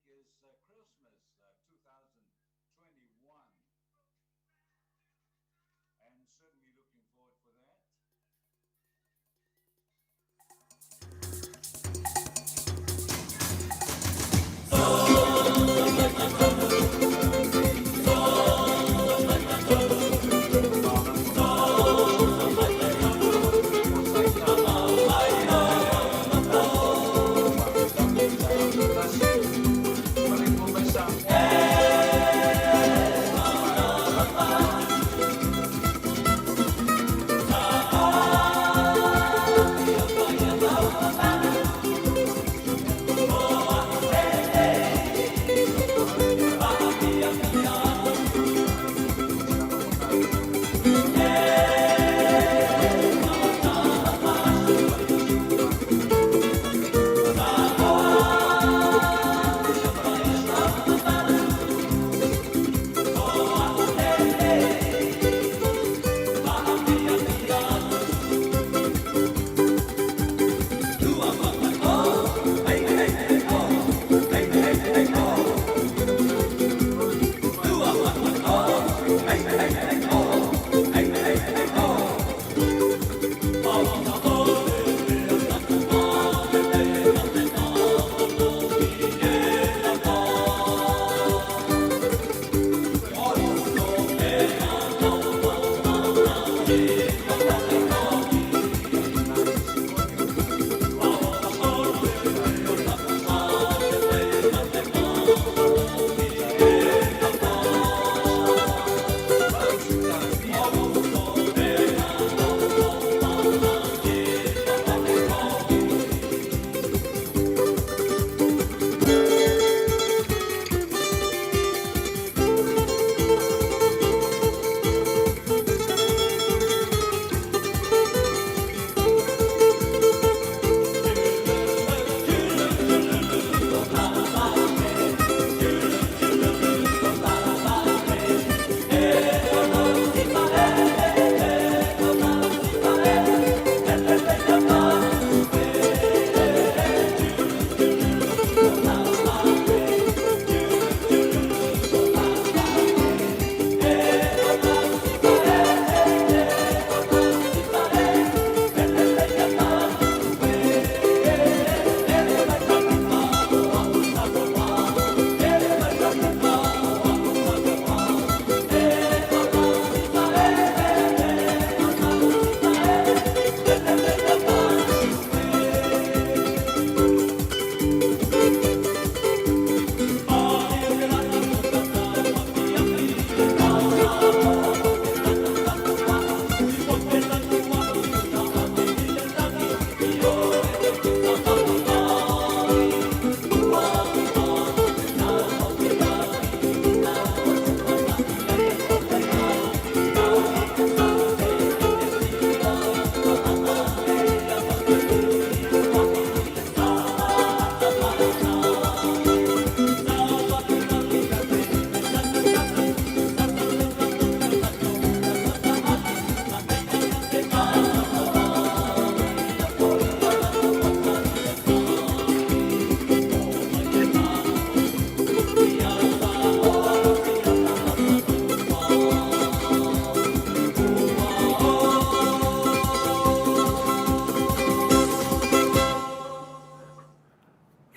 is Christmas 2021. And certainly looking forward for that.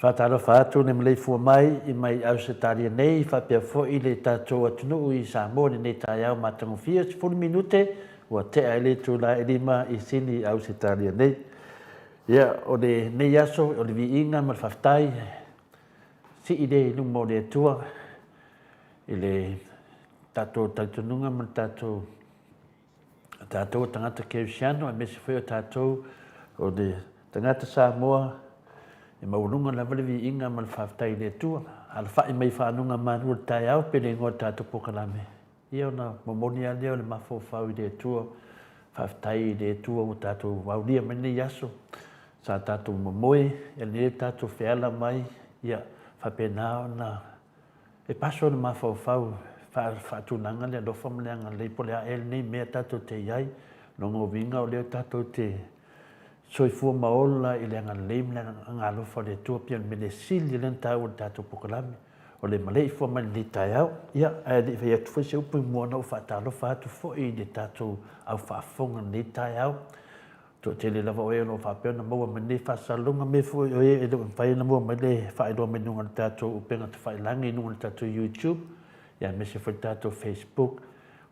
Faatalofa atu le maleifua mai i mai Ausetalia nei faapea foi le tatou atunuu i Samoa i lenei taeao matagofie 10 minute ua tea ai le itula e 5 i Sini i Ausetalia nei. Ia, o lenei aso o le viiga ma le faafetai sii lea i luma o le Atua i le tatou talitonuga ma le tatou tatou o tagata Kerisiano aemaise foi o tatou o le tagata Samoa e maualuga lava le viiga ma le faafetai i le Atua. Alafai mai fanuga manu o le taeao pe le igoa o le tatou polokalame. Ia ona momoli lava lea o le mafaufau i le Atua. Faafetai i le Atua ua tatou aulia mai lenei aso. Sa tatou momoe, ia lenei tatou feala mai, ia faapena ona E paso le mafaufau e faatulaga le alofa ma le agalelei po o le a ea lenei mea tatou te i ai. Lona uiga o lea tatou te Soifua ma ola i le agalelei ma le agaalofa o le Atua pei o le mea le sili lea na taua i le tatou polokalame o le maleifua mai lenei taeao. Ia, ae le i fai atu foi se upu i mua ona ou faatalofa atu foi i le tatou au faafofoga i lenei taeao. Toatele lava o e o lo o faapea ona maua mai lenei faasalalauga me foi o e e le o mafai ona maua mai le faailoa mai luga o le tatou upega tafailagi i luga o le tatou YouTube, ia aemaise foi le tatou Facebook.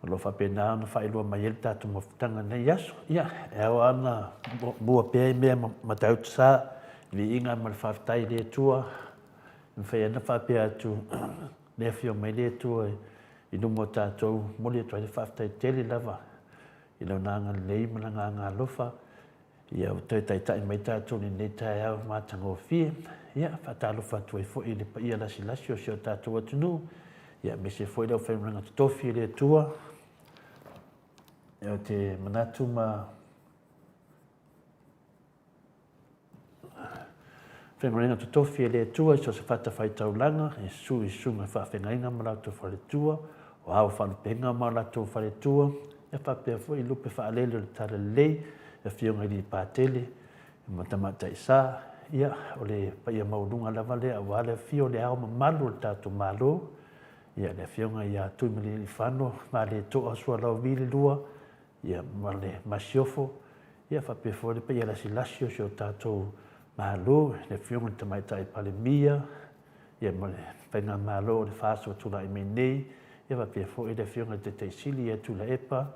O lo o faapena ona faailoa mai ai le tatou mafutaga i lenei aso. Ia, e ao lava ona mua pea i mea Matautu Sa, viiga ma le faafetai i le Atua, e mafai ai ona faapea atu, le afio mai le Atua i luma o tatou, momoli atu ai le faafetai tele lava i Lona agalelei ma Lana agaalofa. Ia ua toe taitai mai tatou i lenei taeao matagofie. Ia, faatalofa atu ai foi i le paia lasilasi o si o tatou atunuu, ia aemaise foi le aufaigaluega totofi a le Atua. Ia, ou te manatu ma faigaluega totofi e le Atua i so o se fatafaitaulaga, e susu i susuga i faafeagaiga ma latou faletua, o ao faalupega ma latou faletua, ia faapea foi lupe faalele o le Talalelei, le Afioga i Lipatele ma Tamaitai Sa, ia o le paia maualuga lava lea aua le afio o le Ao mamalu o le tatou Malo, ia le Afioga ia Tuimalealiifano Vaaletoa Sualauvi le Lua, ia ma le Masiofo, ia faapea foi le paia lasilasi o si o tatou Malo, le Afioga i le Tamaitai Palemia, ia ma le Faigamalo o le FAST ua tulai mai nei, ia faapea foi le Afioga i le Taitai Sili ia Tuilaepa,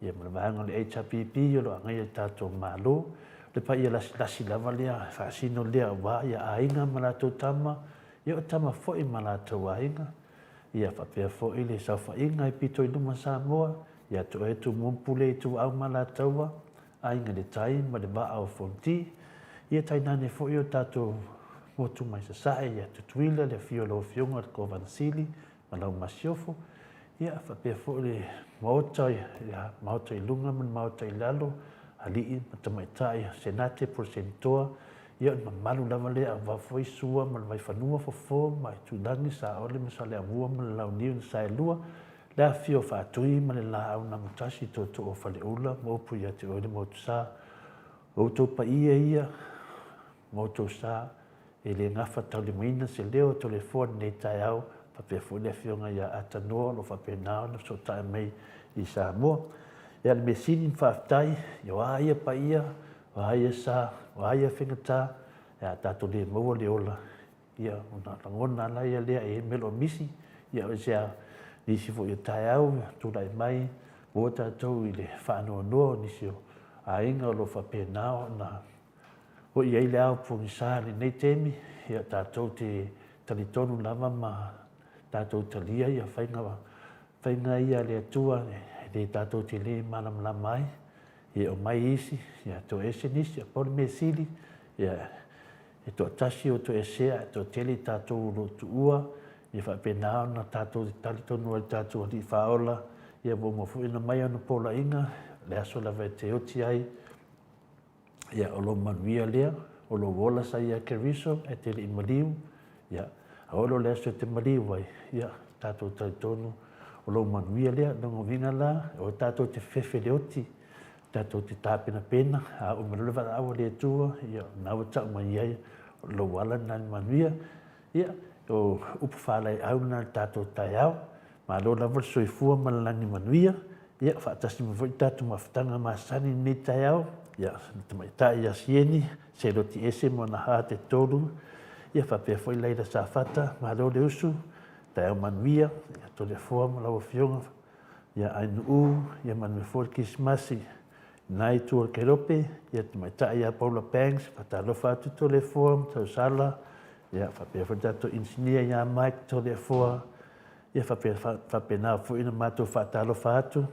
ia ma le vaega o le HRPP o lo o agaia le tatou Malo. O le paia lasilasi lava lea, e faasino lea aua ia aiga ma latou tama, ia o tama foi ma latou aiga, ia faapea foi le saofaiga i pito i luma Samoa, Ia te oe Tumua ma Pule Ituau ma Alataua, Aiga i le Tai ma le Vaa o Fonoti, ia tainane foi o tatou motu mai Sasae ia Tutuila, le afio o lau Afioga i le Kovana Sili ma lau Masiofo, ia faapea foi le Maota, ia Maota i luga ma le Maota i lalo, Alii ma Tamaitai, Senate, Pule Senatoa, ia o le mamalu lava lea aua foi Sua ma le Vaifanua, Fofo ma Aitulagi, Saole ma Saleaaumua ma le Launiu na Saelua, Le afifio o Faatui ma le Laau na Amotasi, Tootoo o Faleula ma upu ia te oe le Motusa. O outou paia ia ma outou sa e le gafa taulimaina se leo o Toleafoa i lenei taeao, faapea foi le Afioga ia Atanoa o lo o faapena ona fesootai mai i Samoa. Ia, le mea sili ma faafetai, o a ia paia, o a ia sa, o a ia faigata, a tatou le maua le ola, Ia, ona lagona lava ia lea e i ai mea o lo o misi, ia o se nisi foi o taeao tulai mai, maua tatou i le faanoanoa o nisi o aiga o lo o faapena ona ho'i ai le ao pogisa i lenei taimi, ia tatou te talitonu lava ma tatou talia ia faiga, faiga ia a le Atua e le tatou te le malamalama ai, ia omai isi, ia toese nisi, a pau le mea sili, ia E toatasi o toesea ae toatele i tatou o lo o tuua, ia faapena ona tatou te talitonu ai i le tatou Alii Faaola, ia ua uma foi ona mai ana poloaiga, o le aso lava e te oti ai, ia o lou manuia lea, o lou ola sa ia Keriso e te le i maliu, ia a oo loa i le aso e te maliu ai, ia tatou talitonu o lou manuia lea. O lona uiga la, aua tatou te fefe i le oti, Tatou te tapenapena, a uma loa le valaau a le Atua, ia, o lena ua tau mai ai, o lou ala lena i le manuia. Ia, o upu faalaeau lena i le tatou taeao. Malo lava le soifua ma le lagi manuia. Ia, faatasi mai foi le tatou mafutaga masani i lenei taeao. Ia, le tamaitai ia Sieni, Seloti Ese ma ona ha te tolu. Ia, faapea foi Laila Safata, malo le usu, taeao manuia, ia Toleafoa ma lau Afioga. Ia Ainuu, ia manuia foi le Kerisimasi. Lena itu o le Kerope, ia Tamaitai ia Paula Banks, faatalofa atu Toleafoa ma Tausala, ia faapea foi le tatou Inisinia ia Mike Toleafoa, ia faapea faapena foi ona matou faatalofa atu.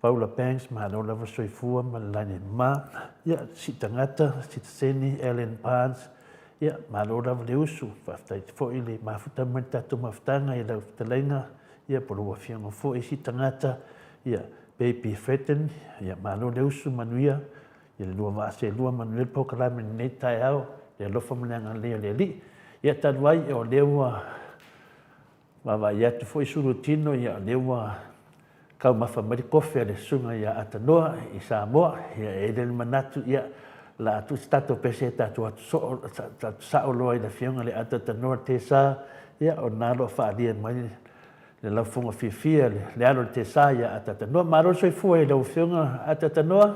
Paula Banks, malo lava le soifua ma le lagi mama. Ia, Siitagata, Sitaseni, Ellen Barnes, ia malo lava le usu, faafetai foi le mafuta mai le tatou mafutaga i lau fetalaiga Ia po o lou afioga foi isi tagata, ia Baby Fredden, ia malo le usu manuia, ia le lua vaa seelua manuia le polokalame i lenei taeao, le alofa ma le agalelei o le Alii. Ia talu ai o lea ua vaavaai atu foi sulu tino, ia o lea ua taumafa mai le kofe a le susuga ia Atanoa i Samoa, ia e i ai lea le manatu, ia La atu se tatou pese e tatou atu soo, sao loa i le Afioga i le Atatanoa Tesa, ia, o lena o lo o faaalia mai le laufoga fiafia, le alo o le Tesa ia Atatanoa. Malo le soifua i lau Afioga Atatanoa.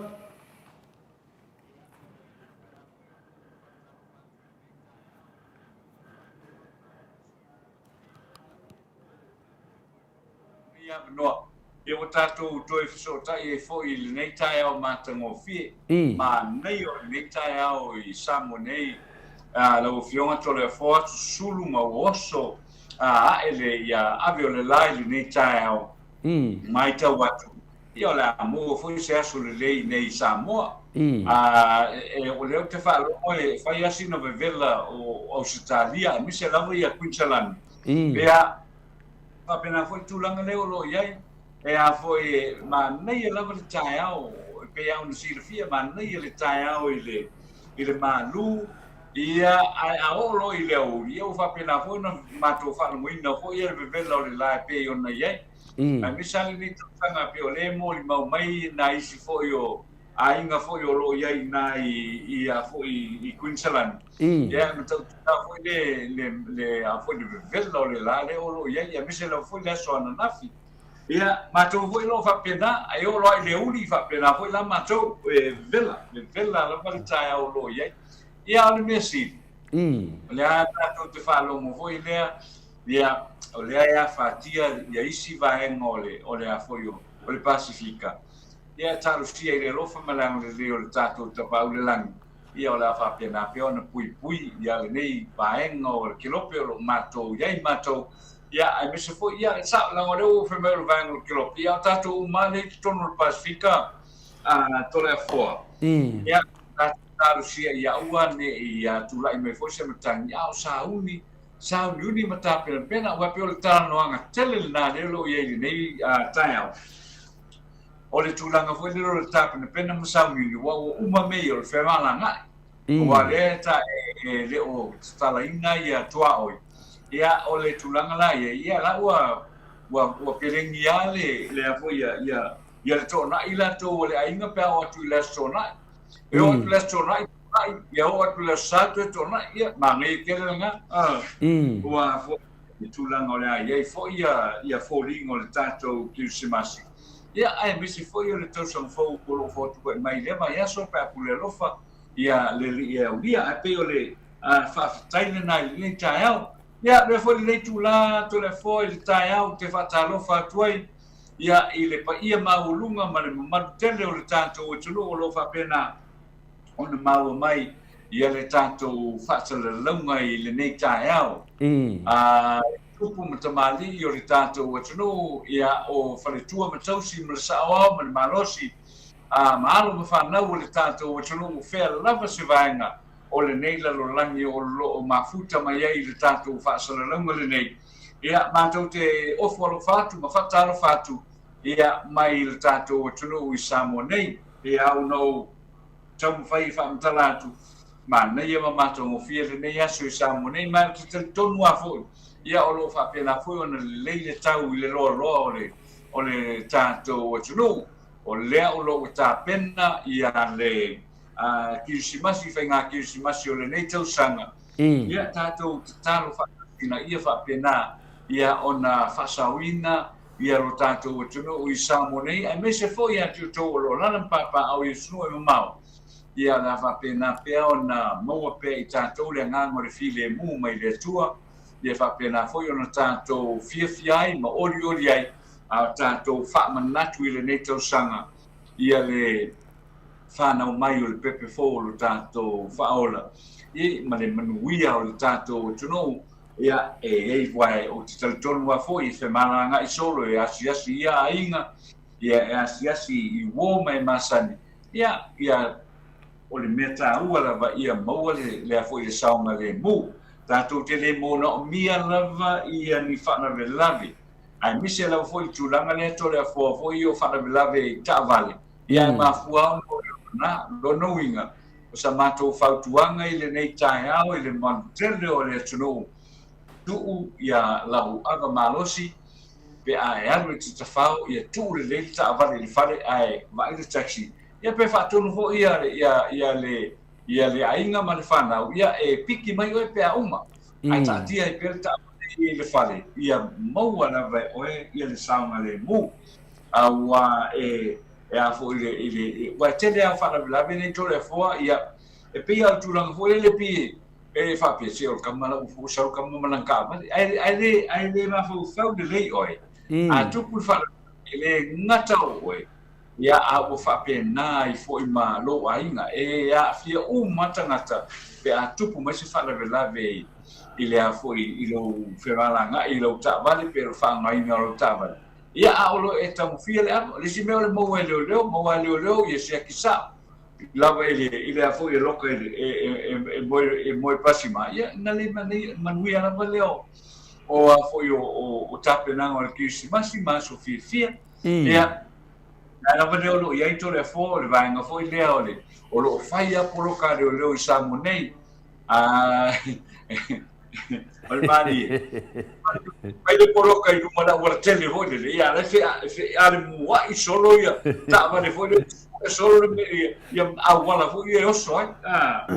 Lenei avanoa, ia ua tatou toe fesootai ai foi i lenei taeao matagofie. Manaia o lenei taeao i Samoa nei, lau Afioga Toleafoa, susulu ma ua oso ae le ia ave o le la i lenei taeao. Matau atu, ia o le a maua foi se aso lelei nei i Samoa. O lea ou te faalogo e fai lava sina vevela o Ausetalia aemaise lava ia Kuiniselani. Ia, faapena foi le tulaga lea o lo o i ai. E a foi, e manaia lava le taeao, e pei lava ona silafia, manaia le taeao i le, i le malu, ia, ae a oo loa i le aoauli, ia ua faapena foi ona matou faalogoina foi le vevela o le la e pei ona i ai. Aemaise lava lenei tausaga, pei o lea e molimau mai nai isi foi o aiga foi o lo o i ai i ina i, i, foi i Queensland. Ia, e matautia foi le, le, le, a foi le vevela o le la lea o lo o i ai, aemaise lava foi le aso ananafi. Ia, matou foi o lo o faapena, ae oo loa i le aoauli, faapena foi la matou, e vevela, vevela lava le taeao o lo o i ai. Ia, a o le mea sili, o lea tatou te faalogo foi lea, ia, o lea e afatia ia isi vaega o le, o le a foi o, o le Pasifika. Ia, e talosia i le alofa ma le agalelei o le tatou Tapaau i le Lagi, Ia o le a faapena pea ona puipui ia lenei vaega o le kelope o lo o matou i ai matou, ia aemaise foi, ia e sao, leaga o lea ua ou fai mai o le vaega o le kelope, ia o tatou uma lava lea i totonu o le Pasefika, a Toleafoa, ia tatou talosia ia aua ne i tulai mai foi se matagi, a o sauni, sauniuni ma tapenapena, aua e pei o le talanoaga tele lena lea o lo o i ai i lenei taeao. O le tulaga foi lele o le tapenapena ma sauniuni, aua ua uma mea ia o le femalagaai. Aua o lea ta e le o tatalaina ia tuaoi, ia o le tulaga la ia, ia la ua ua ua pelegi lava le le a foi ia ia ia le toonai latou o le aiga pe a oo atu i le aso toonai. E oo atu i le aso toonai, toonai, ia oo atu i le aso Sa toe toonai, ia manaia tele lena. Ua foi le tulaga o le a i ai foi ia ia foliga o le tatou Kerisimasi, ia aemaise foi o le tausaga fou o lo o foatuai mai i lea vaiaso pe a pule alofa ia le Alii e aulia. Ae pei o le faafetai lena i lenei taeao. Ia avea foi lenei itula Toleafoa i le taeao ou te faatalofa atu ai ia i le paia maualuga ma le mamalu tele o le tatou atunuu o lo o faapena ona maua mai ia le tatou faasalalauga i lenei taeao. A tupu ma tamalii o le tatou atunuu, ia o faletua ma tausi ma le saoao ma le malosi, a ma alo ma fanau o le tatou atunuu, fea lava se vaega o lenei lalolagi o lo o mafuta mai ai i le tatou faasalalauga lenei. Ia, matou te ofo alofa atu ma faatalofa atu ia mai le tatou atunuu i Samoa nei. Ia, ona ou taumafai e faamatala atu, manaia ma matagofie lenei aso i Samoa nei, ma ou te talitonu lava foi, ia o lo o faapena foi ona lelei le tau i le loaloa o le, o le tatou atunuu. O lea o lo o ua tapena ia le Kerisimasi, faiga Kerisimasi o lenei tausaga, ia tatou tatalo faatasi ina ia faapena ia ona faasaoina ia lo tatou atunuu i Samoa nei, aemaise foi ia te outou o lo o alaala ma papaaao i atunuu e mamao, ia o le a faapena pea ona maua pea i tatou le agaga o le filemu mai le Atua, ia faapena foi ona tatou fiafia ai ma olioli ai a tatou faamanatu i lenei tausaga ia le fanau mai o le pepe fou o lo tatou faaola, ia ma le manuia o le tatou atunuu. Ia, e i ai, aua ou te talitonu lava foi e femalagaai solo e asiasi i ia aiga, ia e asiasi i uo ma e masani, ia, ia, o le mea taua lava ia maua le, lea foi le saogalemu. Tatou te le manaomia lava ia ni faalavelave, aemaise lava foi le tulaga lea Toleafoa foi ia o faalavelave i taavale, ia e mafua ona o le lona, lona uiga, O sa matou fautuaga i lenei taeao i le mamalu tele o le atunuu, tuu ia lau ava malosi pe a e alu i te tafao ia tuu lelei le taavale i le fale ae vaai le taxi ia pe faatonu foi ia ia le Ia le aiga ma le fanau, ia e piki mai oe pe a uma, ae taatia ai pea le taavale i le fale, ia maua lava e oe ia le saogalemu. Aua e e a foi i le, i le, aua e tele lava o faalavelave nei Toleafoa, ia e pei lava o le tulaga foi lele pei e faapea, se o le tama la ua sau le tama ma lana taavale, ae, ae le, ae le mafaufau lelei oe. A tupu le faalavelave, e le gata o oe, Ia, a ua faapena ai foi ma lou aiga, e aafia uma tagata pe a tupu mai se faalavelave i le a foi i lou femalagaai i lau taavale pe o le faaaogaina o lau taavale. Ia, a o lo o e taumafia le ava, o le isi mea o le maua e leoleo, maua e leoleo ia siaki sao lava i le i le a foi e loka i le e e e moe e moe pasi ma, ia na le manuia lava lea o o a foi o o tapenaga o le Kerisimasi ma aso fiafia. Ia, Na lava lea o lo o i ai Toleafoa, o le vaega foi lea o le o lo o fai lava poloka a leoleo i Samoa nei. A o le malie. Fai le poloka i luma o le aualatele foi lele, ia la e feamua'i solo ia taavale foi lele, solo le mea ia, ia auala foi ia e oso ai. A,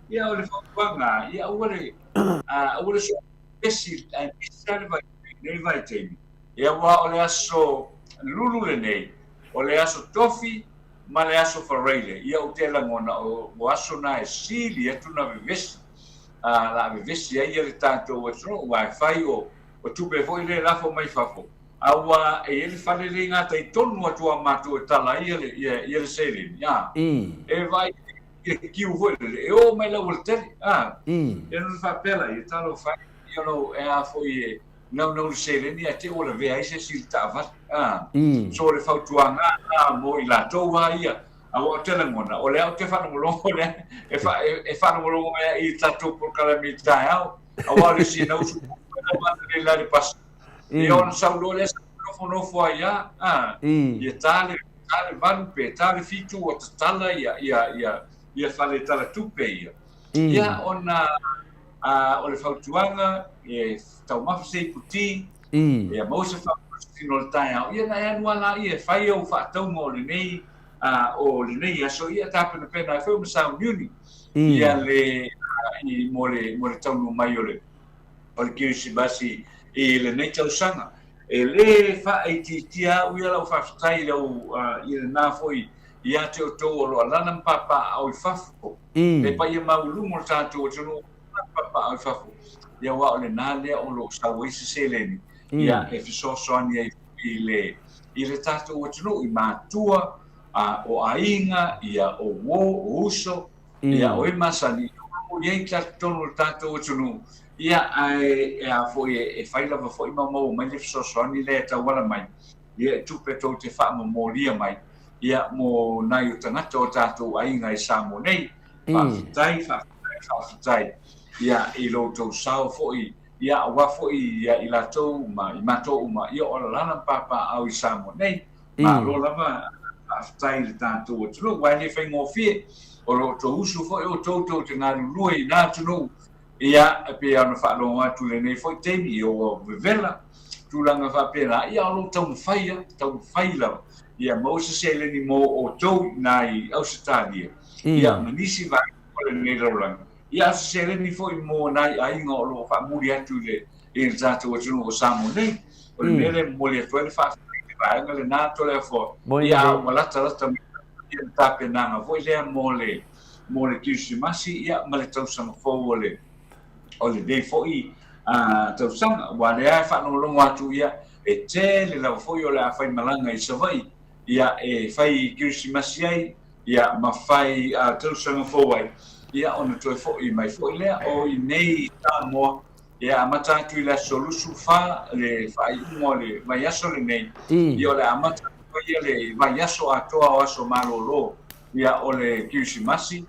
ia o le fautuaga, ia aua le, aua le soona vevesi, aemaise lava le vaitaimi, lenei vaitaimi. Ia aua o le aso Lulu lenei, o le aso Tofi ma le aso Faraile, ia ou te lagona o aso na e sili atu na vevesi, a la vevesi ai ia le tatou atunuu, aua e fai o tupe foi lea e lafo mai fafo, a ua e i ai le fale lea i gatai tonu atu a matou e tala ai ia le, ia, ia le seleni, a, e vaai i le kiu foi lele, e oo mai i le aualatele, a, ia ona faapea laia, talofa e, ia lou, e a foi e, Naunau le seleni ae te i ua lavea ai se isi i le taavale. A. So o le fautuaga a mo i latou a ia, aua ou te lagona, o lea ou te faalogologo lea, e, fa, e, e faalogologo mai ai i le tatou polokalame i le taeao, aua o le isi na usu le la le pasi. Ia ona sau loa lea sa nofonofo ai a, a, ia ta le, ta le 8 pe ta le 7 ua tatala ia, ia, ia, ia fale tala tupe ia. Ia ona A o le fautuaga, e taumafa se ipu ti, ia maua se faamalositino o le taeao, ia ona e alu lava laia e fai au faatauga o lenei, o lenei aso, ia tapenapena ai foi ma sauniuni ia le, i, mo le, mo le taunuu mai o le, o le Kerisimasi i lenei tausaga. E le faaitiitia au ia lau faafetai i lau, i lena foi ia te outou o lo o alaala ma papaaao i fafo, Le paia maualuga o le tatou atunuu papaaao i fafo, ia aua o lena lea o lo o sau ai se seleni, ia e fesoasoani ai i le i le tatou atunuu i matua, a o aiga, ia o uo, o uso, ia o e masani, o lo o i ai i totonu o le tatou atunuu, ia ae e a foi e fai lava foi ma maua mai le fesoasoani lea e tauala mai, ia e tupe tou te faamomolia mai, ia mo nai o tagata o tatou aiga i Samoa nei. Faafetai, faafetai, faafetai ia i lo outou sao foi, ia aua foi ia i latou ma i matou uma ia o alaala ma papaaao i Samoa nei. Malo lava, faafetai i le tatou atunuu, aua e le faigofie, o lo outou usu foi outou tou te galulue i na atunuu, Ia, e pei lava ona faalogo atu i lenei foi taimi, ia ua vevela tulaga faapena, ia o lo o taumafai lava, taumafai lava, ia maua se seleni mo outou i ina i Ausetalia, ia ma nisi vaega o lenei lalolagi, ia a o se seleni foi mo nai aiga o lo o faamuli atu i le i le tatou atunuu o Samoa nei. O le mea lea e momoli atu ai le faafetai i le vaega lena Toleafoa, ia a ua latalata mai le tapenaga foi lea mo le mo le Kerisimasi ia ma le tausaga fou o le o lenei foi tausaga. Aua o lea e faalogologo atu ia e tele lava foi o le a faimalaga i Savaii ia e fai Kerisimasi ai ia ma fai tausaga fou ai ia ona toe foi mai foi lea o i nei i Samoa ia amata atu i le aso 24 le faaiuga o le vaiaso lenei ia o le a amata atu ai ia le vaiaso atoa o aso malolo Ia, o le Kerisimasi,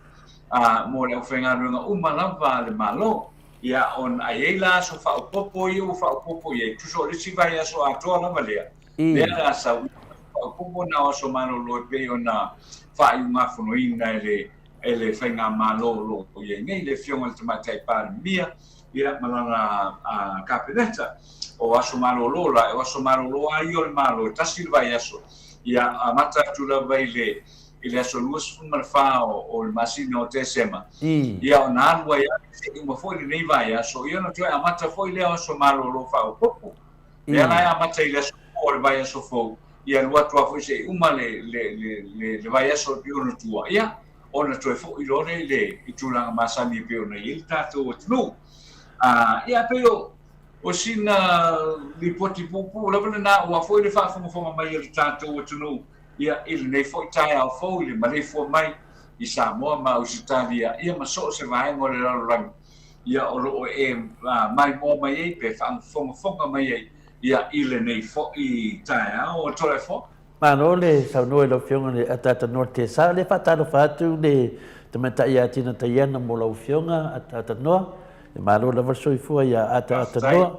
a, mo le aufaigaluega uma lava a le Malo. Ia, ona a i ai la aso faaopoopo ia ua faaopoopo i ai, tusa o le isi vaiaso atoa lava lea, lea o le a sau, ia, o aso faaopoopo na o aso malolo e pei ona faaiugafonoina e le, e le Faigamalo o lo o i ai nei, le Afioga i le Tamaitai Palemia, ia, ma lana a, Kapeneta. O aso malolo la, o aso malolo lava ia o le Malo, e tasi le vaiaso, ia, amata atu lava i le. i le aso 24 o le masina o Tesema, ia ona alu ai lava seia uma foi lenei vaiaso, ia ona toe amata foi lea o aso malolo faaopoopo. Lea la e amata i le aso 2 o le vaiaso fou, ia alu atu lava foi seia uma le, le, le, le, le vaiaso e pei ona tua, ia ona toe foi loa lea i le i tulaga masani e pei ona i ai le tatou atunuu. Ia pei o, o sina lipoti puupuu lava lena aua foi le faafogafoga mai a le tatou atunuu ia i lenei foi taeao fou i le maleifua mai i Samoa ma Ausetalia ia ma so o se vaega o le lalolagi ia o lo o e maimoa mai ai pe faafogafoga mai ai ia i lenei foi taeao. Toleafoa. Malo le saunoa i lau Afioga i le Ataata Noa Tesa. O lea e faatalofa atu le Tamaitai ia Tina Taiana mo lau Afioga Ataata Noa. E malo lava le soifua ia Ataata Noa.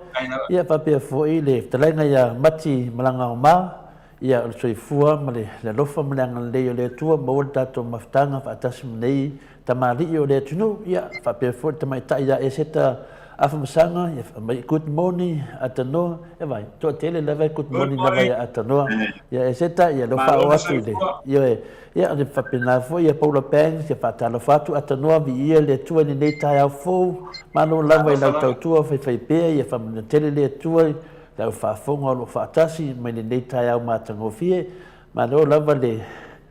Ia faapea foi le fetalaiga ia Mati Malagaoma. Ia o le soifua ma le alofa ma le agalelei o le Atua maua le tatou mafutaga faatasi ma nei tamalii o le atunuu. Ia faapea foi le tamaitai ia Eseta Afamasaga, ia fai mai good morning Atanoa. E vai, toatele lava e good morning lava ia Atanoa. Ia Eseta, ia leo faaoo atu i le, ioe. Ia o le faapena foi ia Paula Banks, ia faatalofa atu Atanoa, viia le Atua i lenei taeao fou. Malo lava i lau tautua faifaipea, ia faamanuia tele le Atua i le au faafofoga o lo o faatasi mai lenei taeao matagofie. Malo lava le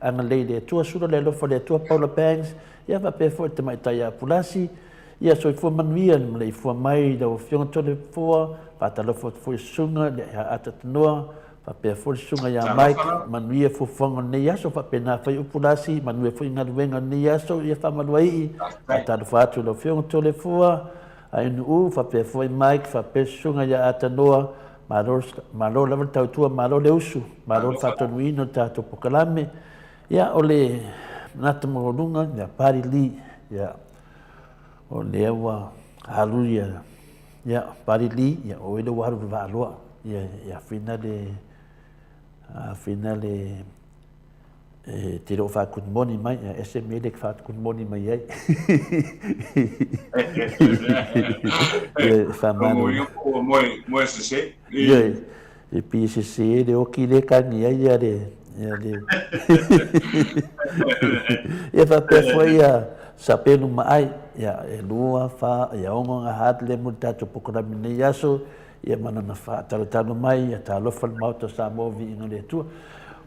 agalelei i le Atua, sula le alofa o le Atua Paula Banks, ia faapea foi le tamaitai ia Pulasi, ia soifua manuia le maleifua mai i lau Afioga Toleafoa, faatalofa atu foi i Susuga ia Atatanoa, faapea foi le Susuga ia Mike, manuia fuafuaga o lenei aso, faapena foi Upulasi, manuia foi galuega o lenei aso, ia faamaluaii, faatalofa atu i lau Afioga Toleafoa, Ainuu, faapea foi Mike, faapea Susuga ia Atanoa, malo, malo lava le tautua, malo le usu, malo le faatonuina o le tatou pokalame. Ia, o le manatu maualuga, ia Pari Lee, ia, o lea ua alu ia, ia, Pari Lee, ia, o oe lea ua alu i le vaaloa, ia, ia whina le, whina le, E te le o faa-good morning mai, e ese mea lea e faa-good morning mai ai. E whamanu. Moe sese. Ia, e pi sese le oki le kangi ai ia le... Ia le... Ia whapea foi ia sapelu ma ai. Ia, e lua, wha, ia ongo ngā hātele mo le tātou pokorami nei aso. Ia ma lana faatalotalo mai, ia talofa le Maota o Samoa viiga le Atua.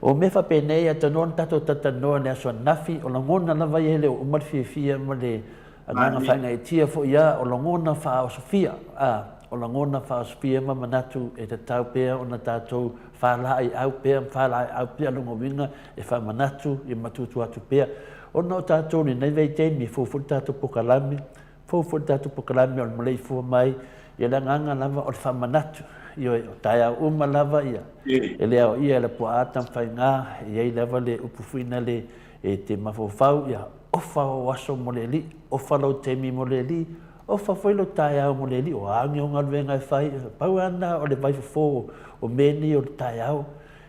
O mea faapenei ia tanoa na tatou talatalanoa i le aso ananafi, o lagona lava ia e le o uma le fiafia ma le agaga faagaeetia foi ia, o lagona faaosofia, a, o lagona faaosofia ma manatu e tatau pea ona tatou faalaeiau pea ma faalaeiau pea lona uiga e faamanatu ia ma tuutuu atu pea. Ona o tatou i lenei vaitaimi e fou foi le tatou pokalame, Fou foi le tatou pokalame o le maleifua mai, ia le agaga lava o le faamanatu, ioe, o taeao uma lava ia, e le aoaia e le puaa Tamafaiga, e i ai lava le upu fuina le e te mafaufau, ia ofa ou aso mo le Alii, ofa lou taimi mo le Alii, ofa foi lou taeao mo le Alii, o a ni ou galuega e fai, pau lava lena o le vaifofo o mea nei o le taeao,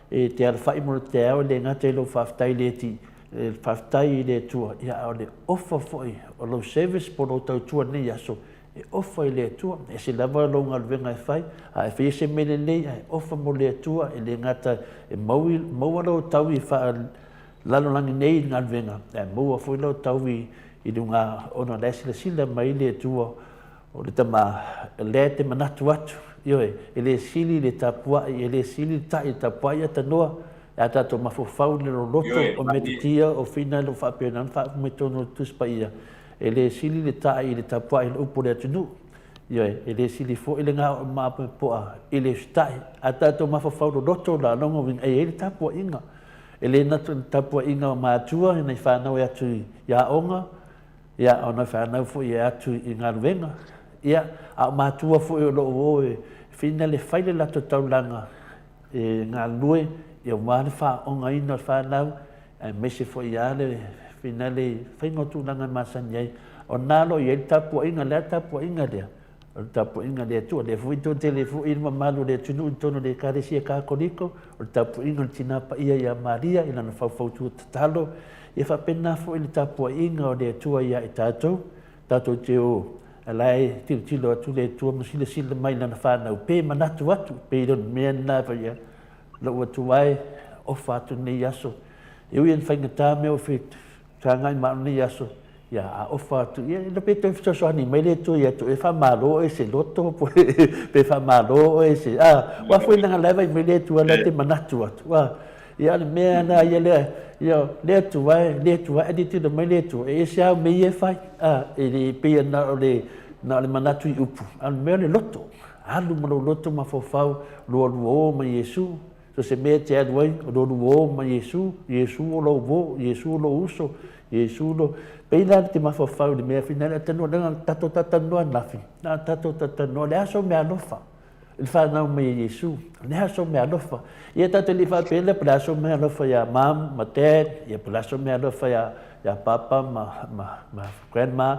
e te alafai mo le taeao e le gata i lou faafetai i le Alii, Faafetai i le Atua, ia a o le ofa foi o lou service po o lou tautua i lenei aso, e ofa i le Atua. E ese lava lou galuega e fai, a e faia se mea lelei ae ofa mo le Atua, e le gata e maua lou taui faalelalolagi nei i le galuega, ae maua foi lou taui i luga ona o la e silasila mai le Atua O le tama, lea e te manatu atu, ioe, e le sili le tapuai, e le sili le taʻi i le tapuai atanoa, e a tatou mafaufau i le loloto o metotia o fina e lo faapena ona faauma mai totonu o le Tusi Paia, e le sili le taʻi i le tapuai i le upu o le atunuu, ioe, e le sili foi le gaomapoa i le usitai. A tatou mafaufau loloto la, lona uiga, e i ai le tapuaiga. E le na o le tapuaiga o matua i nai fanau e atu i aoga, Ia, ona fanau foi e atu i galuega, ia, a o matua foi o lo o o e whina le fai le latou taulaga e galulue, ia aua le faaaogaina o le fanau, aemaise foi ia le whina le faiga o tulaga e masani ai. O na lo i ai le tapuaiga, le a tapuaiga lea? O le tapuaiga a le Atua. Lea foi toatele foi le mamalu o le atunuu i totonu o le Ekalesia Katoliko, o le tapuaiga o le Tina Paia ia Maria i lana faufautua tatalo, ia faapena foi le tapuaiga o le Atua ia i tatou, tatou te o, a la e tilotilo atu le Atua ma silasila mai i lana fanau, pe manatu atu, pei o le mea lena e fai ai, lou Atua e, ofa atu lenei aso. E ui ina faigata mea ua feagai ma au i lenei aso, ia a ofa atu, ia ina pe toe fesoasoani mai le Atua ia te oe, faamalo oe i se loto pe faamalo oe i se, a, aua foi leaga o la e vaai mai le Atua la e te manatu atu, a. Ia o le mea lena ia lea, ia le Atua e, le Atua e, ae tilotilo mai le Atua, e ese lava mea ia e fai, a, e le pei e na o le, na o le manatu i upu, a o le mea o le loto, alu ma lou loto mafaufau, lualuaō ma Iesu, so o se mea e te alu ai, o lualuaō ma Iesu, Iesu o lou uō, Iesu o lou uso, Iesu lo, pei la te mafaufau i le mea finagalo, talanoa, leaga na tatou talatalanoa ananafi, na tatou talatalanoa, o le a sou meaalofa? I le fanau mai e Iesu. O le a sou meaalofa? Ia tatou le i faapea lea po o le a sou meaalofa iā Mum ma Dad, ia po o le a sou meaalofa iā, iā Papa ma, ma, ma Grandma,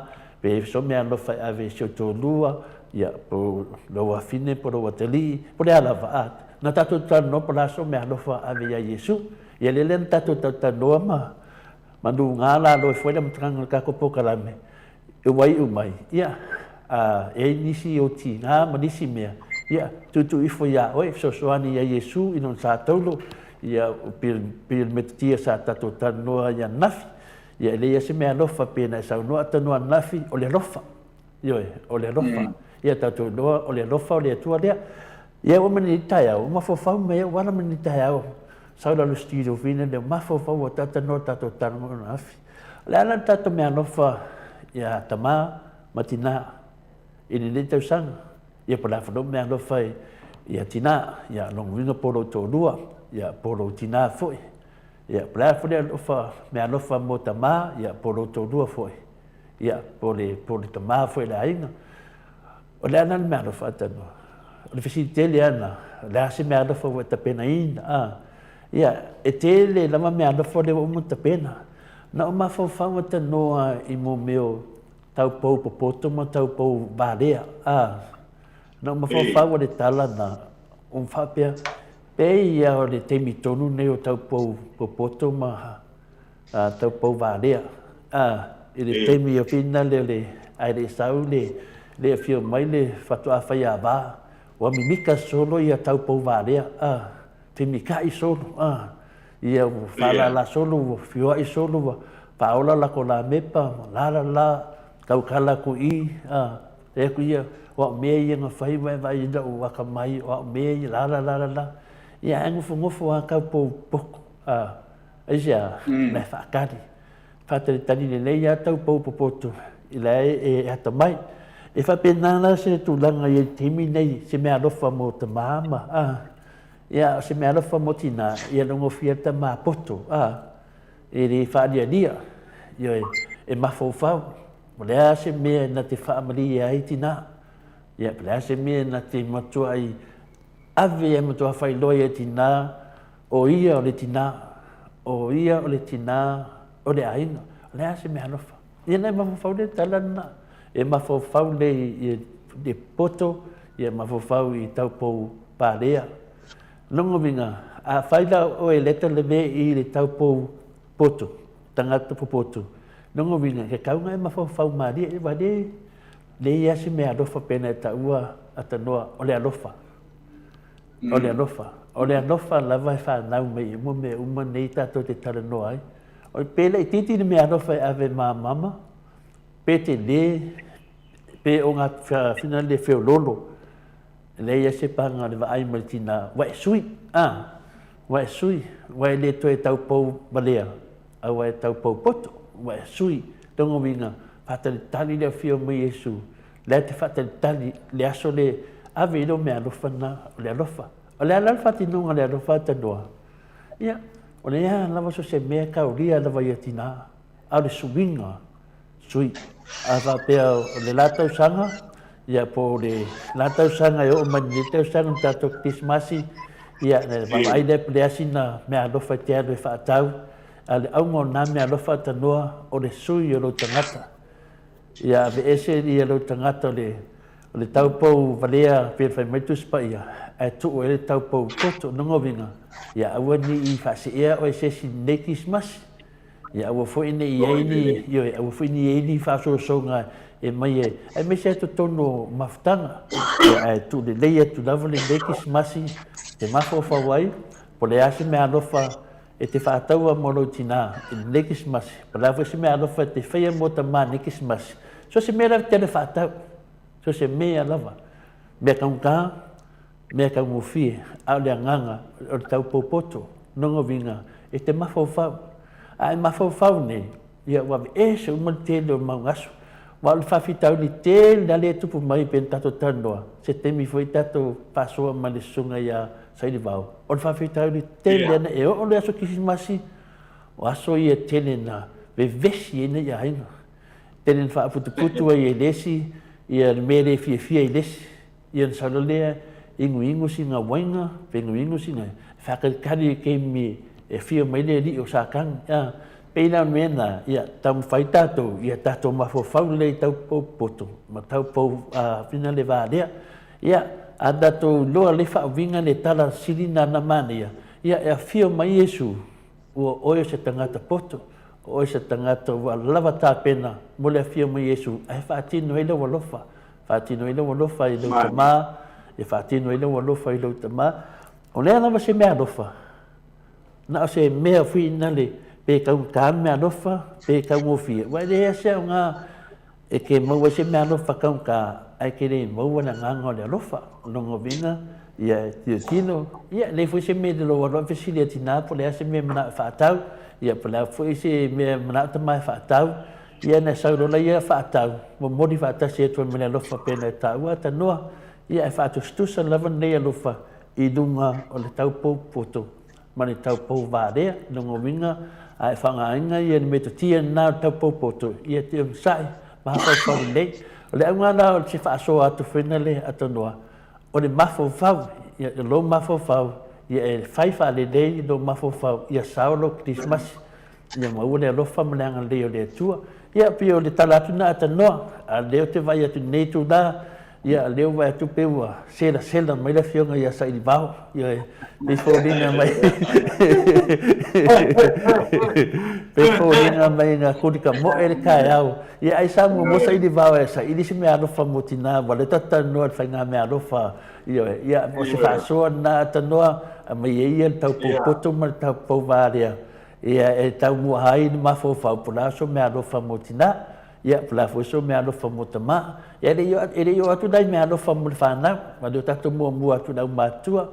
pe sou meaalofa e ave i si ou toalua, ia, po o lou afine, po o lou atalii, po o le a lava, a. Na tatou talanoa po o le a sou meaalofa ave iā Iesu. Ia lea la na tatou talatalanoa ma, ma nugā lalo ai foi le amataga o le tatou polokalame, Ua iu mai, ia, a e ai nisi o tiga ma nisi mea, ia, tuutuu ifo iā oe, fesoasoani iā Iesu ina ona sa taulo, ia, pei, pei o le metotia sa tatou talanoa ai ananafi, ia, e leai lava se mea alofa pei ona e saunoa a talanoa ananafi, o le alofa. Ioe, o le alofa. Ia, tatou iloa, o le alofa o le Atua lea. Ia, ua ma lenei taeao, ua mafaufau mai au, ua ala ma lenei taeao, sau i lalo studio fina lea, mafaufau ua talanoa tatou talanoa ananafi. O le a la le tatou meaalofa iā tamā ma tinā i lenei tausaga? Ia po o le a foi lou meaalofa ia tinā, ia lona uiga po o lou toalua, ia po o lou tinā foi. Ia po o le a foi le alofa, meaalofa mo tamā, ia po o lou toalua foi, ia po o le, po o le tamā foi o le aiga. O le a la le meaalofa a talanoa? O le fesili tele lava lena, o le a se meaalofa ua e tapenaina? A, ia, e tele lava meaalofa lea ua uma ona tapena. Na ou mafaufau a tanoa i mō mea o taupou popoto ma taupou valea, a, na ou mafaufau a le tala na, o faapea, pei ia o le taimi tonu nei o taupou popoto ma taupou valea, a, i le taimi o whina le o le, ae le i sau le, le afio mai le faatoa faiāvā, ua mimika solo ia taupou valea, a, Timikaʻi solo, a, ia ua faalala solo, ua feoaʻi solo, ua faaola lako lamepa, ma la la la, taukala aku i, a, e aku ia, o au mea ia na fai ua e vaai i lou akamai, o au mea ia, la la la la la. Ia ae nofonofo lava tau pou potu, a, aisea, la e faatali. Faatalitali lelei lava tau pou popoto i la e atamai. E faapena la se tulaga i le taimi nei, se mea alofa mo tamā ma, a, ia, o se mea alofa mo tinā, ia logofia tamā poto, a, e le faalialia, ioe, e mafaufau, o le a se mea na te faamalie ai tinā, ia, o le a se mea na te matuai ave ai matua faailoa ia tinā, o ia o le tinā, o ia o le tinā o le aiga, o le a se mea alofa. Ia na e mafaufau le tala lena, e mafaufau le i le poto, ia mafaufau i taupou palea. Lona uiga, afai la oe leta le mea i le taupou poto, tagata popoto, lona uiga, he taunga e mafaufau malie, e wale, leai lava se mea alofa pena e taua atanoa o le alofa. O le alofa. O le alofa lava e whanau mai i uma mea uma nei tatou te talanoa ai. O pe laitiiti le mea alofa e ave ma mama, pe tele, pe o ngā whina le wheololo, leai a se pānga o le vaai ma le tinā, ua e sui, a, ua e sui, ua e le toe taupou valea, a ua e taupou poto, ua e sui, lona uiga, faatalitali le afio mai Iesu, lea te faatalitali le aso le ave i lou meaalofa lena, o le alofa. O le a la le faatinoga o le alofa a tanoa? Ia, o le a lava so se mea kaulia lava ia tinā, a o le suiga, sui. A faapea o le la tausaga, ia po o le la tausaga e oo mai lenei tausaga le tatou Kerisimasi, ia le vaavaai lea po o le a sina meaalofa e te alu e faatau, a o le auga o lena meaalofa tanoa, o le sui o lou tagata. Ia aveese ia lou tagata o le o le taupou valea pei ona fai mai le Tusi Paia, ae tuu ai le taupou poto. Lona uiga, ia aua ne i faaseea oe e se isi i lenei Kerisimasi. Ia aua foi ne i ai ni, ioe, aua foi ne i ai ni faasoasoga e mai e, aemaise lava totonu o mafutaga. Ia ae tuu lelei atu lava lenei Kerisimasi e mafaufau ai, po o le a se meaalofa. e te faataua mo lou tinā i lenei Kerisimasi, po o le a foi se mea alofa e te faia mo tamā i lenei Kerisimasi, so o se mea lava e te alu e faatau, so o se mea lava, mea taugata, mea taugofie, a o le agaga o le tau popoto, lona uiga, e te mafaufau. A e mafaufau nei, ia ua aveese uma le tele o le mau aso. Aua o le faafitauli tele lava lea e tupu mai pei ona tatou talanoa, se taimi foi tatou faasoa ma le susuga ia Sailivao, o le faafitauli tele lava e oo le aso Kerisimasi, o aso ia e tele ina vevesi ai nai aiga. Tele ina faaputuputu ai e le isi le mea e le fiafia i le isi. Ia ona sau loa lea inuinu sina uaina pe inuinu sina faataritari i taimi e afio mai le alii o Satani. A, pei la o le mea lena, ia taumafai tatou ia tatou mafaufau lelei i tau pou poto ma tau pou whina le va lea. Ia, a tatou iloa le faauiga le tala sili na na manaia, ia e afio mai Iesu, Ua oe o se tagata poto, o oe se tagata ua lava tapena mo le afio mai Iesu ae faatino ai lou alofa, faatino ai lou alofa i lou tama, e faatino ai lou alofa i lou tama. O le a lava se mea alofa, na o se mea fuina le pe taugata le mea alofa, pe taugofie, ua e leai lava se aoga E te maua ai se meaalofa taugata ae te le maua le agaga o le alofa. O lona uiga, ia e tilotilo, ia e leai foi se mea i lou alo e fesili a tina po o le a se mea e manao e faatau, ia po o le a foi se mea e manao tama e faatau, ia ona sau loa lea faatau, momoli faatasi atu ai ma le alofa pei ona e taua Tanoa, ia ae faatusatusa lava lenei alofa i luga o le taupou poto. ma le taupou valea, lona uiga a e faaaogaina ia le metotia lena o le taupou poto, ia te onosai ma mafaufau lelei. O le auga la o se faasoa atu foi lea Tanoa, o le mafaufau, ia lou mafaufau, ia e fai faalelei lou mafaufau, ia sao lou Kerisimasi, ia maua le alofa ma le agalelei o le Atua. Ia, pei o le tala atu lena a Tanoa, a o lea ou te vaai atu i lenei itula, Ia, lea ua vaai atu pei ua selasela mai le afioga ia Sailivao. Ia, pei foliga mai pei foliga mai na kulika moe le taeao. Ia, ai sa muamua Sailivao e saili se meaalofa mo tinā, ua lea tatou talanoa i le faiga meaalofa. Ioe, ia, o se faasoa lena a Tanoa, aumai ai ia le taupou poto ma le taupou valea, ia, e taumua ai le mafaufau po o le a so meaalofa mo tinā. Ia, po o le a foi sou meaalofa mo tama. Ia, e le i, e le i oo atu nai meaalofa mo le fanau, ma le o tatou muamua atu i le aumatutua.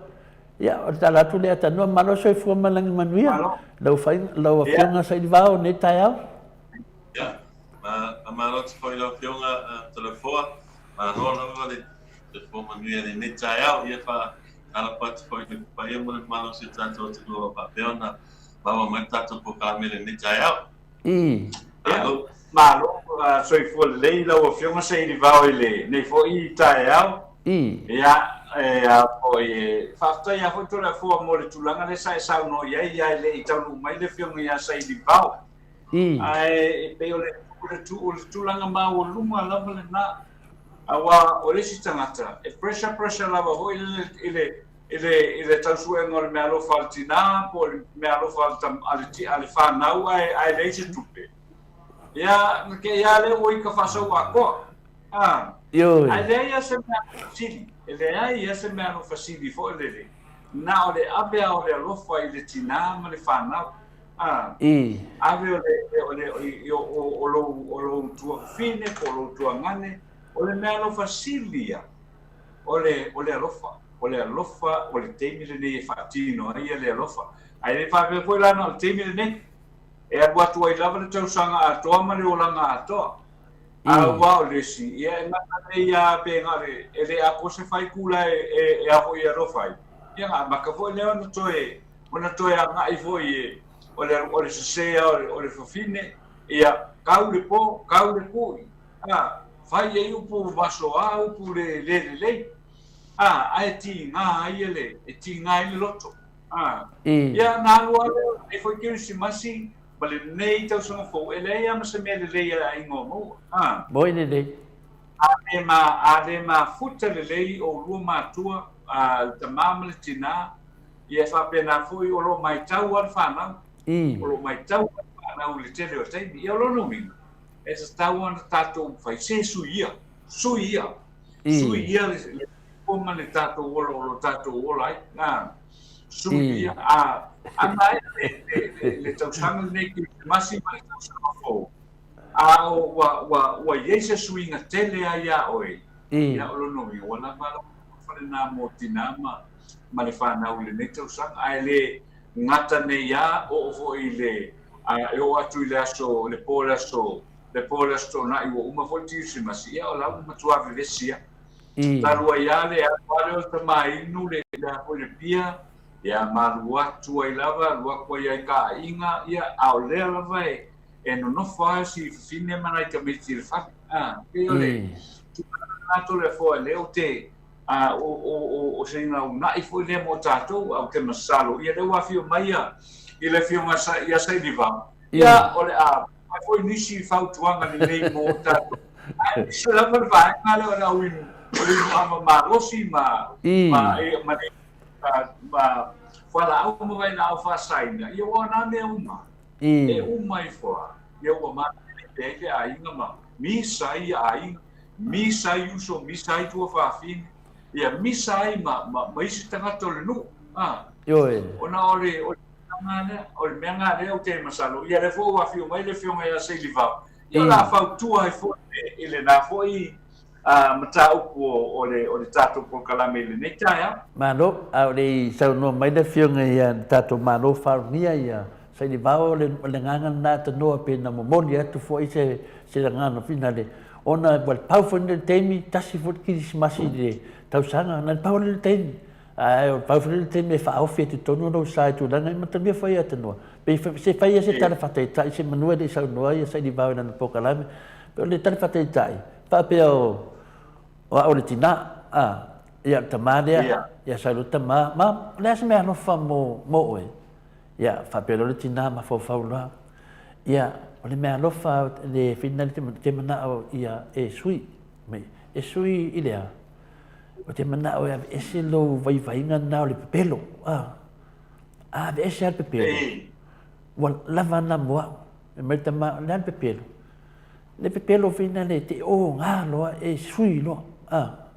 Ia, o le tala atu lea Tanoa, malo le soifua ma le lagi manuia. Lau fai, lau Afioga Sailivao i lenei taeao. Ia, faamalo atu foi i lau Afioga Toleafoa. Malo lava le soifua manuia i lenei taeao. Ia, faatalofa atu foi i le paia ma le mamalu o si o tatou atunuu o lo o faapea ona maua mai le tatou polokalame i lenei taeao. I. Ia, malo soifua lelei lau Afioga Sailivao i lenei foi taeao. I. Ia, e a foi, e faafetai lava foi Toleafoa mo le tulaga lea sa e saunoa i ai, ae le i taunuu mai le Afioga ia Sailivao. I. Ae e pei o le, o le, o le tulaga maualuga lava lena, aua o le isi tagata, e pressure pressure lava foi i le, i le, i le tausuega o le meaalofa a le tinā po o le meaalofa a le, a le, a le fanau ae, ae leai se tupe, ia, na te i lava lea ua ita faasau atoa. A, Ioe. ae leai lava se meaalofa sili, e leai lava se meaalofa sili foi lele, na o le ave lava o le alofa i le tinā ma le fanau. A, I. ave o le, o le, o, o, o lou, o lou tuafafine po o lou tuagane, o le meaalofa sili ia, o le, o le alofa. O le alofa, o le taimi lenei e faatino ai le alofa. Ae le faapea foi la na o le taimi lenei, e alu atu ai lava le tausaga atoa ma le olaga atoa. Aua o le isi, ia e gata nei lava pe na o le, e le atoa se faikula e, e, e a foi e alofa ai. Ia na amata foi lea ona toe, ona toe agai foi e, o le, o le sese lava o le, o le fafine, ia kau le po, kau le kui, a, fai ai upu masoa, upu le, le lelei. Ā, ae tīgā ai le, e tīgā ai le loto. Ā, ia, na alu lava lea o lenei foi Kerisimasi ma lenei tausaga fou, e leai lava ma se mea lelei a le aiga o maua. Ā. Moi lelei. A le ma, a le mafuta lelei oulua matua, ā, le tamā ma le tinā, ia e faapena foi o lo o maitau lava le fanau. O lo o maitau lava le fanau i le tele o taimi. Ia, o lona uiga, e tatau ona tatou fai se sui ia, sui ia. Sui ia le ma le tatou ola o lo tatou ola ai. Sui ia, a, a maea le, le, le, le tausaga lenei Kerisimasi ma le tausaga fou, a o, ua, ua, ua i ai se suiga tele lava iā oe, ia, o lona uiga, ua lava lou alofa lena mo tinā ma, ma le fanau i lenei tausaga, ae le gata nei lava, oo foi i le, a, e oo atu i le aso, le po o le aso, le po o le Aso Toonai ua uma foi le Kerisimasi, ia o la ua matua vevesi lava. Talu ai lava le alu lava lea o le tama inu le le a foi le pia, ia ma alu atu ai lava, alu atu ai i ka aiga, ia, a o lea lava e, e nonofo lava si fafine ma nai tamaiti i le fale. A, pei o le tulaga lena Toleafoa lea ou te, a, o, o, o, o se unaunai foi lea mo tatou, a ou te masalo, ia lea ua afio mai ia, i le Afioga ia Sailivao, ia, o le a aumai foi nisi fautuaga lelei mo tatou. Aemaise lava le vaega lea o le au inu, o le inu ava malosi ma, ma, ma, ma fualaau ma vailaau faasaina, ia ua o nā mea uma. E uma ifo lava, ia ua malepelepe ai le aiga ma misa ai aiga, misa ai uso, misa ai tuafafine, ia misa ai ma, ma, ma isi tagata o le nuu. Ah. Ioe. Ona o le, o le O le mea lena lea ou te masalo, ia lea foi ua afio mai le Afioga ia Seilivao, ia o le a fautua ai foi i lena foi mataupu o le tatou polokalame i lenei taeao. Malo, a o le i saunoa mai le Afioga ia le tatou Malo faalogia ia Seilivao, o le agaga lena tanoa pei ona momoli atu foi se lagona finale, ona ua pau foi lenei taimi, tasi foi le Kerisimasi i le tausaga, na o le pau lea o le taimi. Ae o le pau foi le taimi e faaofi ai totonu lou sa i tulaga ia matamia foi ia tanoa. Pe se fai ia se tala faataitai se manu e le i saunoa ia Sailivao i lana polokalame. Pe o le tala faataitai, faapea o o au le tina, a, ia o le tama lea, ia sau loa le tama, ma, o le a se mea alofa mo, mo oe? Ia, faapea loa le tina mafaufau loa, ia, o le mea alofa le whina le te manao ia e sui, mai, e sui i le a? Ou te manao e aveese lou vaivaiga lena o le pepelo. A, a aveese lava le pepelo, ua lava lena mo au. Fai mai le tama, o le a le pepelo? Le pepelo foi lena e te oga loa e sui loa. A,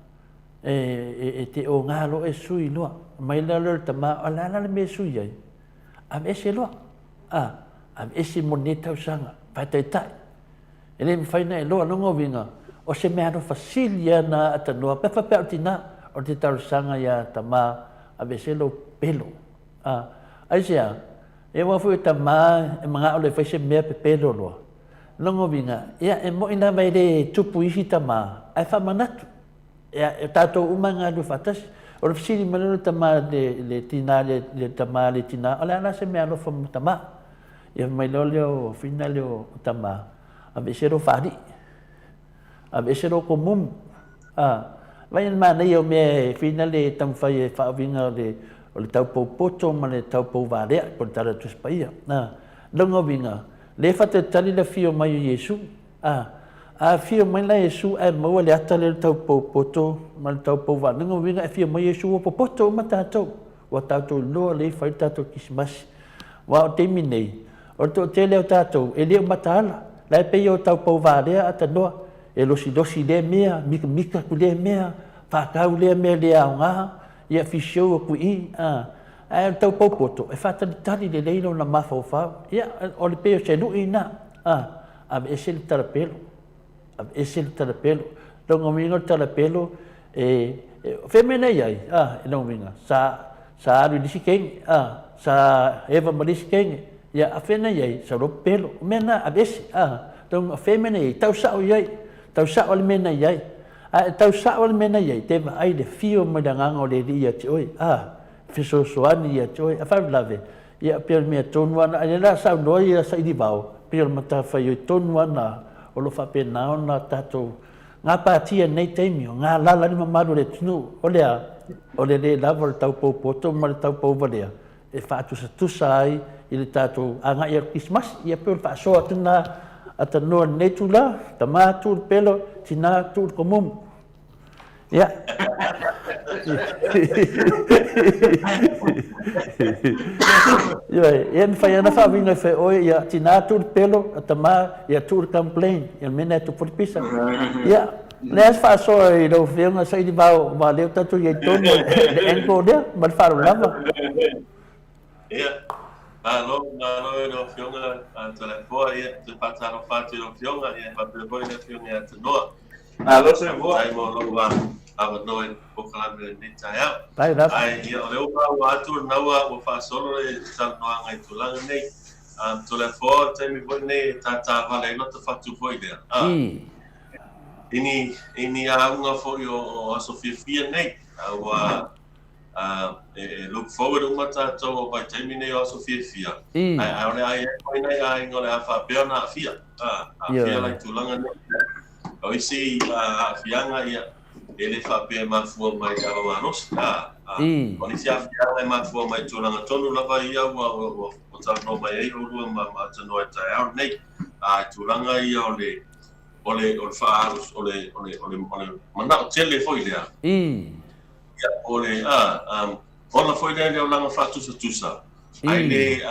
e, e, e te oga loa e sui loa. Mai lea o le tama, o le a la le mea e sui ai? Aveese loa. A, aveese mo lenei tausaga. Faataitai. E le mafai ona e loa lona uiga, o se mea alofa sili ia na atanoa, pe faapea o tina, o te talosaga ia tama, aveese lou pelo. A, aisea? E aua foi o tama e manao loa e fai se mea pepelo loa. Lona uiga, ia e moi lava e le tupu isi tama, ae faamanatu. Ia, e tatou uma e galulue faatasi. O le fesili mai lea o le tama le, le tina le, le tama le tina, o le a la se mea alofa mo tama? Ia fai mai loa lea o whina lea o tama, aveese lou faalii, aveese lou komumu. A, vai le manaia o mea e whina le taumafai e faauiga o le, o le taupou poto ma le taupou valea, po o le tala o le Tusi Paia. A, lona uiga, le faatalitali le afio mai o Iesu, A, a afio mai la Iesu ae maua le ata lea o le taupou poto ma le taupou vaa. Lona uiga e afio mai Iesu ua popoto uma tatou. Ua tatou iloa lelei fai le tatou Kerisimasi. Aua o le taimi nei, o le toatele o tatou e le o mataala. La e pei o taupou valea a tanoa, e losilosi lea mea, mikamika atu lea mea, faatau lea mea le aoga, ia fisiou atu i i, a. Ae o le taupou poto, e faatalitali lelei lona mafaufau. Ia, o le pei o se lui lena, a. Aveese le talapelo, aveese le talapelo. Lona uiga o le talapelo, e, e, o fea mea na i ai? A, e lona uiga, sa, sa alu i le isi kenge, a, sa eva ma le isi kenge. Ia, a fea na i ai? Sa loa pepelo. O mea na, aveese, a, lona, o fea mea na i ai? Tau sao i ai, tau sao le mea na i ai. A e tau sao le mea na i ai, te vaai le fio mai le agaga o le Alii ia te oe, a, fesoasoani ia te oe. A faalavelave, Ia, pei o le mea tonu lava lena, lea la saunoa ia Sailivao, pei o le matafaioi tonu lava lena o lo o faapena ona tatou gapatia i lenei taimi, o galala ai le mamalu o le atunuu. O le a? O le le lava o le taupou poto ma le taupou valea e faatusatusa ai i le tatou agai atu Kerisimasi. Ia pei o le faasoa atu lena a tanoa i lenei itula, tama tuu le pelo, tina tuu le komumu. Ia. Ioe, ia na fai ana faauiga e fai oe, ia tina tuu le pelo, a tama, ia tuu le complain, ia le mea lena e tupu ai le pisa. Ia. O le a se faasoa i lau Afioga Sailivao aua o lea ua tatou i ai tonu i le angle lea. Ma le faaaloalo lava. Ia, malo, malo i lau Afioga Toleafoa, ia, toe faatalofa atu i lau Afioga, ia, faapea foi le Afioga ia Tanoa. Malo Samoa. Faafetai mo lou avanoa i le polokalame i lenei taeao. Pai lava. Ae, ia, o lea ua maua atu lena ua faasolo le talanoaga i tulaga nei. Toleafoa, o le taimi foi lenei e tātāvale ai lota fatu foi lea. I ni, i ni auga foi o aso fiafia nei, ua e look forward uma tātou o vaitaimi nei o aso fiafia, ae aole ai ai mai nai aiga o le a faapea ona aafia, aafia la i tulaga nei. O isi aafiaga, ia, e le faapea e mafua mai i le ava malosi, o nisi aafiaga e mafua mai i tulaga tonu lava ia ua talanoa mai ai oulua ma maatanoa i taeao lenei, i tulaga ia o le o le o le faaalu o le o le o le o le manao tele foi lea. Ia, o le a ola foi lea i le olaga faatusatusa, ae le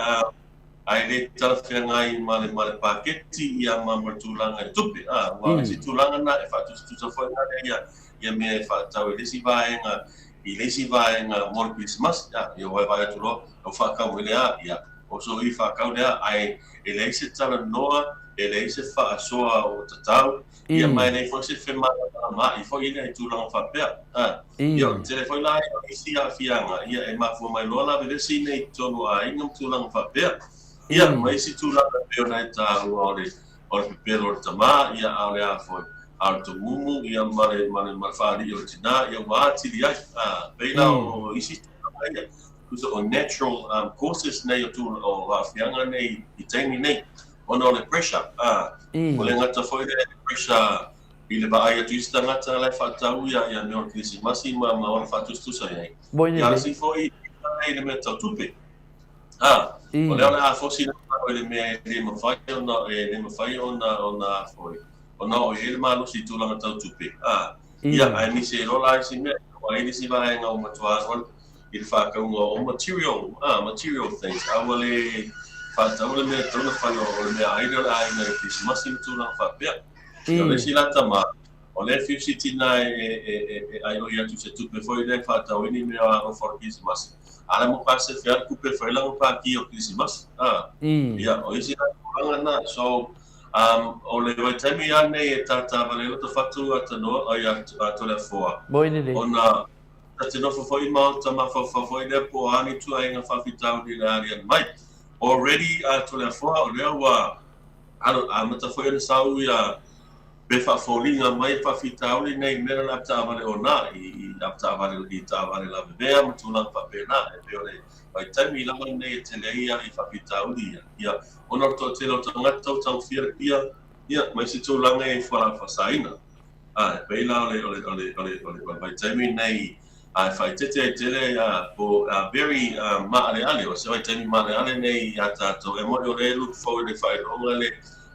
ae le talafeagai ma le ma le paketi ia ma ma le tulaga i tupe. A, aua o le isi tulaga na e faatusatusa foi na lea ia ia mea e faatau i le isi vaega i le isi vaega mo le Kerisimasi. A, ia ua e vaai atu loa, ua faatau mai lea, ia, o so i faatau lea, ae e leai se talanoa, e leai se faasoa o tatau, Ia, ma e leai foi se femalamalamaai foi lea i tulaga faapea. A, ia, o le tele foi la ia o isi aafiaga, ia, e mafua mai loa la vevesi nei i totonu o aiga ma tulaga faapea. Ia, ma isi tulaga e pei ona e taua o le, o le pepelo o le tamā, ia, a o le a foi, a o le tomumu, ia, ma le, ma le, ma le faalii o le tinā, ia, ua atili ai. A, pei la o isi tulaga ia, tusa o natural causes nei o, o aafiaga nei i taimi nei. Ona o le pressure, ā, ua le gata foi lea i le pressure i le vaai atu i isi tagata la e faatau ia ia mea o le Kerisimasi ma ma ona faatusatusa i ai. Ia a o le isi foi i le mea tau tupe. Ā, o lea o le a fosi lava i le mea e le mafai ona e le mafai ona ona a foi, ona oo i ai le malosi i tulaga tau tupe. Ā, ia aemaise ai loa la isi mea, ua i ai le isi vaega ua matua alu ai i le whākaunga o material, material things, a ua le whātau le mea tau na whai o le mea aire o le āinga i Kerisimasi ma tūranga whāpea. Ia o le isi la tama, o lea whiu si tina e, e, e, e, e ai oi atu se tupe foi lea e whātau ai ni mea o alofa o le Kerisimasi. A le mo ka se whea le kupe whai langa pāki o Kerisimasi. Ia, o isi la tūranga na. So, o le waitaimi a nei e tātāwale lo ta whatu a tanoa, ai a, a Toleafoa. Ona, Ta te nofo foi maota mafaufau foi lea po o a ni tuaiga faafitauli le aliali mai. Already a Toleafoa o lea ua amata foi ona sau ia pe faafoliga mai faafitauli nei mea na avetaavale ona i avetaavale i taavale lavevea ma tulaga faapena e pei o le vaitaimi lava lenei e tele ai ia faafitauli ia ia ona o le toatele o tagata ua taofia le pia ia ma isi tulaga e fualaau Ā, e pei la o le, o le, o le, o le, o le, o le vaitaimi nei, ā, e faaeteete ai tele, ā, po, ā, very, ā, maaleale, o se vaitaimi maaleale nei iā tātou, e moni o lea e look forward e faailoga le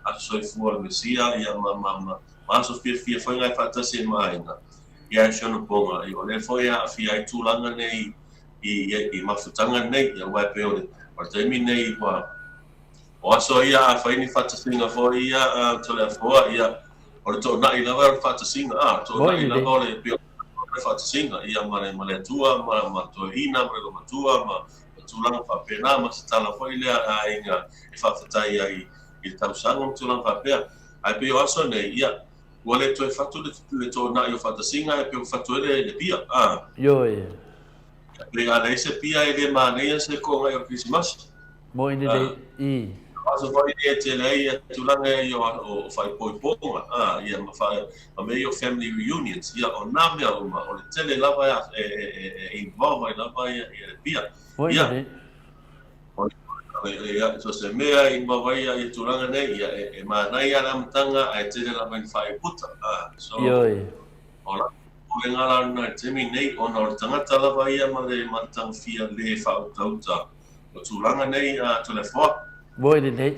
Aso Soifua o le Mesia, ia, ma, ma, ma, ma aso fiafia foi ngai faatasi ai ma aiga, ia, e si ona ponga, ia, o lea foi e aafia ai tulaga nei i, i, i mafutaga nei, ia, aua e pei o le, o le taimi nei ua, O aso ia a whai ni whatasinga foi ia a Toleafoa, ia, o le toonai lava o le whatasinga, a, toonai lava o le pio o le whatasinga, ia, ma le, ma le Atua, ma, ma toeina, ma le lomatua, ma, ma tulaga faapena, ma se tala foi lea a aiga e whawhetai ai i le tausaga ma tulaga faapea. Ae pei o aso nei, ia, ua le toe fatu le, le toonai o whatasinga, e pei ua fatu ai le, le pia, a. Ioe. Pei a leai se pia e le manaia se koongai o le Kerisimasi. Moi lelei, i. Aso foi e tele ai ia tulaga ia o faaipoipoga, ia ma fa, ma mea ia o family reunions, ia o nā mea uma, o le tele lava e, e, e, e involve ai lava ia, ia le pia. Moi Ia, lelei. o, ia, so se mea i involve ai ia, ia tulaga nei, ia, e, e manaia le amataga, ae tele lava ina faaiputa. So, Ioe. O la popolega la lena i taimi nei, ona o le tagata lava ia ma le ma le tagofia le faautauta o tulaga nei a Toleafoa. Moi lelei.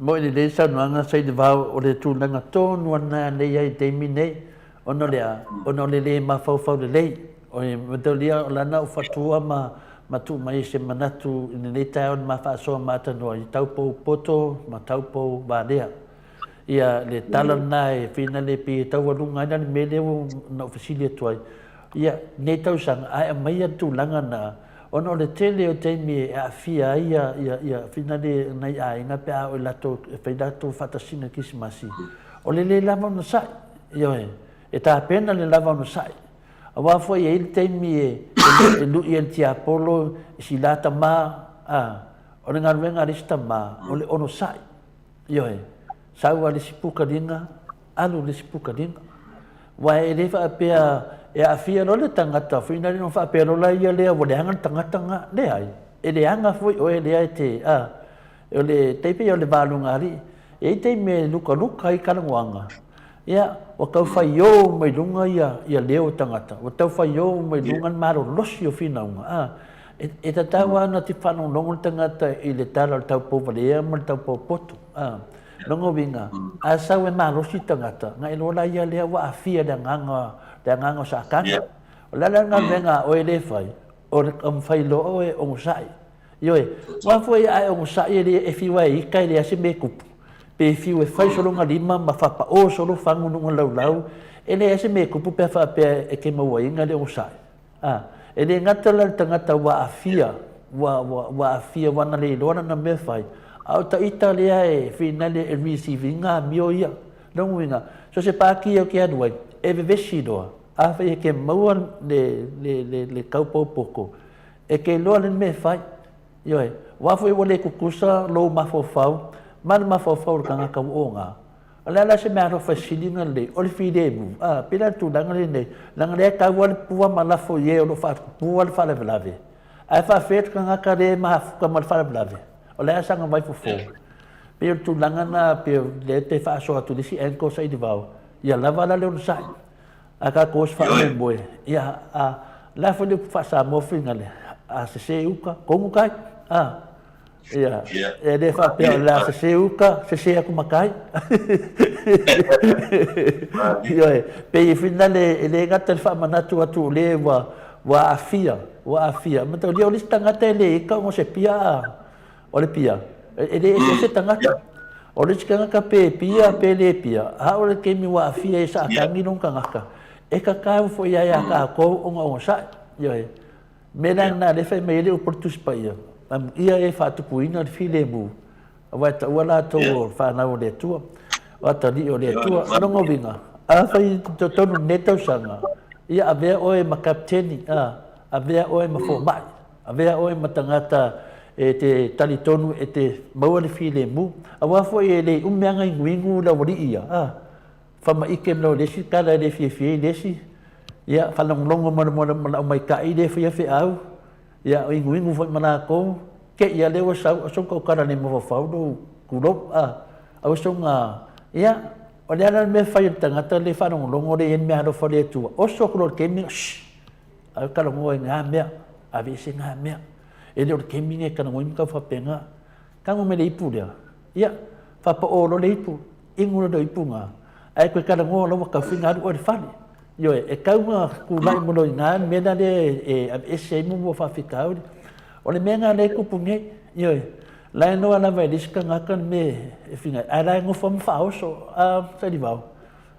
Moi lelei saunoaga Sailevao o le tulaga tonu ana nei ai i taimi nei, ona o le a? Ona o le le mafaufau lelei. O le mataulia o lana o fatua ma ma tuu mai se manatu i lenei taeao na ma faasoa ma atanoa i taupou poto ma taupou valea. Ia, le tala lena e finale pei e taualuga ai la le mea lea ua na ou fesili atu ai. Ia, nei tausaga, ae aumaia le tulaga na, ona o le tele o taimi e aafia ai ia, ia, ia finale nai aiga pe a oo i latou, e fai latou faatasiga Kerisimasi, o le le lava onosai, ioe, e tapena le lava onosai. Aua foi e i ai le taimi e, e lui ai le tiapolo i si la tama, a, o le galuega a le isi tama, o le onosai. Ioe, sau lava le isi pukaliga, alu le isi pukaliga. Aua e le faapea e aafia loa le tagata foi lea ona faapea loa ia lea ua leaga le tagata lena. Leai, e leaga foi oe lea e te, a, o le tai pei o le va lugalii. E i ai taimi e lukaluka ai talanoaga, ia, ua tau faio mai luga ia, ia leo o tagata, ua tau faio mai luga le malolosi o finauga, a. E, e tatau lava ona te faalogologo le tagata i le tala o le taupouvalea ma le taupoupoto, a. Lona uiga, a sau e malosi le tagata, na iloa la ia lea ua aafia i le agaga, le agaga o Satana. O le a la le galuega a oe lea e fai? O le taumafai loa oe e onosai. Ioe, aua foi a e onosai e le, e fiu lava e ita e leai se mea e tupu. Pe fiu e fai solo lima ma faapao solo fagu i luga o le laulau, e leai se mea e tupu pe a faapea e te mauaina le onosai. A, e le gata la le tagata ua aafia, ua, ua, ua aafia ua na le iloa lana mea e fai, a o ta ita lea e finale e receive ina amio ia. Lona uiga, so o se pākī ou te alu ai, e vevesi loa, afai e te maua le, le, le, le taupoupoko, e te iloa le mea e fai. Ioe, aua foi ua le tutusa lou mafaufau ma le mafaufau o le tagata ua oga. O le a la se meaalofa e sili ona lelei? O le filemu. A, pei la le tulaga lenei, leaga lea e tau lava le pua ma lafo i e o lo o faatupua le faalavelave. Ae faafefea le tagata lea e mafuta ma le faalavelave? O le a sana vaifofo? Pei o le tulaga lena, pei o lea e faasoa atu i le isi angle sa i le vao, ia lava la le onosai. A tatou o se faamoemoe, ia, a, o le a foi le upu faa-Samoa foi lea, a sese uta, tonu tai, a. Ia, e le faapea o le a sese uta, sese atu ma tai. Ioe, pei e finale e le gata le faamanatu atu o le ua, ua aafia, ua aafia. Mataulia o le isi tagata e le ita ona o se pia a, o le pia, e le eseese tagata. O le isi tagata pe pia pe le pia, a o le taimi ua aafia ai sa atagi lona tagata, e tatau foi ia ia tatou ona onosai. Ioe. Mea la lena lea e fai mai ai le upu a le Tusi Paia, Amuia e faatupuina le filemu, aua e taua latou o fanau a le Atua, o atalii o le Atua. O lona uiga, afai i totonu o lenei tausaga, ia avea oe ma kapeteni, a, avea oe ma fomai, avea oe ma tagata e te talitonu e te maua le filemu, aua foi e le umi lava gainuinu le aualii ia, a. Faamaite mai le isi tala e le fiafia ai le isi, ia, faalogologo mai le manao maita'i lea e faia feau, ia, o inuinu foi ma latou, te i a lea ua sau, aso tou tala nei mafaufau lou tulou, a, aua soga, ia, o le a la le mea e fai e le tagata lea e faalogologo lea e i ai le meaalofa a le Atua, oso atu loa i le taimi, shh, ae talanoa i na mea, aveese na mea. E le o le taimi lenei e talanoa ai ma tau faapena. Tago mai le ipu lea, ia, faapao loa le ipu, inu loa le ipu na, ae toe talanoa loa ua taufi na alu oe i le fale. Ioe, e tau na tulai mo loa i na le mea lea e aveese ai mo faafitauli. O le mea na lea e tupu nei, ioe, la e noa lava e le isi tagata le mea e finai, ae la e nofo ma faaoso, a Sailivao.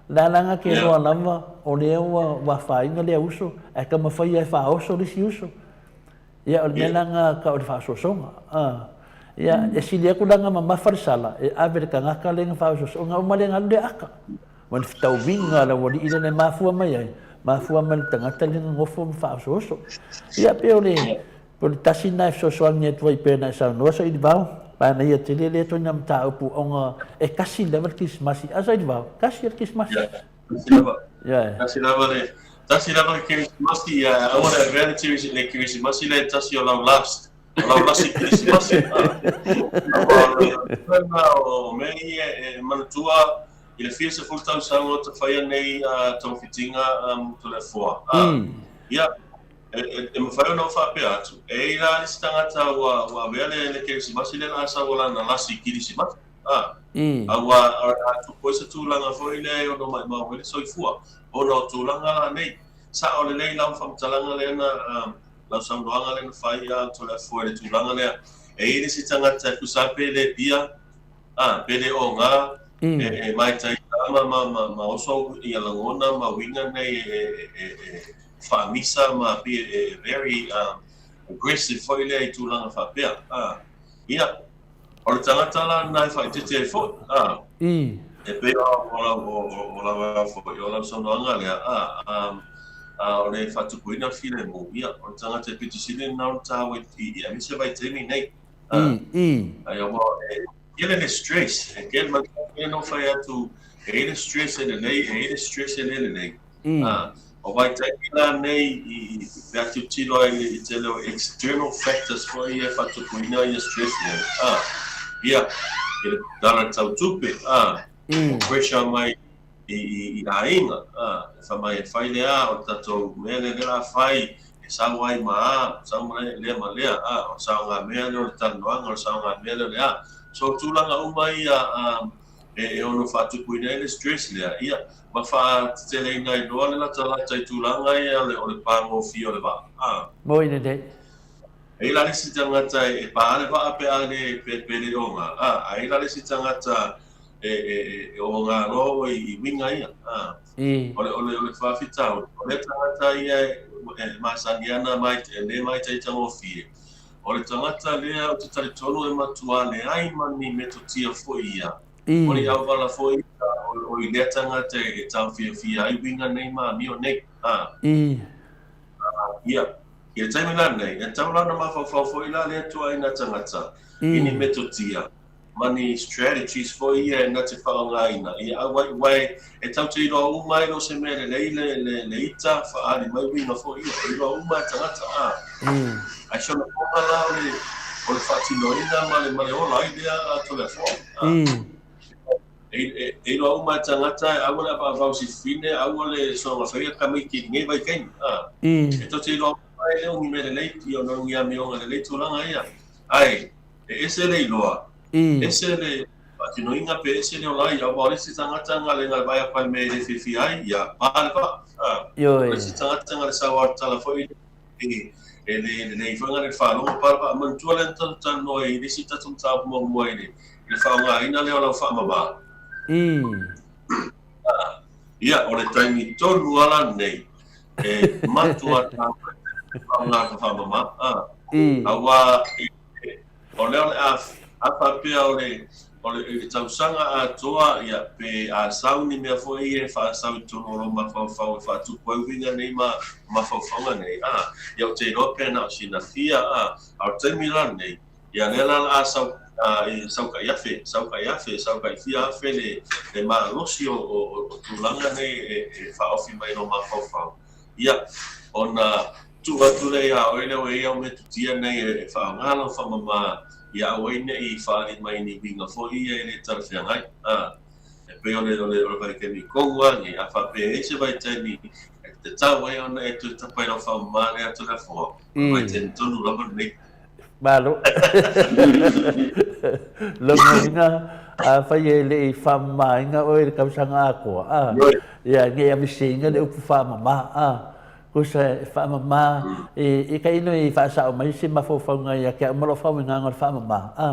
La la na ke noa lava, o lea ua afaina lea uso, ae taumafai ia e faaoso le isi uso. Ia, o le mea la lena tau o le faaosoosoga. Ia, e sili atu la ona mamafa le sala e ave i le tagata lea na faaosoosoga ona uma lea ona alu lea ata. Ma le fetauiga a le aualii lea na mafua mai ai, mafua mai le tagata lea na nofo ma faaosooso. Ia, pei o le, o le tasi lena e fesoasoani atu ai pei ona e saunoa Sailivao, manaia tele lea ituaiga mataupu ona e tasi lava le Kerisimasi. A Sailivao, tasi lava le Kerisimasi. Tasi lava. Yeah. Tasi lava le tasi lava le Kerisimasi ia aua le avea le Kerisimasi le Kerisimasi le tasi o lau last. O lau lasi Kerisimasi. Aua o mea ia e manatua i le fia sefulu tausaga o tafaia nei togafitiga Toleafoa. Ia, e mafai ona ou faapea atu, e i ai la isi tagata ua avea le Kerisimasi lea o le a sau o lana lasi Kerisimasi. A, aua a tupu ai se tulaga foi lea e ono maimau ai le soifua, ona o tulaga la nei. Sao lelei lau faamatalaga lea na, lau saunoaga lea na fai a Toleafoa i le tulaga lea. E i ai le isi tagata e tusa pe le pia, a, pe le oga, E maitaita ma ma ma ma oso ia lagona ma uiga nei e e e faamisa ma pei e very aggressive foi lea i tulaga faapea. Ia, o le tagata la lena e faaeteete ai foi. E pei o lau o lau foi o lau saunoaga lea, o le faatupuina filemu, ia, o le tagata e pito sili lena ona taua i aemaise vaitaimi nei. Ai aua e tele le stress, e tele mai na ou fai atu, e i ai le stress e lelei, e i ai le stress e le lelei. O vaitaimi la nei i pe a tilotilo ai i tele o external factors foi ia e faatupuina ia stress nei, ia, i le tala tau tupe, o pressure mai i aiga, e fai mai e fai le a, o le tatou mea lea o le a fai, e sau ai ma a, sau ma lea ma lea, o le saogamea lea o le talanoaga, o le saogamea lea o le a. So, tulaga uma ia e ono faatupuina ai le stress lea, ia, ma faateteleina ai loa le latalata i tulaga ia o le pagofie o le vaa. Moi lenei. E i ai la le isi tagata e pā le vaa pe a le, pe le oga, a i ai la le isi tagata e oga loa i uiga ia. O le, o le, o le faafitauli, o lea tagata ia e masani ana ma e le maitaitagofie, o le tagata lea ou te talitonu e matua leai ma ni metotia foi ia, o ni auala foi ia o i lea tagata e taofiofia ai uiga nei ma amio nei. Ia, i le taimi la lenei, e tatau la ona mafaufau foi la lea ituaiga tagata i ni metotia, ma ni strategies foi ia e na te faaaogaina ia auai e tau te iloa uma ai le o se mea lelei le le le ita faaali mai uiga foi ia e iloa uma e tagata a ai si ona poga la o le o le faatinoina ma le ma le ola ai lea a Toleafoa a e e e iloa uma e tagata e aua le avaavau sifine aua le soga faia tamaiti i lenei vaitaimi a e tau te iloa uma ai le o ni mea lelei ia ona o ni amioga lelei tulaga ia ae E ese le iloa, ese le faatinoina pe ese le ola ai, aua o le isi tagata na le vaai atu i mea e le fiafia ai, ia, pa le vaa. O le isi tagata na le sau lava tala foi e le lelei foi na le faalogo pa le vaa. Manatua lea na tatou talanoa i le isi tatou mataupu muamua i le faaaogaina lea o lau faamama. Ia, o le taimi tonu lava lenei e matua taua ai le faaaoga ka faamama, aua O lea o le a, a faapea o le, o le, i le tausaga atoa, ia, pe a sau ni mea foi ia e faasau i totonu o lou mafaufau e faatupu ai uiga nei ma mafaufauga nei, a, ia ou te iloa pe na o sina fia, a, a o le taimi la lenei, ia lea la o le a sau, a, i sau tai afe, sau tai afe, sau tai fia afe le, le malosi o, o, o tulaga nei e, e faaofi mai i lou mafaufau. Ia, ona tuu atu lea iā oe lea ua i ai au metotia nei e faaaoga lau faamama ia aua ai ne i faaali mai ni uiga foi ia e le talafeagai. A, e pei o le, o le, o le vaitaimi tonu lava lenei, a faapea e i ai se vaitaimi e tatau ai ona e toe tapa i lau faamama lea Toleafoa, o le vaitaimi tonu lava lenei. Malo. Logoina, afai e le i faamamaina oe i le tausaga atoa, a, ia, ne i aveseina le upu faamama, a, kusa e faamama, e, e taino i faasao mai se mafaufauga ia te au ma lou faauigaga o le faamama, a,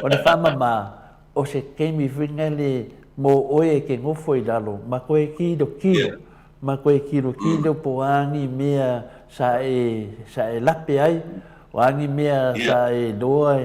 o le faamama, o se taimi foi lea mo oe e te nofo i lalo ma toe tilotilo ma toe tilotilo po o a ni mea sa e, sa e lape ai, o a ni mea sa e iloa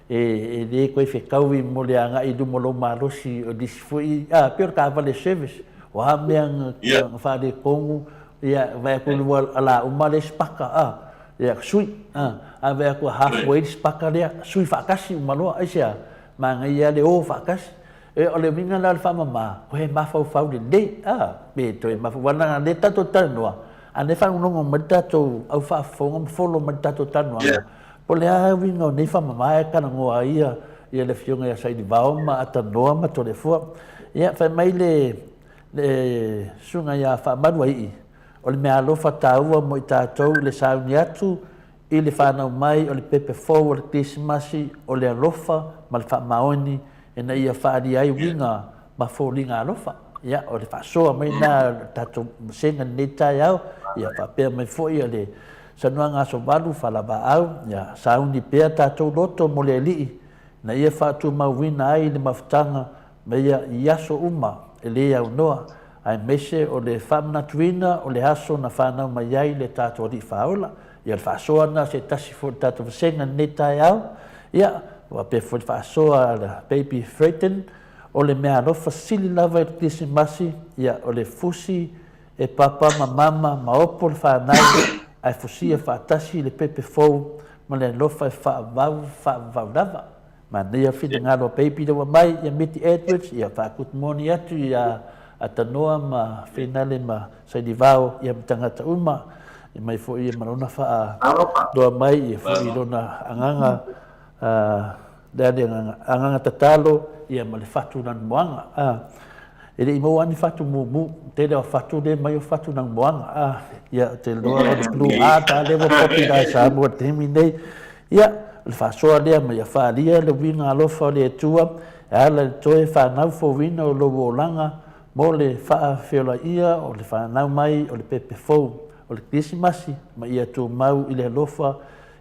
e, e le toe fetaui mo le agai i luma o lou malosi o nisi foi, a, pei o le taavale service, o a mea na faaletonu, ia, vaai atu ua ala uma le sipaka, a, ia, sui, a, a vaai atu halfway le sipaka lea, sui faatasi uma loa, aisea? Manaia le o faatasi. E, o le uiga la o le faamama, koe mafaufau lelei, a, pe toe mafaufau, aua lea tatou te talanoa, a lea e faalogologo mai le tatou au faafofoga ma follow mai le tatou talanoaga, po o le a uiga o nei faamama ae talanoa ai ia, ia le Afioga ia Sailivao ma Atanoa ma Toleafoa. Ia, fai mai le, le Susuga ia Faamaluaii, o le meaalofa taua mo i tatou i le sauni atu I le fanau mai o le pepe fou o le Kerisimasi, o le alofa ma le faamaoni ina ia faaalia ai uiga ma foliga alofa. Ia, o le faasoa mai lena o le tatou vasega i lenei taeao, ia faapea mai foi o le Sanuaga Aso Valu Faalavaau, ia sauni pea tatou loto mo le Alii, ina ia faatumauina ai le mafutaga. ma ia i aso uma e le aunoa, aemaise o le faamanatuina o le aso na fanau mai ai le tatou Alii Faaola. Ia o le faasoa lena a se tasi foi o le tatou vasega i lenei taeao. Ia, faapea foi le faasoa a le Baby Freighton, o le meaalofa sili lava i le Kerisimasi, ia o le fusi e papa ma mama ma opo le fanau ae fusia faatasi le pepe fou ma le alofa e faavavau faavavau lava. Manaia finagalo a Baby lea ua mai ia Mitty Edwards, ia faa-good morning atu ia Atanoa ma Finale ma Sailivao ia ma tagata uma. E mai foi ia ma lona faaloa mai ia foi lona agaga lea le agaga tatalo ia ma le fatu lanumoaga. E le i maua ni fatu mumu, tele o fatu lea mai o fatu lanumoaga. Ia te loa o le blue heart a lea ua popular i Samoa i le taimi nei. Ia, o le faasoa lea ma ia faaalia le uiga alofa o le Atua e ala i le toe fanau fouina o lou olaga mo le faafeolaia o le fanau mai o le pepe fou o le Kerisimasi ma ia tumau i le alofa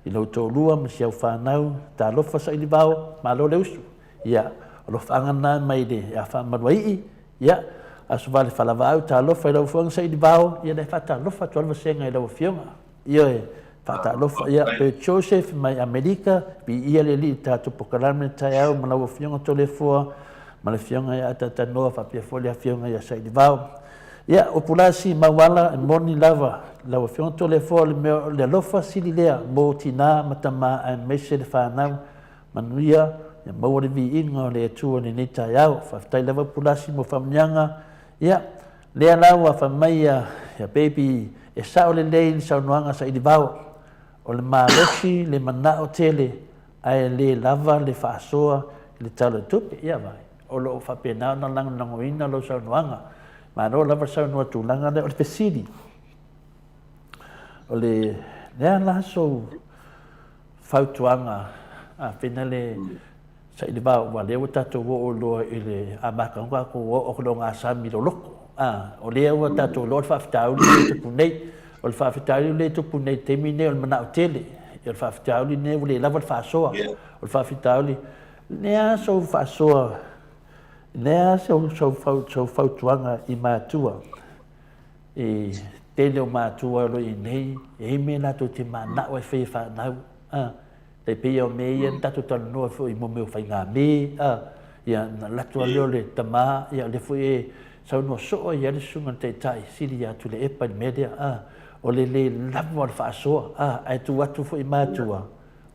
i lou toalua ma si au fanau. Talofa Sailivao, malo le usu. Ia, o alofaaga na mai le ia Faamaluaii, ia, Aso Vale Falavaau, talofa i lau Afioga Sailivao, ia le faatalofa atu ai le vasega i lau Afioga. Ioe, faatalofa, ia, Bert Joseph mai Amerika, viia le Alii i le tatou pokalame i le taeao ma lau Afioga Toleafoa, ma le Afioga ia Atatanoa faapea foi le Afioga ia Sailivao. Ia, o Pulasi Mauala, e moni lava lau Afioga Toleafoa, le mea o le alofa sili lea mo tina ma tama aemaise le fanau manuia, ia maua le viiga o le Atua i lenei taeao. Faafetai lava Pulasi mo faamanuiaga. Ia, lea la ua fai mai ia, ia baby, e sao lelei le saunoaga a Sailivao, o le malosi le manao tele ae le lava le faasoa i le Tala o le Tupe. Ia vaai, o lo o faapena ona lagolagoina lau saunoaga. Malo lava le saunoa tulaga lea. O le fesili, o le, le a la sou fautuaga a finale Sailivao, aua lea ua tatou oo loa i le amata ona tatou oo atu i le ogasami loloko. A, o lea ua tatou iloa le faafitauli lea e tupu nei. O le faafitauli lea e tupu nei i le taimi lenei o le manao tele. O le faafitauli lenei ua le lava le faasoa. O le faafitauli, le a sou faasoa, le a sou, sou, sou fautuaga i matua i tele o matua o lo o i ai nei, e i ai mea latou te manao e fai e fanau. A. E pei o mea ia na tatou talanoa foi i mea o faigame, a, ia, na alu atu lava lea o le tama, ia, o lea foi e saunoa soo ai lava le susuga i le Taitai, sili ia Tuilaepa i le mea lea, a, o le le lava o le faasoa, a, ae tuu atu foi i matua,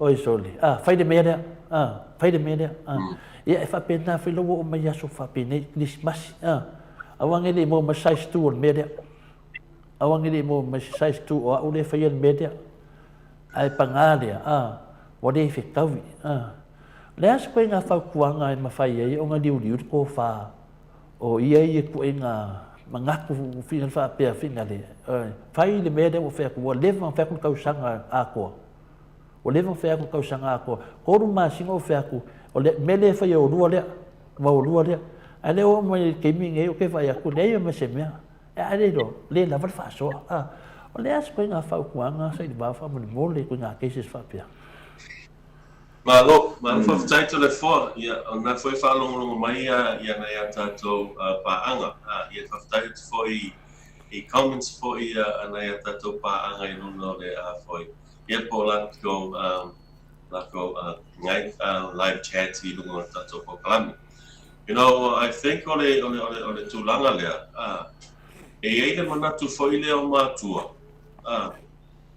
oi sole, a, fai le mea lea, a, fai le mea lea, a. Ia, e faapena foi lou oo mai i aso faapenei, Kerisimasi, a, aua ne i le maua mai size tu o le mea lea. Aua ne i maua mai se size tu o au lea e faia le mea lea. Ae pagā lea, ā, ua le fetaui, ā. O le a se koiga fautuaga e mafai ai ona liuliu le tofa o ia ia ituaiga manatu finagalo faapea finagale, fai le mea lea ua fai atu, ua leva ona fai atu le tausaga atoa. Ua leva ona fai atu le tausaga atoa. 3 masina o fai atu, o le mea lea e fai e oulua lea, ma oulua lea. Ae lea ua oo mai i le taimi lenei ou te vaai atu, leai ma se mea. E le iloa, le lava le faasoa. A, o le a se ituaiga fautuaga sa i le va faamolemole i ituaiga cases faapea? Malo, malo faafetai Toleafoa. Ia, o lena foi e faalogologo mai ia ia nai a tatou paaga. Ia faafetai atu foi i comments foi a nai a tatou paaga i luna o le a foi. Ia po o latou latou live chat i luga o le tatou polokalame. You know, I think o le, o le, o le, o le tulaga lea, a, e i ai le manatu foi lea o matua, a,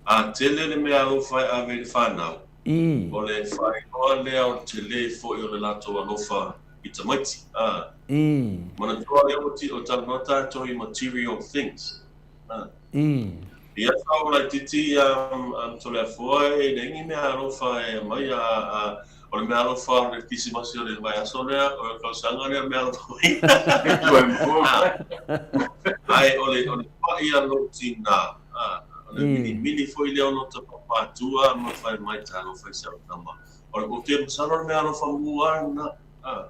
a tele le mea alofa e ave i le fanau, I. o le faailoa lea o le tele foi o le latou alofa i tamaiti, a. I. Manatua lea ua ti, o talanoa tatou i material things, a. I. I aso au laititi a Toleafoa e leai ni mea alofa e aumai a, a, o le mea alofa o le Kerisimasi o le vaiaso lea, o le tausaga lea o le mea alofa mai. Ae o le, o le paʻi a lou tinā, a, o le milimili foi lea o lota papatua ma fai mai, Talofa i si au tama. O le, ou te masalo o le mea alofa mua lena, a.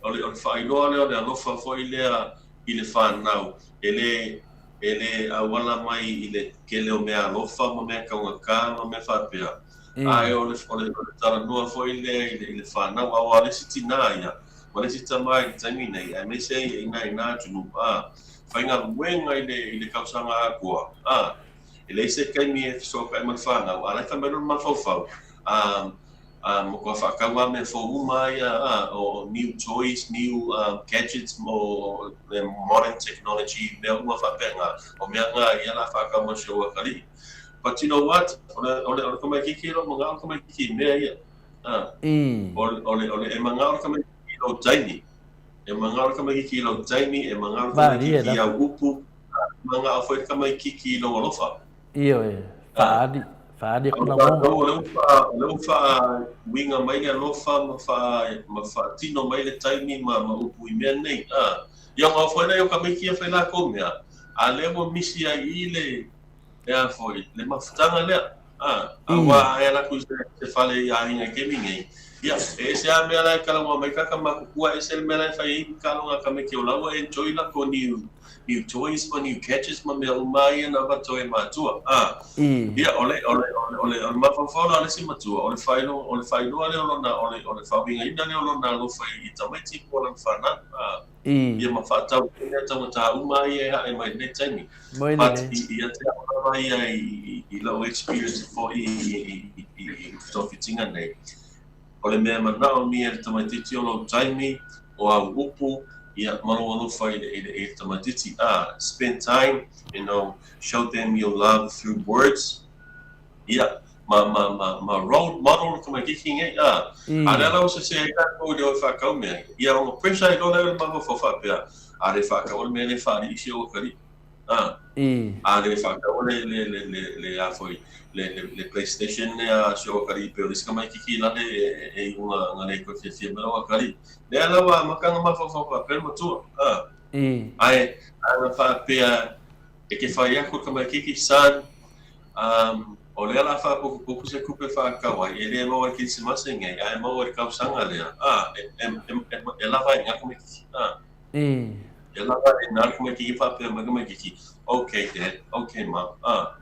O le, o le faailoa lea o le alofa foi lea i le fanau, e le, e le auala mai i le tele o mea alofa ma mea taugata ma mea faapea, ae o le, o le, o le talanoa foi lea i le, i le fanau, aua o le isi tinā ia, ma le isi tama i le taimi nei, aemaise ai i nā atunuu, ā, faigaluega i le, i le tausaga atoa, ā, e leai se taimi e fesootai ma le fanau, a la e fai mai lona mafaufau, ā, ā, matua faatau lava mea fou uma ia, ā, o new toys, new gadgets, o le modern technology, mea uma faapena, o mea na ia la faatau ma si ou atalii. But you know what? O le, o le, o le tamaitiiti e le o manao le tamaitiiti i mea ia. Ā, o le, o le, o le, e manao le tamaitiiti i lou taimi. E manao le tamaitiiti i lou taimi, e manao le tamaitiiti i au upu, e manao foi le tamaitiiti i lou alofa. Ioe, faaali, faaali aku lagona. O lea ua, o lea ua faauiga mai le alofa ma faa, ma faatino mai le taimi ma, ma upu i mea nei. Ā, ia ona o foi lea o tamaiti ia fai latou mea, a lea ua misi ai i i le, le a foi, le mafutaga lea. Ā, aua a e alu atu i se fale i aiga i taimi nei, ia, e ese lava mea la e talanoa mai tagata matutua, ese le mea la e fai ai taaloga a tamaiti o la ua enjoy latou new, new toys ma new gadgets ma mea uma lava ia na avatu ai e matua. Ā, ia, o le, o le, o le, o le, o le mafaufau la o le isi matua, o le faailoa, o le faailoa lea o lona, o le, o le faauigaina lea o lona alofa i tamaiti po o lana fanau. Ā. Ia ma faatau i mea taugata uma ia e hae mai lenei taimi. But ia te au lava ia i lau experience foi i togafitiga nei, o le mea e manaomia e le tamaitiiti o lou taimi, o au upu, ia ma lou alofa i le tamaitiiti. Ah, spend time, you know, show them your love through words. Ia, ma, ma, ma, ma role model le tamaitiiti nei, ā. A lea la ua sese ai tatou i le o e faatau mea, ia ona pressure ai loa lea o le mafaufau faapea, a le faataua le mea lea e faalii si ou atalii, ā. A le faataua le, le, le, le, le a foi, le, le, le playstation lea a si ou atalii pei o le isi tamaitiiti la le e, e iu na, na le toe fiafia mai lou atalii. Lea la ua amata ona mafaufau faapea le matua, ā. Ae, ana faapea e te fai atu le tamaitiiti, son, Um, o lea la faaputuputu se tupe faatau ai, e le maua i le Kerisimase nei, ae maua i le tausaga lea. A, e, e, e, e, e lava ai i ina tamaitiiti. A. E lava ai i ina le tamaitiiti faapea mai tamaitiiti, okay dad, okay mum. A.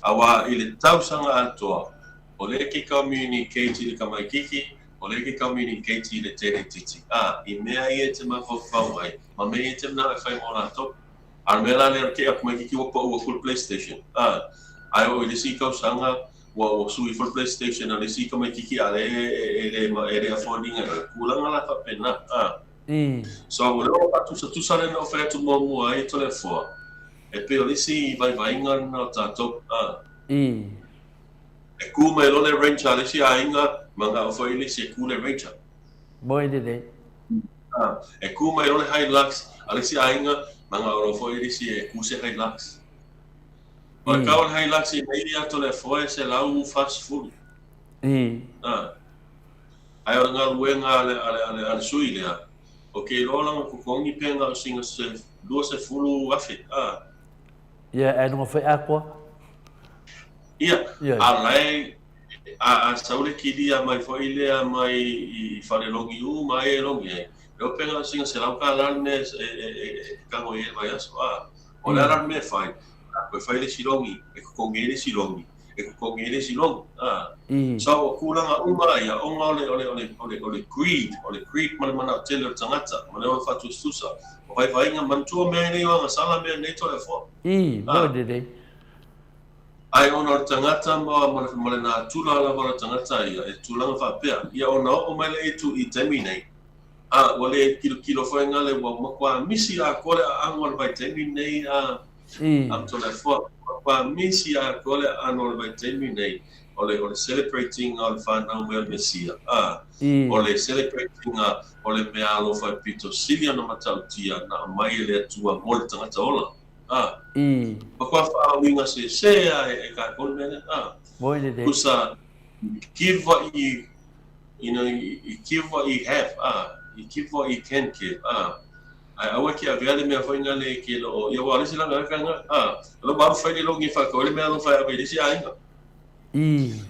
Aua i le tausaga atoa, o lea ke communicate i le tamaitiiti, o lea ke communicate i le tereititi. A, i mea ia e te mafaufau ai, ma mea ia e te manao e fai mo latou. A o le mea la lea o le kei atu mai kiki ua pau atu le playstation a ae oo i le isi tausaga ua ua sui ifo le playstation a le isi tamaititi a lea e le e le afford ina e tulaga la faapena a so o lea ua faatusatusa lea na ou fai atu muamua ai Toleafoa e pei o le isi vaivaiga lena o tatou a e ku mai loa le ranger a le isi aiga manao foi le isi e ku le ranger. Moe lelei. Ā, e kū mai loa le Hilux a le isi aiga, manao loa foi le isi e kū se Hilux. O le kau o le Hilux i nei ia Toleafoa e 140. Ā, ae o le galuega a le, a le, a le, a le sui lea, o ke iloa lana totogi pe na o sina se 20,000, ā. Ia, ae luga foi atoa. Ia, a lae A, a sau le kilia mai foi lea mai i Falelogi uma ai e logi ai, e ope na o sina $100 le mea e, e, e, e kago i ai le vaiaso. A, o le a la le mea e fai? A koe fai le isi logi, e totogi ai le isi logi, e totogi ai le isi logi. A, so o tulaga uma ia, ona o le, o le, o le, o le, o le greed, o le greed ma le manao tele o le tagata, ma le ola faatusatusa, o vaivaiga, manatua mea nei o agasala mea nei Toleafoa. Moe lelei. Ae ona o le tagata ma, ma le, ma le natura lava o le tagata ia, e tulaga faapea, ia ona oo mai lea i tu i taimi nei, a, ua le kilokilo foi ngale ua matua misi atoa le aano o le vaitaimi nei a, a Toleafoa, matua misi atoa le aano o le vaitaimi nei, o le, o le celebrate ina o le fanau mai o le Mesia, a, o le celebrate ina o le mea alofa e pito sili ona matautia na aumai e le Atua mo le tagata ola. A. Matua faauiga sese a e tatou le mea lea. A. Moi lelei. Kusa, you give what you, you know, you give what you have. A. You give what you can give. A. Ae aua e ke avea le mea foi na le ke loo, ia ua le isi langa ka nga. A. Lo ba fai le longi fa ko le mea lo fai ave le isi aiga.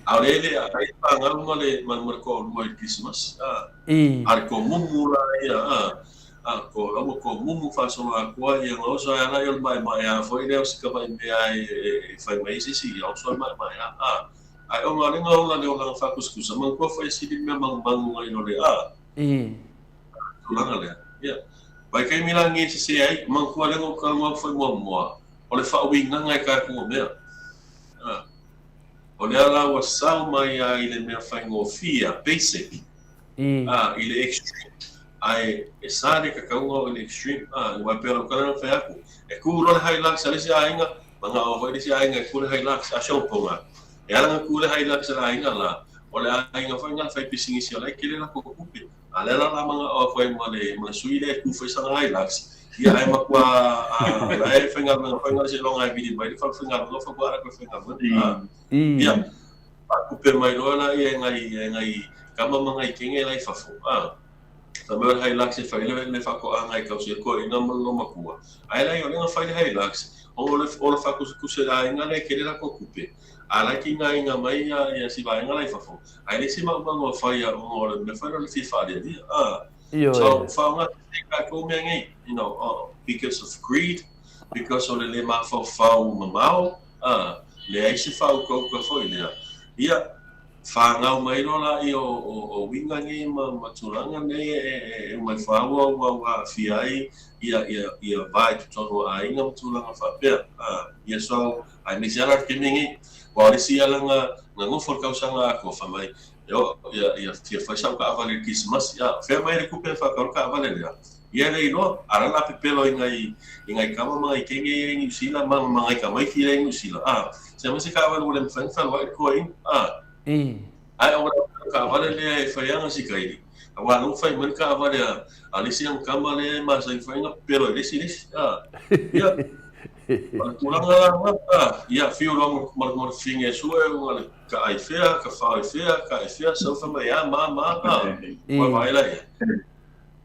A o le le ai whangau ma le ma le ko lua i Christmas. A. A le ko mumu la ia. A. A ko laua ko mumu faasolo atoa ia nga oso ai ala ia o le maemae a foi lea o si kamaʻi mea e e fai mai ai se isi ia oso ai maemae a a ae ona le nga ola le olaga faakusikusa manatua foi e sili le mea magumagu nai lo le a. tulaga lea. Ia. Vaitaimi la ngi e sese ai, manatua lea na ou talanoa atu foi muamua, o le faauigaga e tatou o mea. A. O lea la ua sau mai a i le mea faigofie, basic, a, i le extreme. Ae e sa le tatau ona oo i le extreme, a, aua e pei o lau tala na fai atu, e tu loa le Hilux a le isi aiga, manao foi le isi aiga e tu le Hilux, a siaopoga, e ala ona tu le Hilux a le aiga la, o le aiga foi lena le faipisinisi o la e tele latou tupe. A lea la la manao atu ai ma le ma le sui lea e tu foi sana Hilux, ia ae matua la e faigaluega foi na seiloga e vili mai le fale faigaluega faatoa ala toe faigaluega. A, ia, faatupe mai loa laia e nai e nai kama ma nai kene la i fafo. A, fai mai o le Hilux e fai le le faatoaga e tausi ai le toeaina ma le loomatua. Ae la o lea na fai le Hilux, ona o le ola faatusatusa i le aiga lea e tele latou tupe. A la e tigaina mai ia si vaega la i fafo, ae leai se maumaga o faia ona o le mea foi lea o le fia faalialia. A, Ioe. so faaaoga sese tatou mea nei, you know, because of greed, because o le le mafaufau mamao, a, leai se faaukauka foi lea. Ia, fanau mai loa laia o uiga nei ma tulaga nei e uma ifo lava ua ua aafia ai ia va i totonu o aiga ma tulaga faapea. A, ia so, aemaise lava la le taimi nei, aua o le isi ala na nofo le tausaga atoa fai mai, ioe, ia fia fai sau taavale i le Kerisimasi, a, fea mai le tupe e faatau le taavale lea? Ia e le iloa, a o la e la pepelo i nai i nai kama ma nai teine ia i Niu Sila ma ma nai tamaiti ia i Niu Sila, a, se aumai se taavale ua le mafai ona fealuai le toeaina, a. Ae o le taavale lea e fai ana sikaili, aua o lea ua fai mai le taavale a a le isi ana tama lea e masani foi ona pepelo i le isi i le isi, a. Ia, o le tulaga la lena, a, ia fiu loa ma le fafine e sue ona le ka ai fea, ka fao i fea, ka ai fea, sau fai mai, a, ma, ma, a, ua vaai la ia.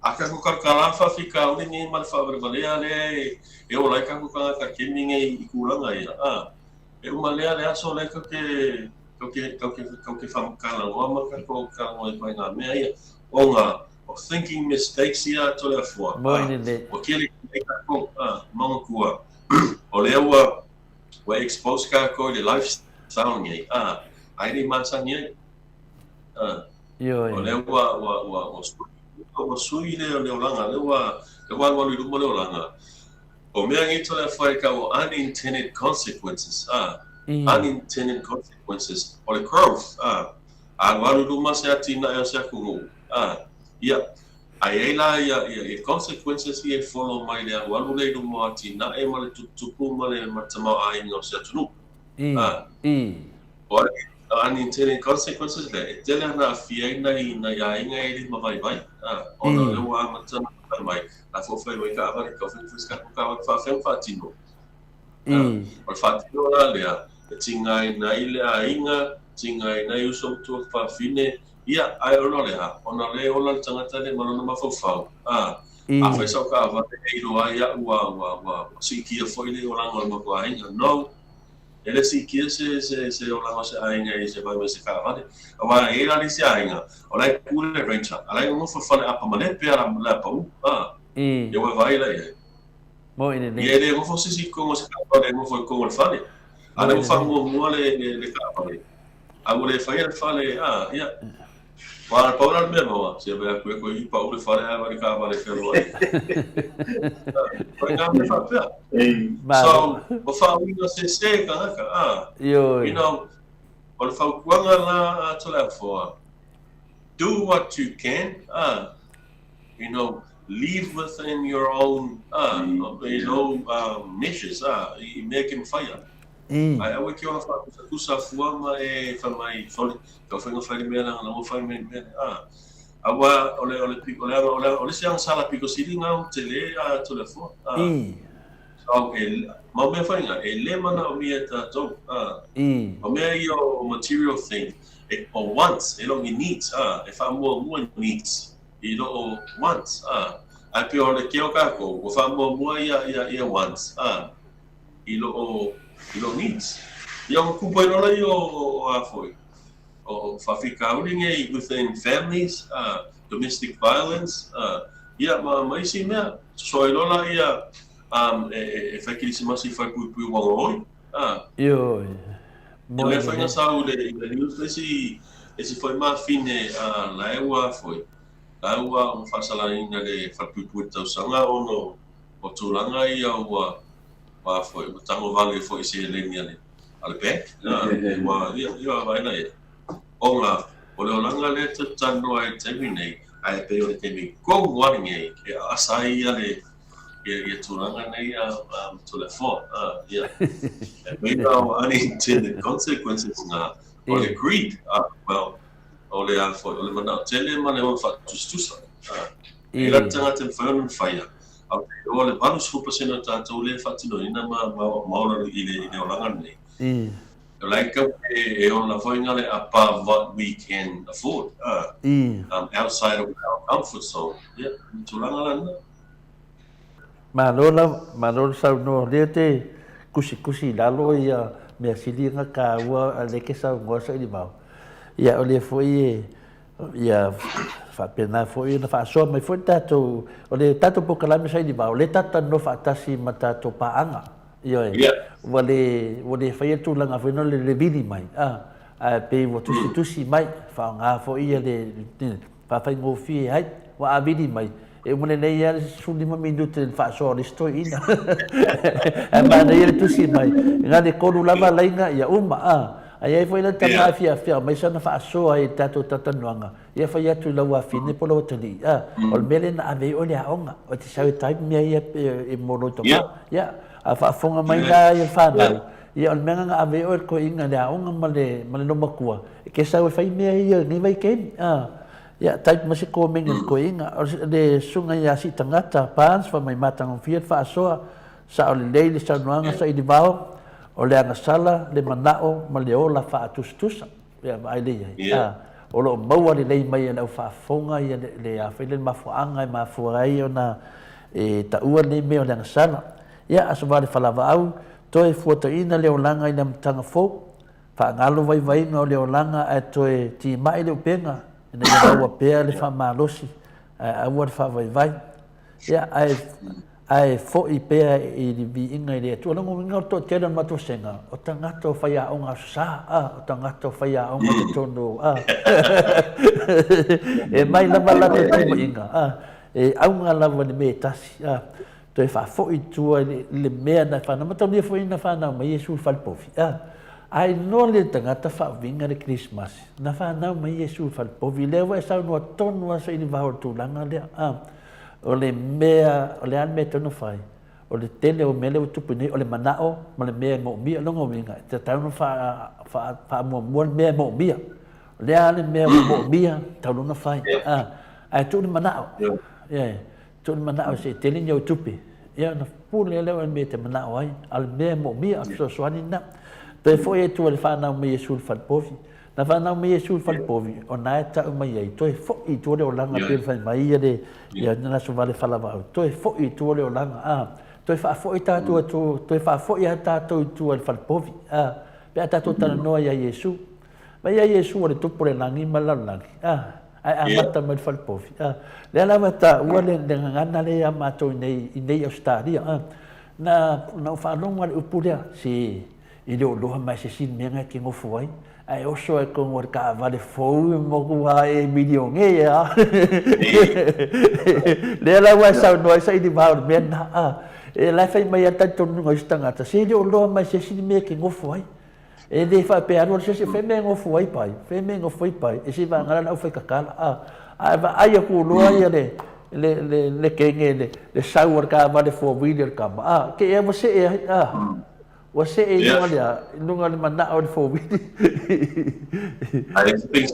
A tatou tautala le faafitauli nei ma le faavalevalea lea e ola ai tatou tagata kemi nei i tulaga ia, a, e uma lea le aso lea tatou te, tatou te, tatou te, tatou te faatalanoa ma tatou talanoa ai ituaiga mea ia, ona o thinking mistakes ia a Toleafoa, a, ua tele ai tatou, a, manatua, o lea ua, ua expose tatou i le lifestyle nei, a, ae le i masani ai, a. Ioe. O lea ua, ua, ua, ua sui, ua sui le, le olaga, lea ua, lea ua alualu i luma le olaga. O mea nei Toleafoa e tau o unintended consequences, a, unintended consequences o le growth, a, alualu i luma se atinae o se atunuu, a, ia, a i ai la ia, ia, ia consequences ia e follow mai le alualu lea i luma o atinae ma le tuputupu ma le, ma le tamaoaiga o se atunuu. A. O unintended consequences lea, e tele ana aafia ai nai, nai aiga e le mavaivai, a, ona o lea ua amata ona fai mai, la foi ua fai mai taavale, tau fai se tatou taavale faafeau ma faatino. A, o le faatino la lea, e tigaina ai le aiga, tigaina ai uso ma tuafafine, ia, ae ona o le a? Ona o lea e ola le tagata lea ma lona mafaufau, a, afai sau taavale e iloa ai au ua, ua, ua siitia foi le olaga o le matou aiga. No! E le siitia se, se, se olaga o se aiga i se vaivai se taavale. Aua e i ai la le isi aiga, o la e tu le Ranger, a la e nonofo i le fale apa malepe a le apaū, a. Ia ua e vaai la i ai. Moi lenei. Ia e le nofo se isi i totonu o se taavale e nofo i totonu o le fale. A lea ua faamuamua le, le, le taavale, a ua le faia le fale, a, ia. Aua na pau la le mea maua, se vaai atu e koe i pau le fale ae vaai le taavale e fealuai. Koe ngā mea faapea. So, ua faauiga sese tagata, a. Ioe. You know, o le fautuaga la a Toleafoa, do what you can, a, you know, live within your own, a, you know, measures, a, i mea ke mawhai ana. Ae aua e ke ola whaakusakusa fua ma e whai mai, sorry, tau whainga whai le mea langa, ua whai mai le mea, a, aua, o le, o le, o le, o le, o le isi agasala pito sili ngā o tele a Toleafoa, a, so, e, ma o mea whainga, e le manaomia e tātou, a, o mea ia o material thing, e, o wants, e lo ni needs, a, e whaamuamua needs, i lo o wants, a, ae pei o le ke o kākou, ua whaamuamua ia, ia, ia wants, a, i lo o, i lo needs. Ia ua kupu ai loa ia o, o a foi, o faafitauli nei within families, domestic violence, ia ma, ma isi mea. Soso ai loa la ia um, e, e, e fai kerisimasi i whaipuipui Wangaoi. Ioe. Ia mea whainga sa u le, i le news le isi, isi foi mafine, la e ua foi. La ua ua faasalaina le falepuipui i le tausaga ona o tulaga ia ua ua foi ua tagovale foi i seleni a le a le bank. Ua ia ia vaai la ia. Ona o le olaga lea e tatou talanoa ai i le taimi nei, ae pei o le taimi tonu lava lenei e aasa ai ia le ia, ia tulaga nei a Toleafoa. Ia. E pei la o unintended consequences na o le greed. Well, o le a foi, o le manao tele ma le ola faatusatusa. E i ai la tagata e mafai ona faia, ae ou te iloa o le 80% o tatou lea e faatinoina ma, ma, ma ola i le, i le olaga lenei. O la e tau e, e ola foi ngale above what we can afford, outside of our comfort zone. Ia, tulaga la lena. Malo lava, malo le saunoa. O lea te tusitusi i lalo ia mea sili ona taua a lea e te saunoa Sailivao. Ia o lea foi e ia faapena foi ona faasoa mai foi le tatou, o le tatou polokalame Sailivao, o lea tatou talanoa faatasi ma tatou paaga. Ioe. Ua le, ua le faia le tulaga foi lena o le vili mai, a, ae pei ua tusitusi mai, faaaoga foi ia le, faafaigofie ai. Ua avili mai, e uma lelei lava le 15 minute i le faasoa o le isi toeaina. Ae manaia le tusi mai, na o le tolu lava laina ia uma. A, ae i ai foi la le tama e fiafia aumai sana faasoa i le tatou talatalanoaga, ia fai atu i lau afine po o lau atalii, a, o le mea lea na ave ai oe i le aoga, e te sau e type mea ia e mo lou tama. Ia, a faafofoga mai la le fanau, ia o le mea lena na ave ai oe e le toeaina i le aoga ma le ma le loomatua, E ke sau e fai mea ia i lenei vaitaimi. A, ia, type mai se komeni a le toeaina. O le susuga ia Siitagata Barnes fai mai matagofie le faasoa, sao lelei le saunoaga saili vao, o le agasala, le manao ma le ola faatusatusa. Ia, vaai lea i ai. A, o lo o maua lelei mai e le au faafofoga ia le, le a fai lea le mafuaaga e mafua ai ona e taua lenei mea o le agasala. Ia, Aso Vale Falavaau, toe fuataina le olaga i le amataga fou. Faagalo vaivaiga o le olaga ae toe timai le upega ina ia maua pea le faamalosi ae aua le faavaivai. Ia, ae, ae foi pea i le viiga i le Atua. O lona uiga o le toatele o le matou vasega, o tagata o faiaoga aso sa, a, o tagata o faiaoga i totonu, a. E mai lava latou timaiga, a, e auga lava i le mea e tasi, a. Toe faafoi i tua i le mea na whanau. Matalia foi na whanau mai Iesu i falepovi. A, ae noa le tagata faauiga le Kerisimasi. Na whanau mai Iesu i falepovi. Lea ua e saunoa tonu lava i le va o le tulaga lea. A, o le mea, o le a le mea e tatau ona fai? O le tele o mea lea ua tupu nei, o le manao ma le mea e moomia. O lona uiga, e tatau ona faamuamua le mea e moomia. O le a le mea ua moomia, tatau loa ona fai. A, ae tuu le manao. Yeah. Tuu le manao se i tele ni au tupe, ia ona pule lea o le mea e te manao ai, a o le mea e moomia, a fesoasoani lena. Toe foi atu ai le fanau mai Iesu i le falepovi. Na fanau mai Iesu i le falepovi, o na e tau mai ai, toe foi i tua le olaga, pei ona fai mai ia le, ia le Aso Vale Falavaau, toe foi i tua le olaga, a, toe faafoi tatou atu, toe faafoi lava tatou i tua i le falepovi, a, pe a tatou talanoa ia Iesu. Mai ia Iesu o le Tupu o le lagi ma le lalolagi, a, ae amata mai le falepovi. A, lea lava e taua le, le gagana lea ia matou i nei, i nei Ausetalia. A, na, na ou faalogo lava i le upu lea, se e le o loa mai se isi mea na e te nofo ai, ae oso ai totonu o le taavale fou e matua e milionea a. Lea la ua e saunoa ai saili vao i le mea lena. A, e la e fai mai lava le talitonuga o isi tagata, se e le o loa mai se isi mea e te nofo ai. E le faapea alu alu se isi, fai mea e nofo ai pai, fai mea e nofo ai pai, e se vagana le aufaikakala, a, ae vaai atu loa ia le, le, le, le kenge, le, le sau o le taavale four wheel a le tama, a, te ea ua see ai, a, ua see i luga le a, i luga le manao o le four wheel. Ai se ping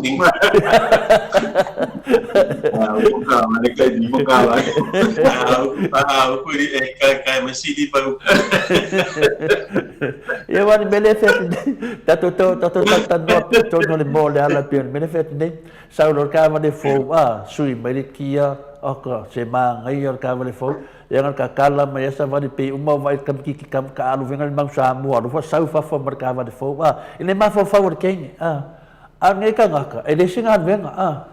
Ia wani mele fe atu nei. Tatou tau tatou talatalanoa pea tonu o le moa o le ala pea o le mele fe atu nei. Sau loa le taavale fou, a, sui mai le kia, oka, se manaia o le taavale fou. Ia na tatala mai a savali pei uma o vaai kamikiki kam ka alu venga le mau Samoa alofa sau fafo ma le taavale fou, a, i le mafaufau o le teine, a. A o lenei tagata, e le se galuega, a.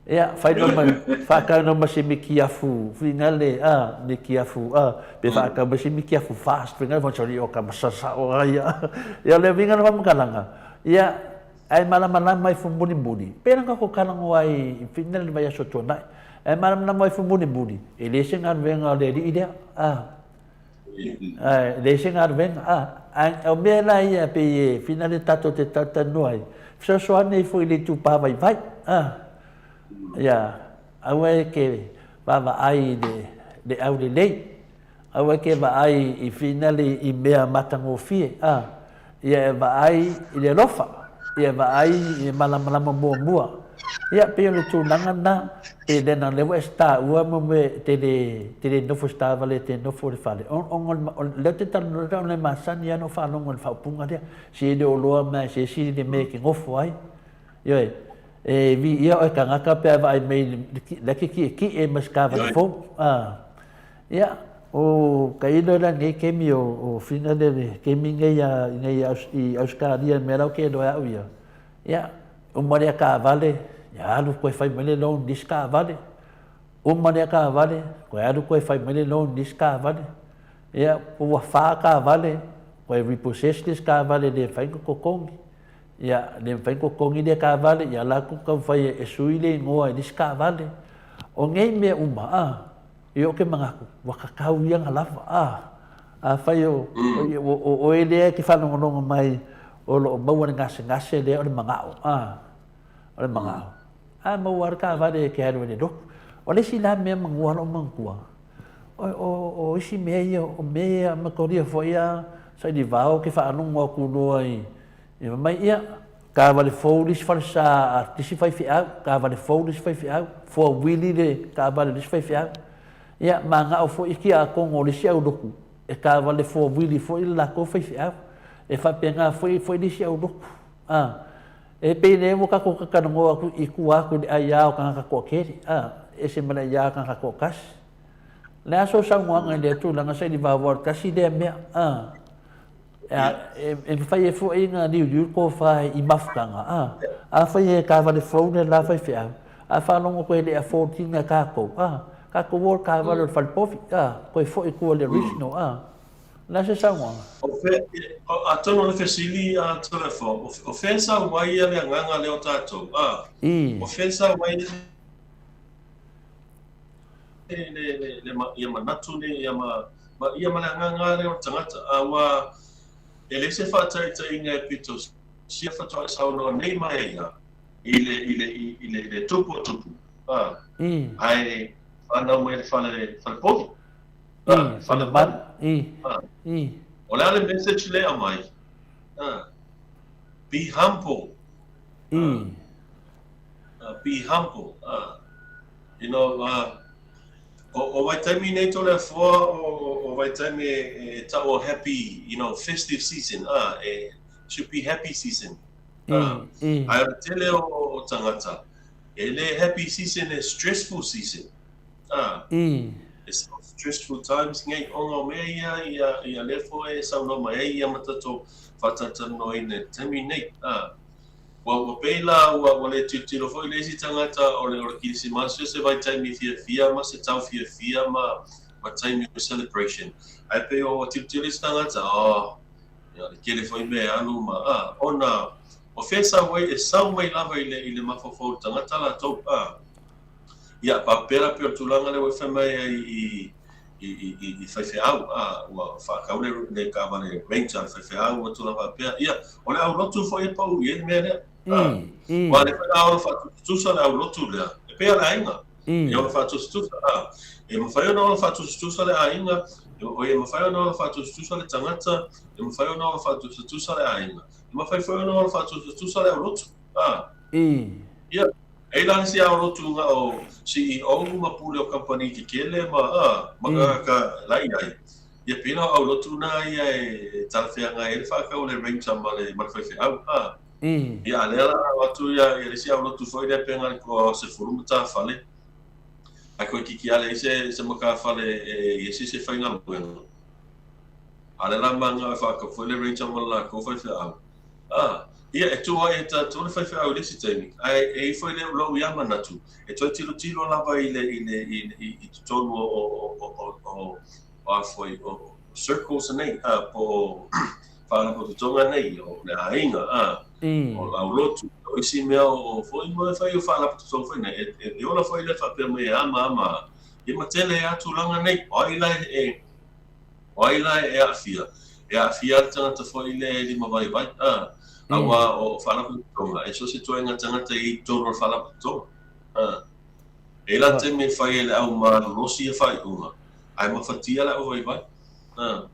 Ia, fai no ma, whaakau no ma se mikiafu, whingale, a, mikiafu, a, pe whaakau ma se mikiafu fast, whingale, whanchori o ka masasa o ai, a. Ia, le winga no whamukalanga. Ia, Ae malamalama ifo mulimuli, pei ona tatou talanoa ai i Finland i le vaiaso tuanai. Ae malamalama ifo mulimuli, e leai se galuega a le alii lea, a. Ae leai se galuega, a. Ae o mea la ia pei e finale tatou te talatalanoa ai, fesoasoani ifo i le itupa vaivai, a. Ia, aua e te vaavaai i le aulelei. Aua e te vaai i finale i mea matagofie, a, ia e vaai i le alofa, ia e vaai i le malamalama muamua. Ia, pei o le tulaga lena, pei lena lea ua e taua mo mea e te le, te le nofo i se taavale e te nofo i le fale, ona o lea ou te talanoa atu ona e masani lava ona ou faalogo i le faaupuga lea, se e le o iloa mai e se isi le mea e te nofo ai. Ioe, e viia oe tagata pe a vaai mai i le ake kiʻekiʻe ma se taavale fou, a. Ia, o ka ilo la nei kemi o, o fina le le kemi nei a nei i Australia me lau ke loa au ia. Ia, uma lea taavale, ia alu koe fai mai le loan nisi taavale. Uma lea taavale, koe alu koe fai mai le loan nisi taavale. Ia, ua fa taavale, koe repossess le taavale le mafai ona totogi. Ia, le mafai ona totogi lea taavale, ia la ku taumafai e sui le igoa i le isi taavale. O nei mea uma, a, Ia ou te manatu, ua tatau ia ona lava, a. Afai o, o oe lea e te faalogologo mai o lo o maua le gasegase lea o le manao, a, o le manao. A maua lava le taavale e te alu ai i le lotu. O le isi la mea manua lou manatua, o, o, o isi mea ia, o mea ia amatolia foi a Sailivao ou te faalogo atu loa i, Ia fai mai, ia, taavale fou le isi falesa a le isi faifeau, taavale fou le isi faifeau, four-wheelie le taavale a le isi faifeau. Ia, mana'o foi tiakono o le isi aulotu, e taavale four-wheelie foi le latou faifeau. E faapena foi foi le isi aulotu. A, e pei lea ua tatou talanoa atu i tua atu i le aia o tagata toatele, a, ese ma le aia o tagata toatasi. O le a sou saunoaga i lea tulaga sailivaoa o le tasi lea mea, a. E mafai ai foi ona liuliu le tofa i mafutaga, a. Afai e taavale fou le la faifeau, a faalogo koe e le afford ina e tatou, a, tatou o i le taavale o le fale povi, a, toe foi i tua i le original, a. O le a se saunoaga? O fea, atonu o le fesili a Toleafoa, o fea e sau ai le agaga lea o tatou, a? O fea e sau ai le, le, le, ia manatu nei, ia ma, ma, ia ma le agaga lea o le tagata, aua e leai se faataitaiga e pito sia faatoa e saunoa nei mai ia i le, i le, i le, i le tupu o tupu, a, ae fanau mai le fale, fale povi, a, fale manu, a, o le a le message lea aumai, a, be humble, a, be humble, a, You know, uh, o, o vaitaimi nei Toleafoa, o, o, o vaitaimi e, e tau o happy, you know, festive season, ah, e, should be happy season. Ah, Ae o le tele o, o tangata, e le happy season, e stressful season. Ah, It's stressful times ngei onga o mea ia, ia, ia lea foi e saunoa mai ai ia ma tatou faatatalanoaina i le taimi nei. Ah, Ua, ua pei la ua, ua le tilotilo foi le isi tagata o le, o le Kirisimasi o se vaitaimi fiafia ma se tau fiafia ma, ma taimi o celebration. Ae pei o ua tilotilo isi tagata, oh, ia, le tele foi mea e alu ma, ah, ona o fea e sau ai, e sau mai lava i le, i le mafaufau o le tagata latou, ah. Ia, faapea la pei o le tulaga lea ua e fai mai ai i, i, i, i faifeau, a, ua faatau le, le taavale Ranger a le faifeau ma tulaga faapea. Ia, o le aulotu foi e pau i ai le mea lea. A, aua o lea foi la ono faatusatusa le aulotu lea, e pei o le aiga. E ono faatusatusa, a, e mafai ona ono faatusatusa le aiga, oi, e mafai ona ono faatusatusa le tagata, e mafai ona ono faatusatusa le aiga, e mafai foi ona ono faatusatusa le aulotu. A, ia, E i ai la isi aolotu na o CEO ma pule o kamupani kekele ma, a, ma ka la i ai. Ia pei la o aulotu na ia e talafeagai ai le faatau o le Ranger ma le, ma le faifeau, a. Ia a lea la a avatu ia, ia le isi aulotu foi lea pe na le toa 10 matafale, ae toeitiiti lava leai se, se matafale e i ai se isi e faigaluega. A lea la manao e faatau foi le Ranger ma le latou faifeau. A, ia, e tū ai e tātou le faifeau i le isi taimi, ae e i ai foi le, lou ia manatu, e toe tilotilo lava i le, i le, i, i, i totonu o, o, o, o, o, o a foi, o, o circles nei, a, po o faalapotopotoga nei, o le aiga, a. O aulotu, o isi mea o foi mo e fai o faalapotopotoga foi nei, e, e ola foi le faapea mai e ama ama, ia ma tele a tulaga nei, o ai la e, o ai la e aafia, e aafia le tagata foi le e lima vaivai, a, aua o faalapotopotoga, e so o se ituaiga tagata e i totonu o le faalapotopotoga, a. E la taimi e fai ai le au malolosi ia faaiuga, ae mafatia le au vaivai, a.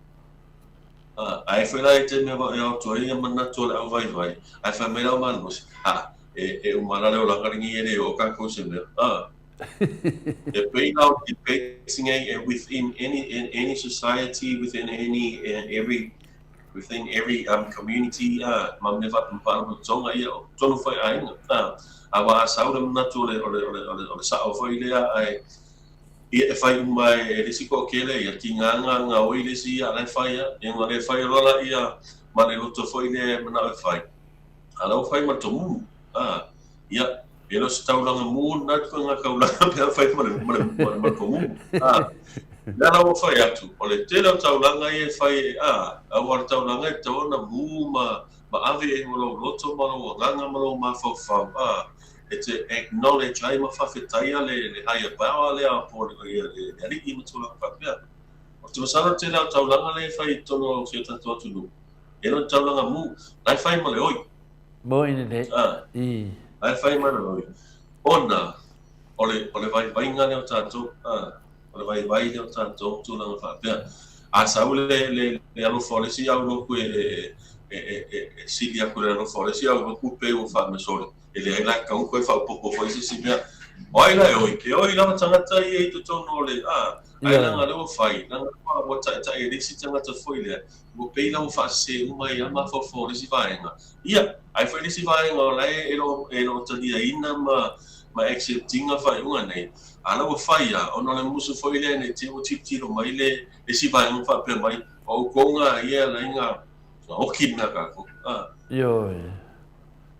A, ae foi la i taimi e aoto ai ia manatu o le auvaivai, ae fai mai le aumalosi, a, e, e uma la le olaga lenei e le oo kakou i se mea. A. E pei la o debates nei e within any, in any society, within any, every, within every um, community, a, ma mea faalapotopotoga ia, o totonu foi aiga. A, a ua a sau le manatu o le, o le, o le, o le, o le sao foi lea, ae, Ia e fai uma e le isi toatele ia, tiga na gaoi le isi ia la e fai a, ia na le fai loa la ia ma le loto foi lea e manao e fai, a la ua fai ma le tomumu, a, ia, e le o se taulaga mu lena ituaiga taulaga pe a fai ma le, ma le, ma le, ma le tomumu, a. Lea la ua fai atu, o le tele o taulaga ia e fai e, a, aua o le taulaga e tatau ona mu ma, ma ave i ai ma lou loto ma lou agaga ma lou mafaufau, a. E te acknowledge ai ma faafetaia le le higher power lea po o le le alii ma tulaga faapea. Ou te masalo tele o taulaga lea e fai i totonu o si o tatou atunuu, e le o ni taulaga mu, la e fai ma le oi. Moi nei. Ah. I. La e fai ma le oi. Ona, o le, o le vaivaiga lea o tatou, ah, o le vaivai lea o tatou tulaga faapea. A sau le, le, le alofa o le isi au loku e, e, e, e, e, e sili aku i le alofa o le isi au loku pei ua faamesoli. E leai la e tatau ona toe faaopoopo foi se isi mea. O ai la e oi? E oi lava tagata ia i totonu o le, a, ai leaga lea ua fai, leaga ua, ua taitai e le isi tagata foi lea, ua pei la ua faasese uma ai lava mafaufau o le isi vaega. Ia, ai foi le isi vaega o la e, e le o, e le o taliaina ma, ma accept ina faaiuga nei, a la ua fai lava, ona o le musu foi lea ne i te i ua tilotilo mai le, le isi vaega ma faapea mai, o outou ga ia e ala ai na, na oki le mea a tatou. A. Ioe.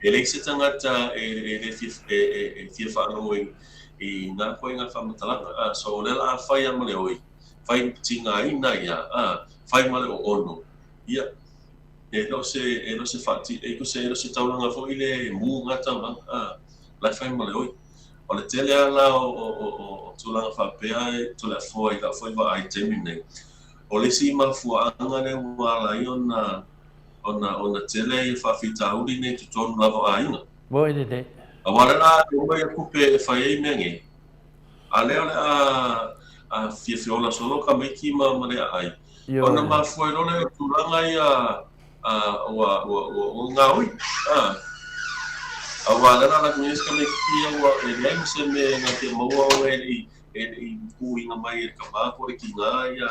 E leai se tagata e le fia, e fia faalogo i ngā koe ngā whamatalaga, a, so o lea la a whai a ma le oi, whai tingāina ia, a, whai ma le oono, ia, e le o se, e le o se whaati, e ko se, e le o se taulanga foi le mū ngā taulanga, a, la e whai ma le oi. O le tele a la o, o, o, o, o tulaga whapea e Toleafoa i lau foi vaai i taimi nei. O le isi mafuaaga lea ua ala ai ona, ona, ona tele ia faafitauli nei totonu lava o aiga. Moi lelei. Aua o le a uma ia tupe e fai ai mea nei, a lea o le a, a fia feola solo tamaiti ma, ma le aai. Ioe. Ona mafua ai loa lea o tulaga ia, a, ua, ua, ua, ua gaoi. A. Aua o lea la latou nei si tamaititi ia ua, e leai ma se mea e na te maua ona e le i, e le i tuuina mai e le tama po o le tina ia,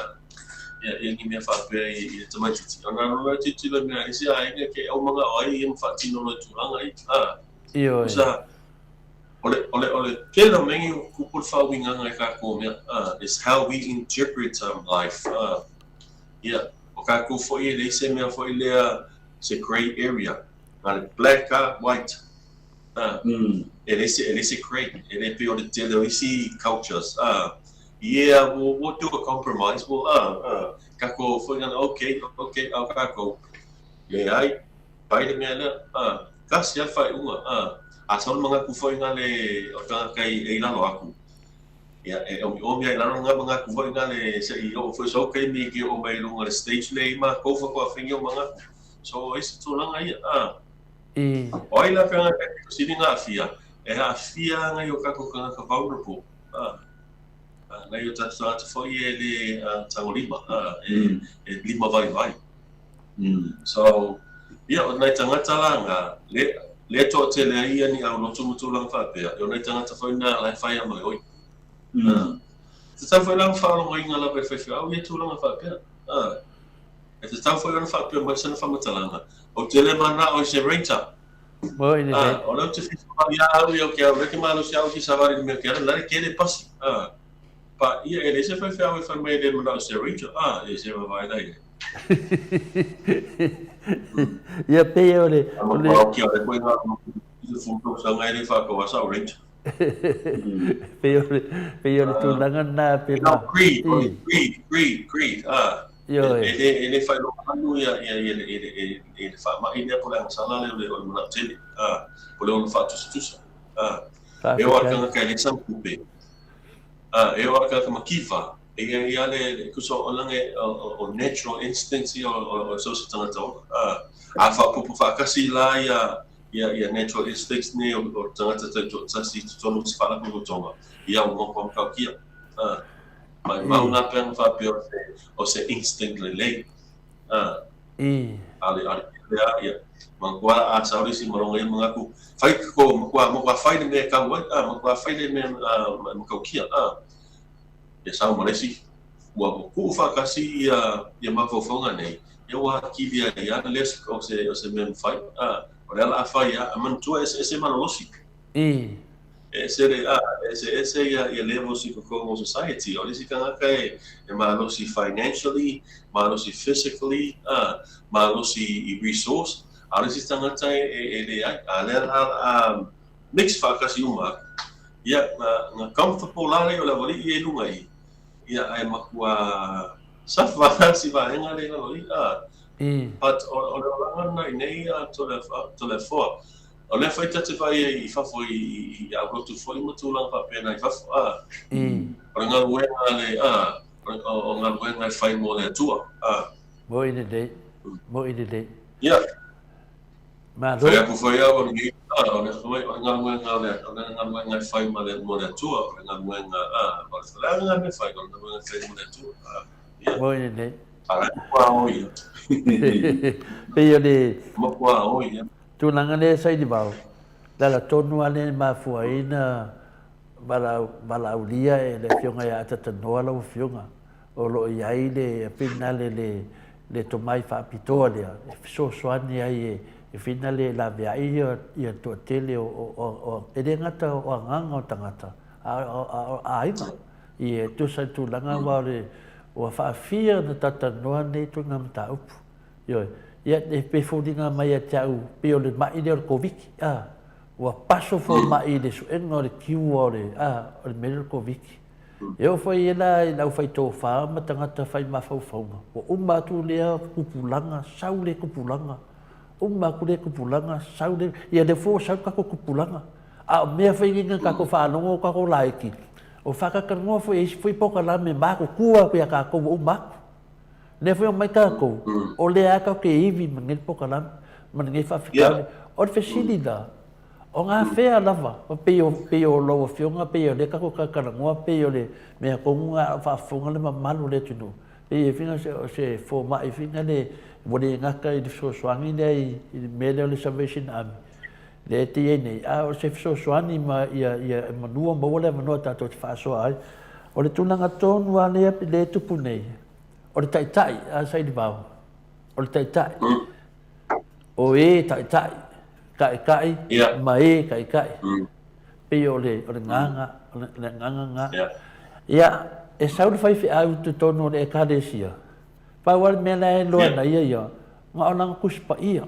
ia, ia ni mea faapea i, i le tamaitiiti. Ona alu loa e tilotilo i mea a isi aiga ke au manao ai ia ma faatino loa i tulaga ia. A, Ioe. Usa, o le, o le, o le tele o mea nei ua tupu le faauigaga i tatou mea, a, is how we interpret um, life. A, ia, o tatou foi e leai se mea foi lea, se grey area. Na le black a, white. A, e leai se, e leai se grey. E le pei o le tele o isi cultures. A, yeah, we'll, we'll do a compromise. We'll, a, a, kakou foi ngana, okay, okay, a o kakou, leai, pai le mea lea, a, tasi a le faaiuga, a, a sau le manatu foi ngale o le tagata e i lalo aku, ia, e omiomi a i lalo nga manatu foi ngale se i oo foi sau taimi e ke oo mai i luga o le stage lea i matou faatoa fai ni o manatu. So, e isi tulaga ia, a. I. O ai la tagata e pito sili ona aafia? E aafia ana i o tatou tagata vulnerable, a, nai o tatou tagata foi e le tagolima, a, e, e lima vaivai. So, ia, o nai tagata la nga, le, le toatele ai ia ni aulotu ma tulaga faapea, e o nai tagata foi na la e fai a ma le oi. A, tatau foi la ona faalogoina lava e le faifeau ia tulaga faapea, a. E tatau foi ona faapea mai sana faamatalaga, Ou te le manao i se ranger. Moi lelei. A, o lea ou te fia savali a au ia o ke au, lea ke malosi au fia savali i le mea ke ala, lale kele pasi. A, pa, ia e leai se faifeau e fai mai e le manao i se ranger. A, e se vavae la ia. Ia pei o le, o le. A, ma le koe ngā i te fulu tausaga e le whakawā sa o ranger. Pei o le, pei o le tulaga na pe ma. Greed, greed, greed, greed. A. Ioe. E le, e le faailoga ia, ia, ia, ia, ia, ia le faamai lea po o le agasala lea o le, o le manao tele, a, po o le ono faatusatusa. A, e oo lava le tagata e leai sana tupe, a, e oo lava le tagata mativa, e i ai lava le, le tusa o lana o, o natural instincts ia o, o, o so o se tagata ola. A, a faaopoopo faatasi la ia, ia, ia natural instincts nei o, o tagata taitoatasi i totonu o se faalapotopotoga, ia ua matua matautia. A, maumau na pe ana faapea o se, o se instinct lelei. A, a le, a le lea, ia, matua a sau le isi ma lona ia manatu, fai ko, matua, matua fai le mea e tau ai, a, matua fai le mea a, e matautia, a. Ia sau ma le isi, ua, ua tuu faatasi ia, ia mafaufauga nei, ia ua atili ai lava lea o se, o se mea mafai, a, o lea o le a fai lava, ae manatua e eseese malolosi. E ese le, a, e eseese ia, ia levels i totonu o society. O le isi tagata e, e malosi financially, malosi physically, a, malosi i resource, a o le isi tagata e, e, e leai. A lea la a mix faatasi uma atu, ia, na, na comfortable la lea o le aualii ia i luga i i, ia, ae matua suffer la si vaega lea i lalo i i, a. But o, o le olaga lena i nei a Toleafoa, O lea foi ta te vaai ai i fafo i, i, i aulotu foi ma tulaga faapena i fafo, a. O le galuega a le, a, o, o galuega e fai mo le Atua, a. Moi lelei, moi lelei. Ia. Malo. Fai atu foi au o lenei, a, o le, o le galuega o le, o le galuega e fai ma le, mo le Atua, o le galuega, a, o le a le mea e fai, o le galuega e fai mo le Atua, a. Ia. Moi lelei. A la e matua o ia. Pei o le. Matua o ia. Tulaga lea sa i Livao, le ala tonu lava lea e mafua ai na valaaulia e le Afioga ia Atatanoa lau Afioga, o lo o i ai le finale le le tomai faapitoa lea e fesoasoani ai e finale e laveai ia le toatele o o e le gata o agaga o tagata a o aiga i e tusa i le tulaga aua o le ua faafia ona talatalanoa nei ituaiga mataupu. Ioe. Ia, e pei foliga mai ia te au, pei o le ma'i lea o le Koviti, a, ua paso fomai i le suega o le cure o le, a, o le mea lea o le Koviti. E oo foi i la i le aufai tofa ma tagata fai mafaufauga, ua uma atu lea tupulaga, sau lea tupulaga, uma atu lea tupulaga, sau lea, ia lea foi ua sau le tatou tupulaga. A o mea foi nei na tatou faalogo o tatou laiti, o faatalatalanoa foi e isi foi polokalame matutua atu ia tatou ua uma atu. Lea foi omai tatou, o lea lava tatou te ivi ma lenei polokalame, ma lenei faafitauli. O le fesili la, o gafea lava, pei o, pei o lau Afioga, pei o lea tatou talatalanoa, pei o le mea tonu lena a o faafofoga le mamalu o le atunuu, pei e fina o se fomai foi lea ua le gata i le fesoasoani lea i le mea lea o le Salvation Army, lea e te i ai nei, a o se fesoasoani ma ia, ia manua maua le avanoa tatou te faasoa ai. O le tulaga tonu lava lea, lea e tupu nei, o le taitai, a Sailivao, o le taitai, o e taitai, taitai ma e taitai. Pei o le, o le gaga, o le agaga lena. Ia, e sau le faifeau i totonu o le Ekalesia, pau lava le mea la e iloa na ia ia, na o lana Tusi Paia.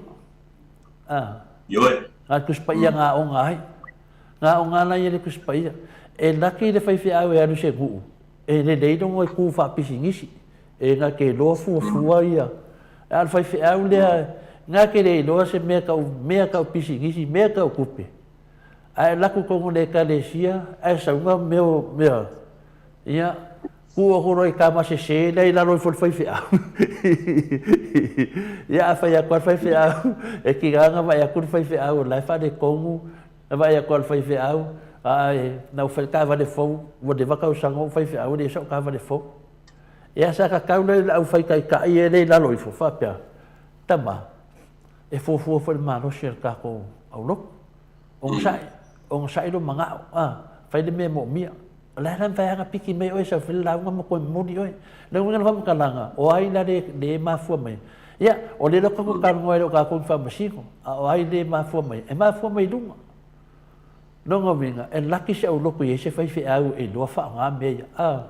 A. Ioe. Na Tusi Paia na aoga ai. Na aoga la ia le Tusi Paia. E laki le faifeau e alu i se nuu, e lelei lona tu faapisinisi, e na te iloa fuafua ia. A o le faifeau lea, na te le iloa se mea tau, mea tau pisinisi, mea tau tupe. Ae alu atu i totonu o le Ekalesia, ae sau na mea, mea, ia, Tuu atu loa i tama sese lea i lalo ifo o le faifeau. Ia a fai atu lava le faifeau, e tiga ona vaai atu le faifeau o la e faaletonu, na vaai atu lava le faifeau, ae na ou fai le taavale fou, ua leva tausaga o ou faifeau e leai sau taavale fou. Ia sa tatau la i le aufaitaitai ia lea i lalo ifo faapea, tama, e fuafua foi i le malosi o le tatou aulotu. Onosai, onosai lou manao, a, fai le mea e moomia. O le a la mafai ona piki mai oe e sau e fai le lauga ma toe momoli oe. Le uiga o le faamatalaga, o ai la le, le mafua mai? Ia, o lea la tatou talanoa e le o tatou ni faamasino, a o ai le mafua mai? E mafua mai i luga. Lona uiga, e laki si aulotu e i ai se faifeau e iloa faaaoga mea ia. A,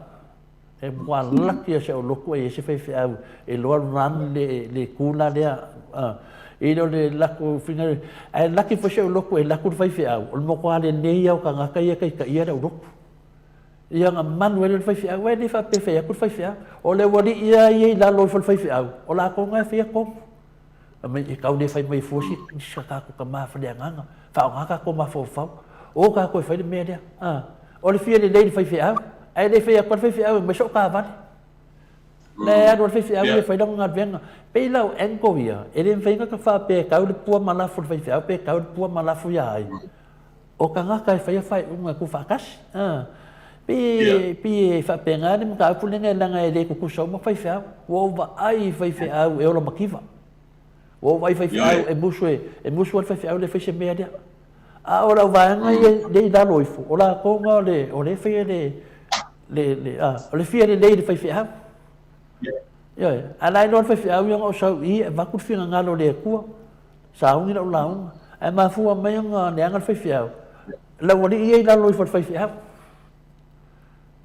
e matua laki lava si aulotu e i ai se faifeau e iloa run le, le kula lea. A, i le o le latou finagalo, ae laki foi si aulotu e alu atu le faifeau, o le matua lelei lava o tagata ia e taitaia le aulotu. Ia ona manu ai lea o le faifeau, aua e le faapea e fai atu le faifeau. O le aualii lava ia i lalo ifo o le faifeau, o latou na e faia tonu. Fai mai, e tau le fai mai fua si a tatou tama faleagaga, faaaoga tatou mafaufau, o tatou e fai le mea lea. A, o le fia lelei i le faifeau, ae le fai atu lava le faifeau e aumai sou taavale. La e alu lava le faifeau ia e fai lana galuega. Pei la o angle ia, e le mafai ona ta faapea e tau le pua ma lafo i le faifeau pe tau le pua ma lafo ia ai. O tagata e faia faaiuga e tuufaatasi. A, pei, pei e faapena le mataupu lenei leaga e le tutusa uma faifeau. Ua ou vaai i faifeau e ola mativa. Ua ou vaai i faifeau e musu e, e musu lava le faifeau le fai se mea lea. A o lau vaega ia lea i lalo ifo, o latou na o le, o lea e faia le, le, le, a, o le fia lelei i le faifeau. Ioe, a la e iloa le faifeau ia ona ou sau i i e avatu le finagalo o le Atua. Sauni lau lauga. Ae mafua mai ona leaga le faifeau. Lau alii ia i lalo ifo o le faifeau.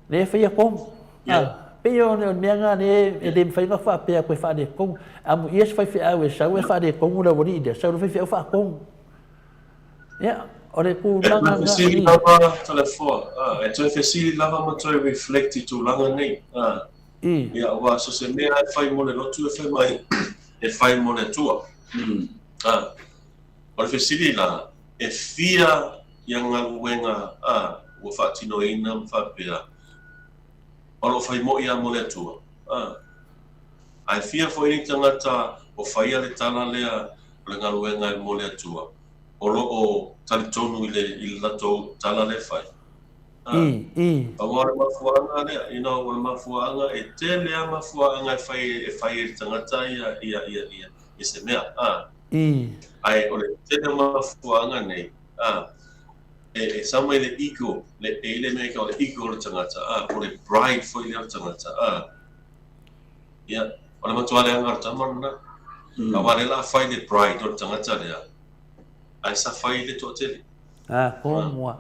Lea e faia tonu. Yeah. Pei o le mea lena lea e le mafai ona faapea atu e faaletonu. Amuia se faifeau e sau e faaletonu le aualii lea, sau le faifeau faatonu. Ia, o le tulaga lena. E fesili lava Toleafoa, e toe fesili lava ma toe reflect i tulaga nei. Ia, aua so se mea e fai mo le lotu e fai mai e fai mo le Atua. A, o le fesili la, e fia ia galuega a ua faatinoina ma faapea o lo o fai moi lava mo le Atua? A, ae fia foi ni tagata o faia le tala lea o le galuega e mo le Atua o lo o talitonu i le i le latou tala lea e fai? Aua o le mafuaaga lea, you know, o le mafuaaga, e tele lava mafuaaga e fai, e fai e le tagata ia, ia, ia, ia, ia se mea, a. Ae o le tele o mafuaaga nei, a, e, e sau mai le ego, le, e i le mea e tau o le ego o le tagata, a, po o le pride foi lea o le tagata, a. Ia, o le matua leaga o le tama lena. Aua o lea o le a fai le pride o le tagata lea, ae sa fai le toatele. A, ko mua.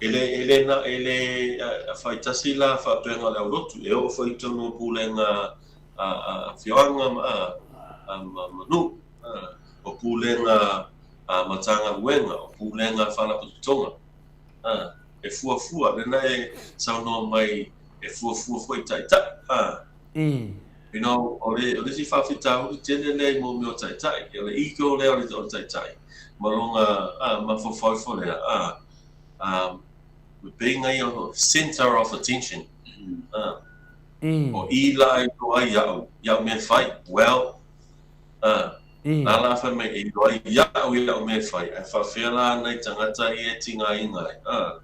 E le, e le, na, e le faitasi la faapea o le aulotu, e oo foi i totonu o pulega a, a afioaga ma, a, a, ma, ma nuu, a, o pulega a Matagaluega, o pulega a Faalapotopotoga, a, e fuafua, lena e saunoa mai e fuafua foi i taitai, a. You know, o le, o le isi faafitauli tele lea i mea o taitai, o le ego lea o le, o le taitai, ma lona a, mafaufau ifo lea, a, a, pei na ia center of attention. A, o i la e iloa ai iaʻu, iaʻu mea e fai, well, a, na la fai mai e iloa ai iaʻu iaʻu mea e fai, ae faafefea la nai tagata ia e tigaina ai, a.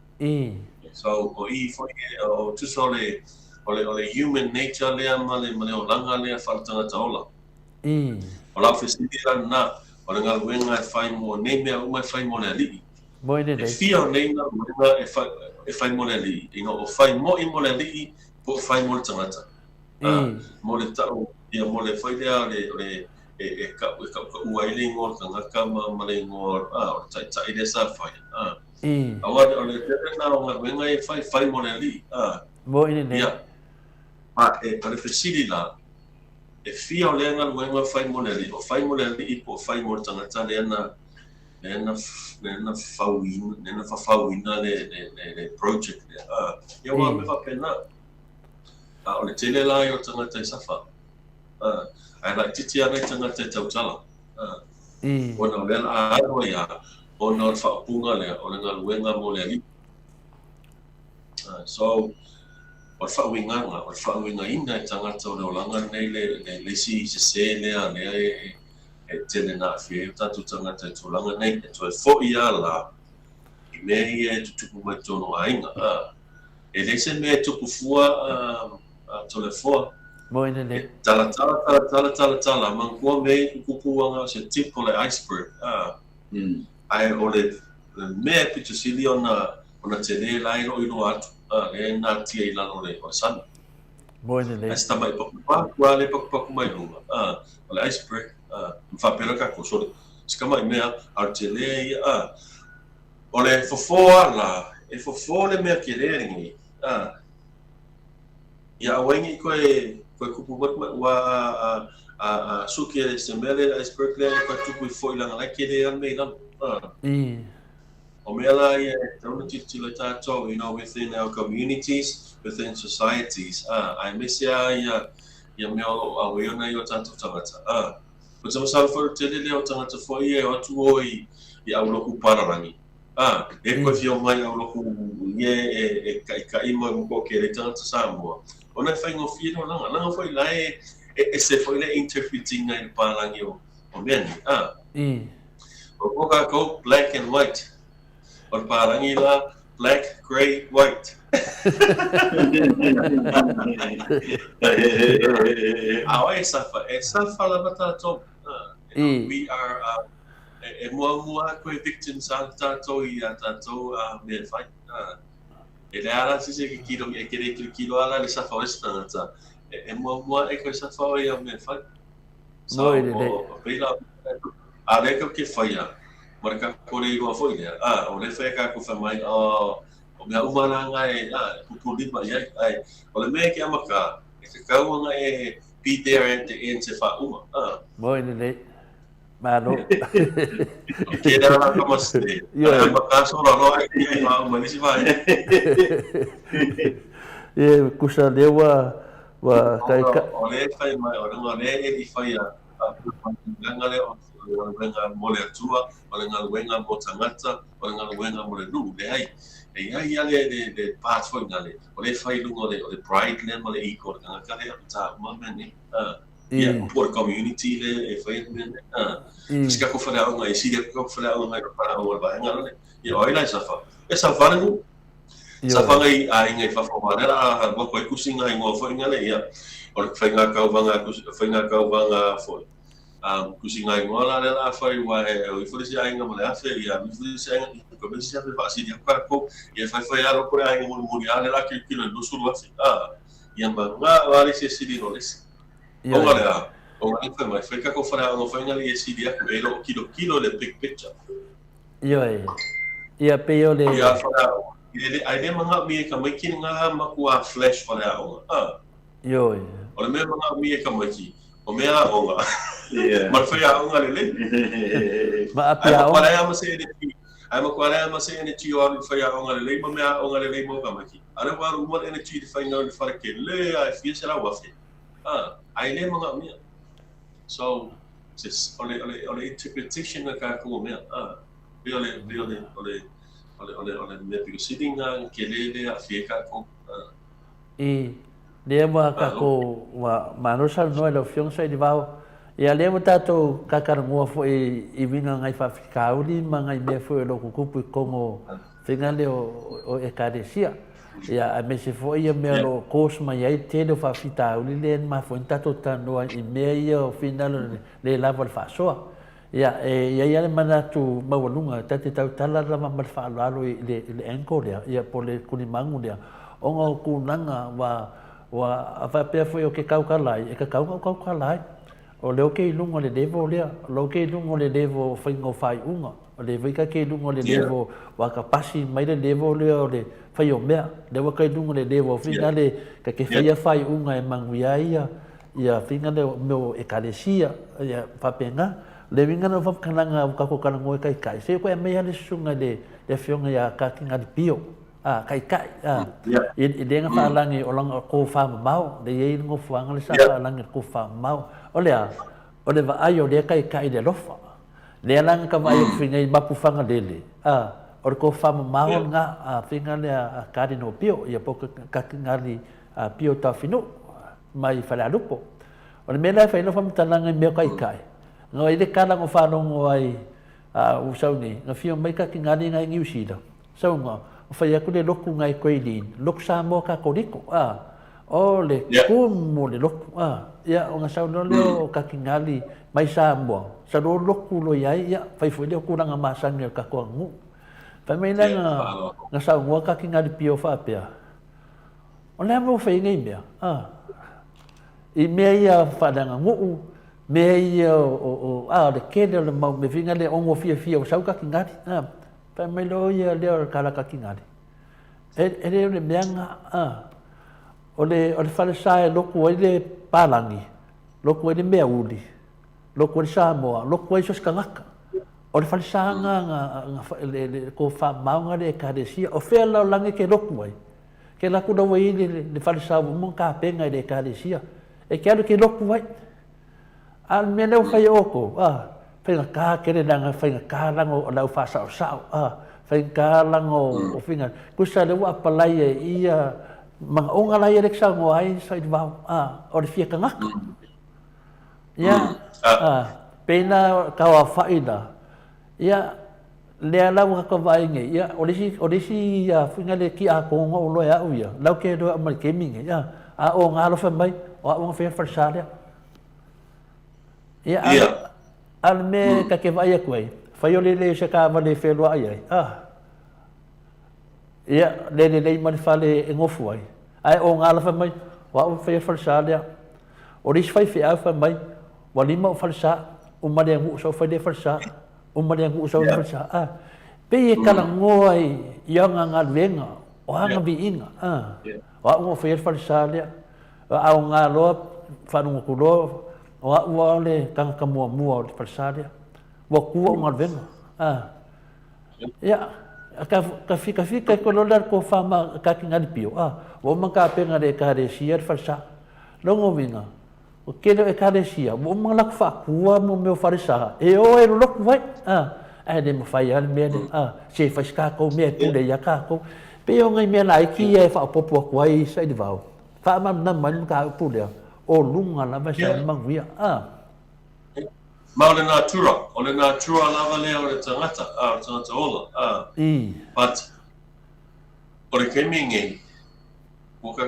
So, o i foi, o tusa o le, o le, o le human nature lea ma le, ma le olaga lea faaletagata ola. O lau fesili la lena, o le galuega e fai mo nei mea uma e fai mo le Alii. Moi E lelei. fia o nei galuega e fai, e fai mo le Alii? Ina o fai moi mo le Alii po o fai mo le tagata? A, mo le tau, ia mo le foi lea o le, o le, e, e, kau, e kaʻukaʻua ai le igoa o le tagata ma, ma le igoa, a, o le taitai lea sa fai. A, aua o le tele lena o galuega ia e fai, fai mo le Alii. A, Moi lelei. ia, ma e, o le fesili la, e fia o lea galuega e fai mo le Alii? O fai mo le Alii po o fai mo le tagata lea na, lea na, lea na fauina, lea na fafauina le, le, le, le project lea. A, ia aua o mea faapena. A o le tele la ia o tagata i safa. A, ae laitiiti lava nai tagata e tautala. A, ona o lea o le a alu ai lava, ona o le faaupuga lea, o le galuega mo le Alii. A, so, o le faauigaga, o le faauigaina e tagata o le olaga lenei le, le, le isi sese lea, lea e, e tele na aafia ai o tatou tagata i tulaga nei, e toe foi lava la i mea ia e tutupu mai totonu o aiga. A, e leai se mea e tupu fua a, a Toleafoa. Moi lelei. E talatala, talatala, talatala, manatua mea ia e tutupu ana o se tip o le iceberg. A, ae o le, le mea e pito sili ona, ona tele la e le o iloa atu, a, lea e natia i lalo o le, o le sami. Moi lelei. Ae se tamai pakupaku lava lea e pakupaku mai luga, a, o le iceberg, a, ma faapea la tatou, sole, se tamai mea, a o le tele ia, a. O le fofo lava la, e fofo le mea tele lenei, a, ia aua ai ne i toe, toe tupu mai, aua a, a, a, a suki e se mea lea, iceberg lea, e toe tupu ifo i lana la e tele lava le mea i lalo, a. O mea la ia e tatau ona tilotilo ai tatou, you know, within our communities, within societies, a, aemaise lava ia, ia mea o lo o auai ona i o tatou tagata, a. Ko te masalo foi o le tele lea o tagata foi ia e o atu o i, i auloku pararangi, a, e koe fia omai auloku ia e, e kaʻikaʻi ma ko ke le tagata Samoa, ona e faigofie le olaga. Leaga foi la e, e ese foi le interpreting-a i le palangi o, o mea nei, a. O ko kākou black and white. O le pārangi la, black, grey, white. A o e safa, e safa lava tātou. You know, we are, uh, e, e muamua aku e victims a tātou i a tātou uh, mea whai. Uh, e le ara sisi e kilo, e kere kilo kilo ala le safa o esi tangata. E, e muamua e koe safa o ia mea whai. So, Moi lelei. o, o pēlā, a lea kau ke whaia, ma le kako le iloa foi lea, a, o le whaia kako whai mai, o, o mea uma la nga e, a, e pupu lima i ai, ai, o le mea ke ama ka, e ka kau anga e be there at the end se wha uma, a. Moi lelei. Malo. Ke lea la kama se, Ioe. a ma ka sola loa e ki wha uma nisi wha e. Ie, kusa lea ua, ua kai ka... O le whai mai, o le le e i whai a, a galuega lea o le galuega mo le Atua, o le galuega mo tagata, o le galuega mo le nuu, leai. E i ai ia le, le, le part foi na le, o le fai i luga o le, o le pride lea ma le ego o le tagata lea, o tā uma mea nei. Ah, ia, po o le community lea e fai le mea nei. Ah, si kako whaleaoga, e sili aku kako whaleaoga i ka whaleaoga o le vaega lale. Ia, o ai la e safa? E safa le nuu. Safaga i aiga i fafo aua lea la a alu atu ai kusi nga ingoa foi nga le ia o le faiga kauvaga faiga kauvaga foi kusi nga ingoa la lea la a fai ua e o ifo le isi aiga ma le afe ia alu ifo le isi aiga ia koe ma le isi afe faasili atu tatou ia fai fai a loko le aiga mulimuli a lea la kilokilo i le 20 afe a ia ma nga o a le isi e sili lo le isi Onga le a onga le fai mai fai kako faleaoga fai nga le ia sili atu e lo kilokilo le big picture. Ioe. Ia pei o le... Ia whaleaoga. I le, ai le manaomia e tamaiti ngā makuā flash whaleaoga. Ah. Ioe. O le mea manaomia e tamaiti, o mea aoga. Yeah. Ma le whaiaoga lelei. Ma api Ai aoga. makuā lea ma se energy. Ai makuā lea ma se energy o alu i whaiaoga lelei ma mea aoga lelei mo tamaiti. A lea ua alu uma le energy i le whainga o le whare ke le a e fia 100,000. Ah, ai le manaomia. So, o le, o le, o le interpretation a kākou o mea, a, pei o le, pei o le, o le, o le, o le, o le mea pito sili na kele le aafia ai kākou, a. I lea ua kākou, ua malo saunoa i lau Afioga Sailivao, ia lea ua tātou kakalanoa foi i uiga ngai faafitauli ma ngai mea foi o lo o tutupu i totonu o faiga lea o, o Ekalesia. Ia, aemaise foi ia mea o lo o cause mai ai le tele o faafitauli lea na mafua ai ona tatou talanoa i mea ia o finagalo le lava o le faasoa. Ia, e i ai lava le manatu maualuga, ta te tautala lava ma le faaaloalo i le, i le angle lea, ia po o le tulimagu lea, ona o tulaga ua, ua, a faapea foi ou te tautala ai, e tatau ona ou tautala ai. O lea ou te i luga o le level lea, o lea ou te i luga o le level o faiga o faaiuga, o lea foi ta te i luga o le level ua ta pasi mai le level lea o le fai o mea, lea ua ta i luga o le level foi lale ta te faia faaiuga e manuia ai ia ia faiga lea o mea o ekalesia, ia faapena. O le uiga lea o faamatalaga ua tatou talanoa e taitai, se i koe aumai lava le susuga i le afioga ia Katingali Pio, a, taitai, a, i le na faalagi o lana tofa mamao, le i ai le nofoaga le sa faalagi i le tofa mamao. O le a? O le vaai o lea taitai i le alofa. Lea la na ka vaai atu nei i mapu Fagalele, a, o le tofa mamao lena a faiga lea a Cardinal Pio, ia po o Katingali Pio Taofinuu mai Falealupo. O le mea la e fai ai lau faamatalaga i mea o taitai, na i le kala na faalogo ai a ua sau nei, na fia mai Katingali ngai Niu Sila, Sauga, o fai atu le lotu ngai Koilin, lotu Samoa Katoliko, a, o le kumu o le lotu, a, ia, ona sau loa lea o Katingali mai Samoa, sa loa lotu loa i ai, ia, fai foi lea o tulaga masani o le tatou aganuu. Fai mai la na, na saunoa Katingali Pio faapea, o le a mea ua fai ai nei mea, a, i mea ia faaleaganuu, mea ia o, o, o, a, o le tele o le mau mea foi lea ono fiafia ua sau Katingali, a. Fai mai loa ia lea o le kalaka kinale. E, e le o le mea nga, a. O le, o le falesa e lotu ai le palagi, lotu ai le meauli, lotu ai le Samoa, lotu ai so o se tagata. O le falesa nga nga nga le le ko faamaoga le ekalesia o fea lalolagi e ke lotu ai ke alu atu la ua i ai le falesa ua uma ona tapena e le ekalesia e te alu e te lotu ai. A o le mea lea ua fai e outou, a, faigata tele leaga faigata laga o le au faasaosao, a, faigata laga o faiga, tusa lea ua apalai ai i ia manaoga la ia lea e te saunoa ai Sailivao, a, o le fia tagata. Ia, a, pei la tauaofai la, ia, lea la ua tatou vaai nei, ia, o le isi, o le isi fuiga lea tiakono o iloa e au ia, la ou te iloa ma le taimi nei, a, a o na alofa mai, o au na faia le falesa lea. Ia, a, a le mea ta te vaai atu ai, fai o le lelei o se taavale e feloai ai, a, Ia, le lelei ma le fale e gofu ai, ae o gala fai mai, o au e faia le falesa lea. O le isi faifeau fai mai, ua lima ou falesa, uma le anuʻu sa ou fai lea falesa, uma le anuʻu sa ou falesa. A, pei e talanoa i, i ana galuega, o ana viiga, a, o au na ou faia le falesa lea. A o gā loa, faalogo atu loa, o au lava le tagata muamua o le falesa lea. Ua tu au galuega, a. Ia, ka, ka fikafika i koe loa le tofa ma Katingali Pio, a, ua uma tapena le Ekalesia le falesa. Lona uiga, o tele o Ekalesia, ua uma ona latou faatua mo mea o falesa, e o e lolotu ai, a, ae le mafai lava le mea lea, a, se fai se tatou mea e pule ia tatou. Pei o nai mea laiti ia e faaopoopo atu ai Sailivao, faamalamalama ai le mataupu lea, o luga lava e sau ai le manuia, a. Ma o le natura, o le natura lava lea o le tagata, a, o le tagata ola, a. But, o le taimi nei, ua ka,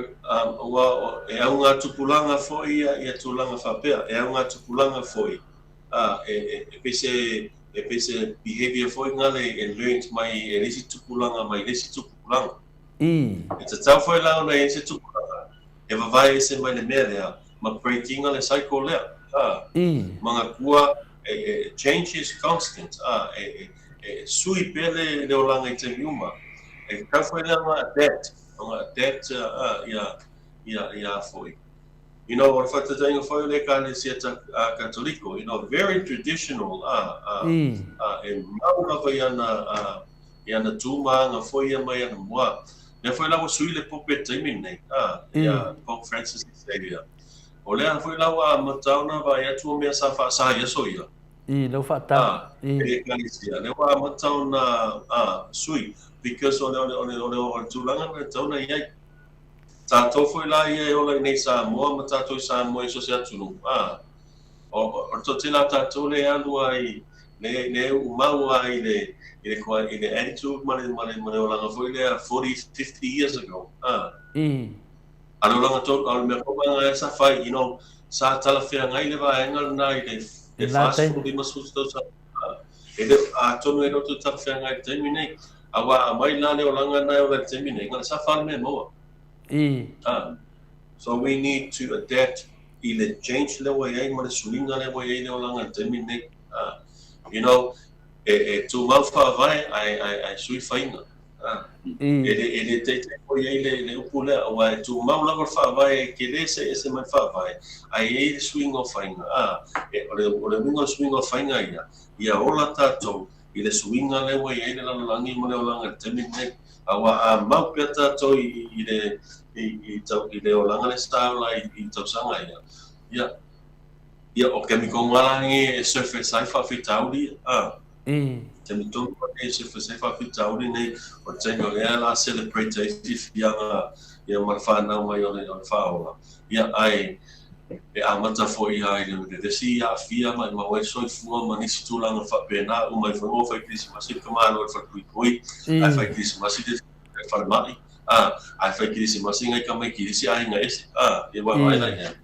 ua, e au ngā tupulaga foi ia, ia tulaga faapea, e au ngā tupulaga foi, a, e, e, e pei se, e pei se behaviour foi ngale e learnt mai e le isi tupulaga mai le isi tupulaga. E tatau foi la ona i ai se tupulaga e vavae ese mai le mea lea, ma break-ina le cycle lea, a, manatua e, e, change is constant, a, e, e, e sui pea le, le olaga i taimi uma. E tatau foi lea ona adapt, ona adapt, a, ia, ia, ia foi. You know, o le faataitaiga foi o le Ekalesia ta, a, Katoliko, you know, very traditional, a, a, a, e mau lava i ana, a, i ana tūmāga foi ia mai ana mua. Lea foi la ua sui le Pope i le taimi lenei, ā, ia Pope Francis Xavier. O lea foi la ua amata ona vaai atu o mea sa faasa i aso ia. I, lea ua faatau. Ā, e le Ekalesia. Lea ua amata ona, ā, sui, because o le, o le, o le, o le, o le tulaga lena e tatau ona i ai. Tatou foi la ia e ola i nei Samoa ma tatou i Samoa i so o se atunuu, ā, O, o le toatele a tatou le alu ai, le, le uumau ai i le, i le, i le attitude ma le, ma le, ma le olaga foi lea 40, 50 years ago. Ah. A le olaga tonu, a o le mea foi maga sa fai, you know, sa talafeagai le vaega lena i le, le 40, 50 tausaga. E le, atonu e le o toe talafeagai i le taimi nei. Aua a aumai la le olaga lena e ola i le taimi nei, na o le sa fa le mea e maua. Ah. So we need to adapt i le change lea ua i ai ma le suiga lea ua i ai le olaga i le taimi lenei. You know, e, e tumau faavae ae, ae, ae sui faiga. E le, e le taitai foi ai le, le upu lea, aua e tumau lava le faavae, e te le see ese mai le faavae, ae i ai le suiga o faiga. E, o le, o le uiga o le suiga o faiga ia, ia ola tatou i le suiga lea ua i ai le lalolagi ma le olaga i le taimi lenei. Aua a mau pea tatou i, i le, i, i, tau, i le olaga lea sa ola i, i tausaga ia, ia, ia o kemi ko ngalangi e surface ai faafitauli ia, a. Kemi tonu ai e surface ai faafitauli nei, o le taimi o lea la celebrate ai fiafiaga ia ma le whanau mai o le, o le whaola. Ia, ae, e amata foi ia i le vevesi aafia ma e maua ai soifua ma nisi tulaga faapena uma ai foi ua fai kerisimasi le tamaloa i le falepuipui, ae fai kerisimasi le falemai, a, ae fai kerisimasi ngai tamaiti i le isi aiga ese, a, ia vaavaai la i ai.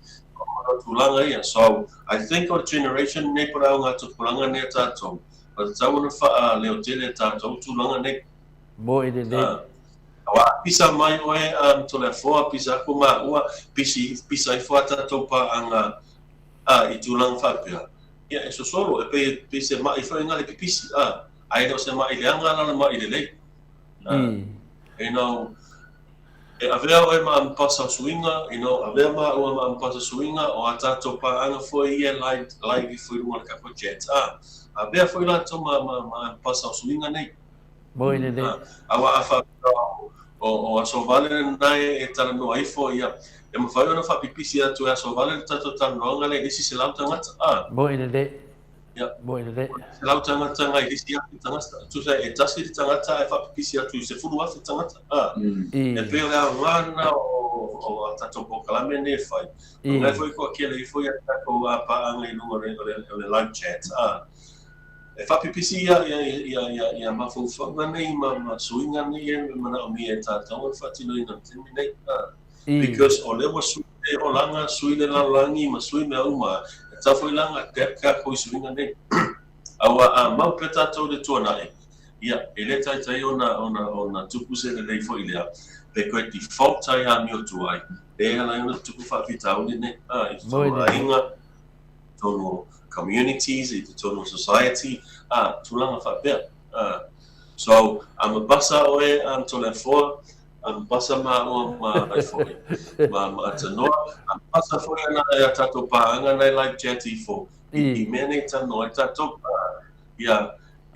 O tulaga ia. So, I think o le generation nei po o le augatupulaga nei a tatou, ua tatau ona faaleotele e tatou tulaga nei. Moe lelei. Aua a pisa mai oe a Toleafoa, pisa aku maua, pisi, pisa ifo a tatou paaga a i tulaga faapea, ia e sosolo, e pei, pei se maʻi foi nga le pipisi, a, ae le o se maʻi leaga la le maʻi lelei. A, you know, E avea oe ma amepasa o suiga, you know, avea māua ma amepasa suiga, o a tātou pāʻanga foi ia live, live ifo i luga o le tatou chat, a, avea foi latou ma, ma, ma amepasa o suiga nei. Moi lelei. A, aua a faapea o, o, o aso vale lena e, e talanoa ifo, ia, e mafai ona faapipisi atu e aso vale le tatou talanoaga lea i le isi selau tagata, a. Moi lelei. Ia. Moi lelei. Selau tagata ngai le isi afe tagata. Tusa e tasi le tagata ae faapipisi atu i 10,000 tagata. A. I. E pei o le aoga lena o, o a tatou polokalame nei e fai. I. O lena foi kua kele ifo ia tatou a paaga i luga o le, o le, o le live chat. A. E faapipisi ia, ia, ia, ia, ia mafaufauga nei ma, ma suiga nei e manaomia e tatou ona faatinoina i le taimi nei. A. I. Because o lea ua sui le olaga, sui le lalolagi ma sui mea uma, e tatau foi la ona adapt tatou i suiga nei. Aua a mau pea tatou i le tuanai, ia, e le taitai ona, ona, ona tupu se lelei foi lea, pe toe default ai amio tuai, lea e ala ai ona tupu faafitauli nei, a, i totonu o aiga, i totonu o communities, i totonu o society, a, tulaga faapea. A, so, a mabasa oe a Toleafoa, Amepasa māua ma ai foi, ma, ma Atanoa. Amepasa foi ana e a tātou pāanga nei live chat ifo. I, i mea nei tanoa ai tātou, a, ia,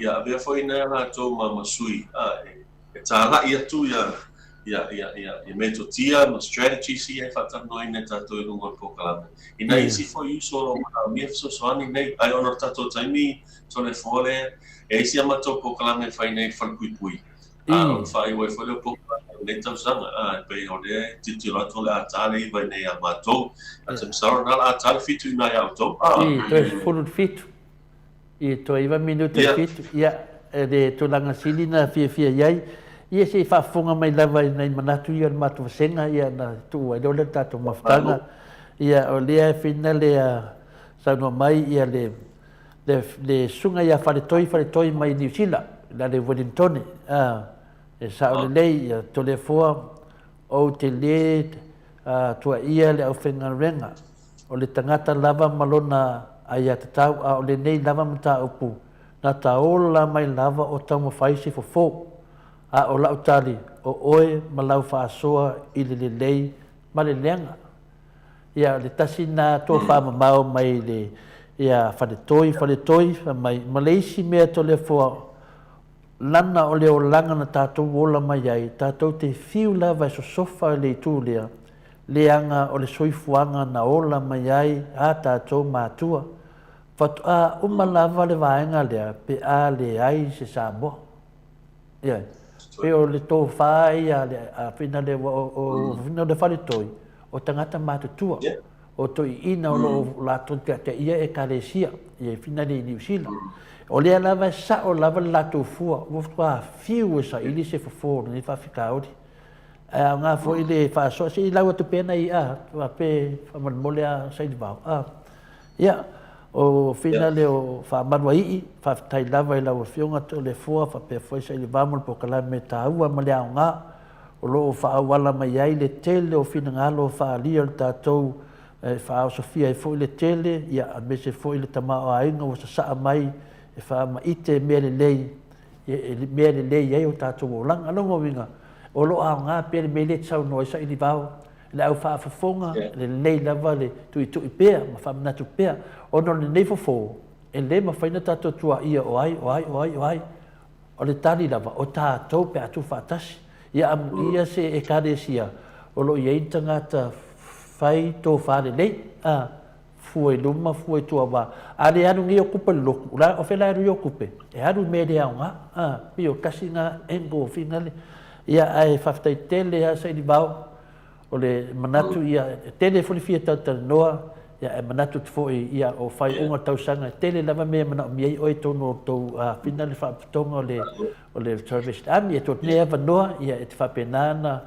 ia avea foi nei a lātou ma, ma sui, a, e, e tāla'i atu ia, ia, ia, ia, ia metotia ma strategies ia e whaatalanoaina e tātou i runga o le polokalame. I nai isi foi uso o lo o manaomia fesoasoani nei, ai ona o le tātou taimi tole foa lea, e isi a matou polokalame e whai nei i le whalepuipui. Ā, o le faaiu ai foi lea o polokalame o lenei tausaga, ā, e pei o lea e tilotilo atu o le a tā le iva i inei iā matou. A te masalo na o le a tā le fitu inā iā outou, ā. I, toe 17. I, toe iva minute le fitu. Ia, e le tulaga sili na fiafia i ai, ia se i faafofoga mai lava i nai manatu ia o le matou vasega, ia na tuu ai loa lea le tatou mafutaga. Ia, o lea e whina le saunoa mai ia le le, le susuga ia Faletoi, Faletoi mai Niu Sila, la le Wellingtone, a, e sao lelei, ia Toleafoa, ou te le a, tuaia le aufaigaluega, o le tagata lava ma lona aiatatau, a o lenei lava mataupu, na ta ola mai lava o taumafai se fofo, a o lau tali, o oe ma lau faasoa i le lelei ma le leaga. Ia, le tasi na tofa mamao mai le, ia, Faletoi, Faletoi, fai mai, ma le isi mea Toleafoa, lana o le olaga na tatou ola mai ai, tatou te fiu lava e sosofa i le itu lea, leaga o le soifuaga na ola mai ai a tatou matua. Faatoa uma lava le vaega lea pe a leai se Samoa. Ia, pei o le tofa ia le a le o fina le faletoi o tagata matutua o toeaiina o lo o latou tiatiaia ekalesia ia fina le i Niu Sila. O lea lava e sao lava le latou fua ua faatoa fiu e saili se fofo o lenei faafitauli. Ae aoga foi le faasoa se i lau atu pea nai a pe faamolemole a saili vao. A. Ia, o Finale o Faamaluaii, faafetai lava i lau Afioga Toleafoa faapea foi Sailivao mo le polokalame taua ma le aoga o lo o faaauala mai ai le tele o finagalo faaalia o le tatou e faaosofia ai foi le tele, ia, aemaise foi le tamaoaiga ua sasaa mai e faamaite mea lelei e mea lelei ai o tatou olaga. O lona uiga, o lo o aoga pea le mea lea e te saunoa ai Sailivao, le au faafofoga, lelei lava le tuitui pea ma faamanatu pea, ona o lenei fofo, e le mafai ona tatou tuaia o ai, o ai, o ai, o ai. O le tali lava, o tatou pe a tuufaatasi. Ia amuia se Ekalesia o lo o i ai ni tagata fai tofa lelei, a, fua i luma, fua i tua, aua a le alu nei o kupe i le lotu, o fea la e alu ai o kupe? E alu i mea le aoga, a, pei o tasi na angle o finale. Ia, ae faafetai tele lava Sailivao, o le manatu ia, e tele foi le fia talatalanoa, ia, ae manatu atu foi, ia, o faaiuga o le tausaga, e tele lava mea e manaomia ai oe i totonu o le tou finale faalapotopotoga o le, o le Salvation Army. E tuu atu nei avanoa, ia, e te faapena ona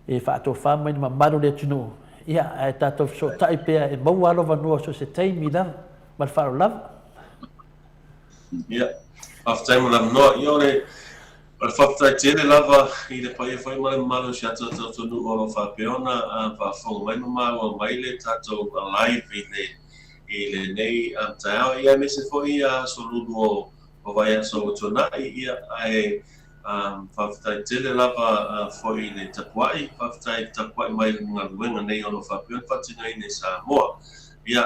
e faatofa mai le mamalu o le atunuu, ia, ae tatou fesootai pea e maua lava lou avanoa so o se taimi lava. Ma le faaaloalo lava. Ia, faafetai mo le avanoa. Ia, o le, o le faafetai tele lava i le paia foi ma le mamalu o si a tatou atunuu o lo o faapea ona faafofoga mai ma maua mai le tatou live i le, i lenei taeao, ia aemaise foi aso lulu o, o vaiaso ua tuanai, ia, ae. Faafetai tele lava foi i le tapuai, faafetai i le tapuai mai i le galuega nei o lo o faapea ona faatinoina i Samoa. Ia,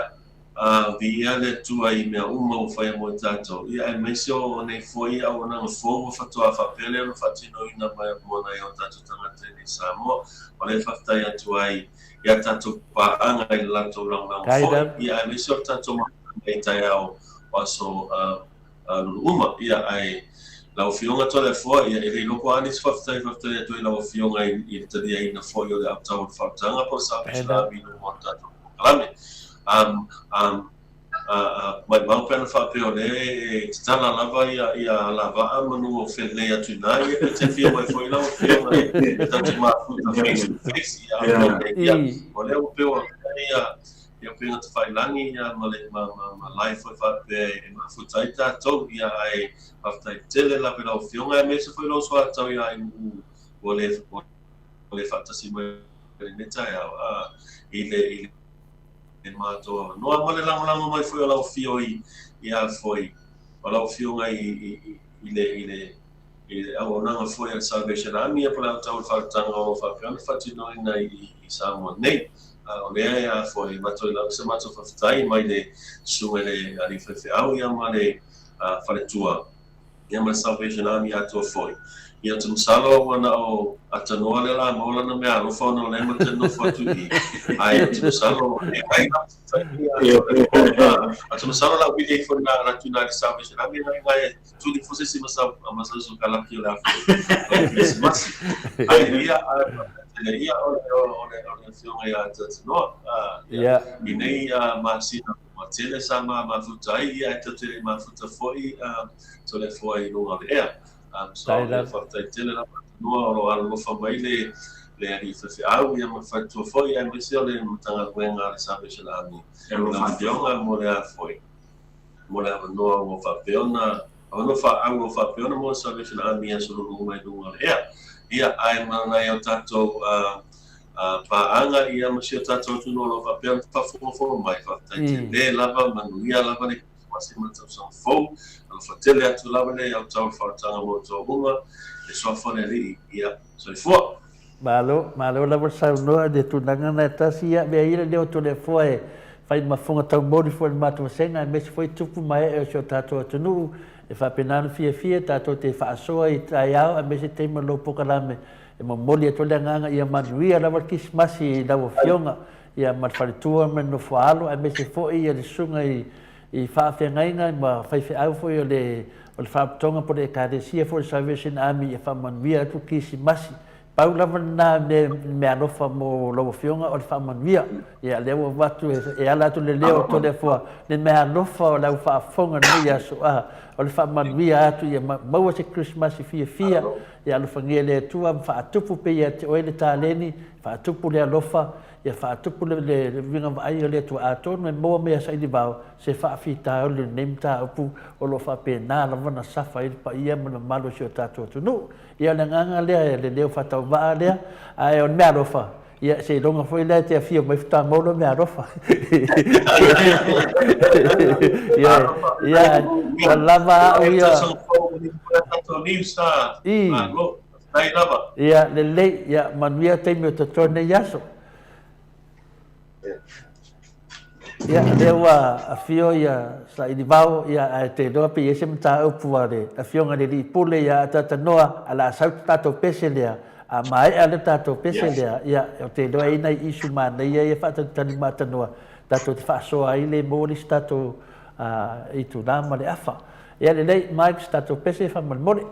viia le Atua i mea uma ua faia mo i tatou, ia aemaise o nei foi auaunaga fou ua faatoa faapea lea ona faatinoina mo nai o tatou tagata i nei i Samoa. O lea e faafetai atu ai i a tatou paaga i le latou lagolago foi, ia aemaise o le tatou mafutaga i taeao o aso lulu uma. Ia, ae lau Afioga Toleafoa, ia, e le iloa po o a nisi faafetai e faafetai atu ai i lau Afioga i le taliaina foi o le autau o le faautaga po o le Salvation Army i luma o le tatou polokalame. Um, um, maimau pe ana faapea o lea e tatala lava ia alavaa manu o felelei atu i ina, ia pe te afio mai foi lau Afioga e tatou mafuta face to face, ia, ia, o lea ua pei ua ia, Ia upega tafailagi ia ma le ma ma ma lae foi faapea e mafuta ai tatou ia ae faafetai tele lava i lau afioga aemaise foi lou soatau ia Ainu'u ua le ua le faatasi mai i lenei taeao a i le i le matou avanoa ma le lagolago mai foi o lau afio i ia foi o lau afioga i i i le i le i le auaunaga foi a le Salvation Army ia po o le autau o le faaolataga o lo o faapea ona faatinoina i i Samoa nei. A o lea e a foi matou i lau se matou faafetai mai le susuga i le alii faifeau ia ma le faletua ia ma le Salvation Army atoa foi. Ia ou te masalo ua na o Atanoa lea la maua lana meaalofa ona o lea ma te nofo atu i i. Ae ou te masalo e ai lava se taimi ia ou te masalo la vili ai foi na atu i ina i le Salvation Army na ina e tuli foi se isi masalosokalapi o le a foi o le Kerisimasi. Ae ia, ae ia o le o le o le afioga ia Tatinoa ia i nei masina ua tele sa ma mafuta ai ia ae tatou te le i mafuta foi Toleafoa i luga o le ea. So ia faafetai tele lava Tatinoa o lo o alolofa mai le le alii faifeau ia ma le faletua foi aemaise o le Matagaluega a le Salvation Army i lau afioga mo le a foi mo le avanoa ua faapea ona, avanoa faaauro ua faapea ona maua Salvation Army i aso lulu uma i luga o le ea. Ia, ae ma nai o tatou paaga ia ma si o tatou atunuu o lo o faapea ona faafogafoga mai, faafetai tele lava, manuia lava le Kerisimasi ma le tausaga fou. Alofa tele atu lava le autau o le faaolataga mo outou uma, le Suafa o le Alii, ia, soifua. Malo, malo lava le saunoa i le tulaga na e tasi ia mea ia lea o Toleafoa e fai ma fofoga taumoli foi i le matou vasega aemaise foi tupu ma ee o si o tatou atunuu e faapena ona fiafia tatou te faasoa i taeao aemaise taimi o lou polokalame e momoli atu ai le agaga ia manuia lava le Kisimasi i lau Afioga ia ma le faletua ma le nofoaalo aemaise foi ia le susuga i i faafeagaiga ma faifeau foi o le o le Faalapotopotoga po o le Ekalesia foi o le Salvation Army ia faamanuia atu Kisimasi. Pau lava lena mea meaalofa mo lau Afioga o le faamanuia. Ia lea ua avatu e ala atu le leo o Toleafoa le meaalofa o le au faafofoga i lenei aso a o le faamanuia atu ia maua se Kerisimasi fiafia ia alofagia e le Atua ma faatupu pea ia te oe le taleni, faatupu le alofa Ia faatupu le uiga vaai o le Atua atonu e maua mai ia Sailivao se faafitauli o lenei mataupu o lo o faapena lava ona safa ai le paia ma le mamalu o si o tatou atunuu. Ia o le agaga lea, le leo faatauvaa lea, ae o le meaalofa, ia seiloga foi lea e te afio mai faatoa maua lou meaalofa. Ia, ia, ua lava au ia. I. Faafetai lava. Ia lelei, ia manuia taimi o totoe nei aso. Ia, lea ua afio ia Sailivao, ia ae te iloa pe i ai se mataupu a le Afioga i le Alii Pule ia Atatanoa, a le a sau le tatou pese lea, a maea le tatou pese lea, ia, ou te iloa e i ai nai issue manaia ia e faatalitali ma Atanoa, tatou te faasoa ai le maua le isi tatou itula ma le afa. Ia lelei, Mike, se tatou pese faamolemole.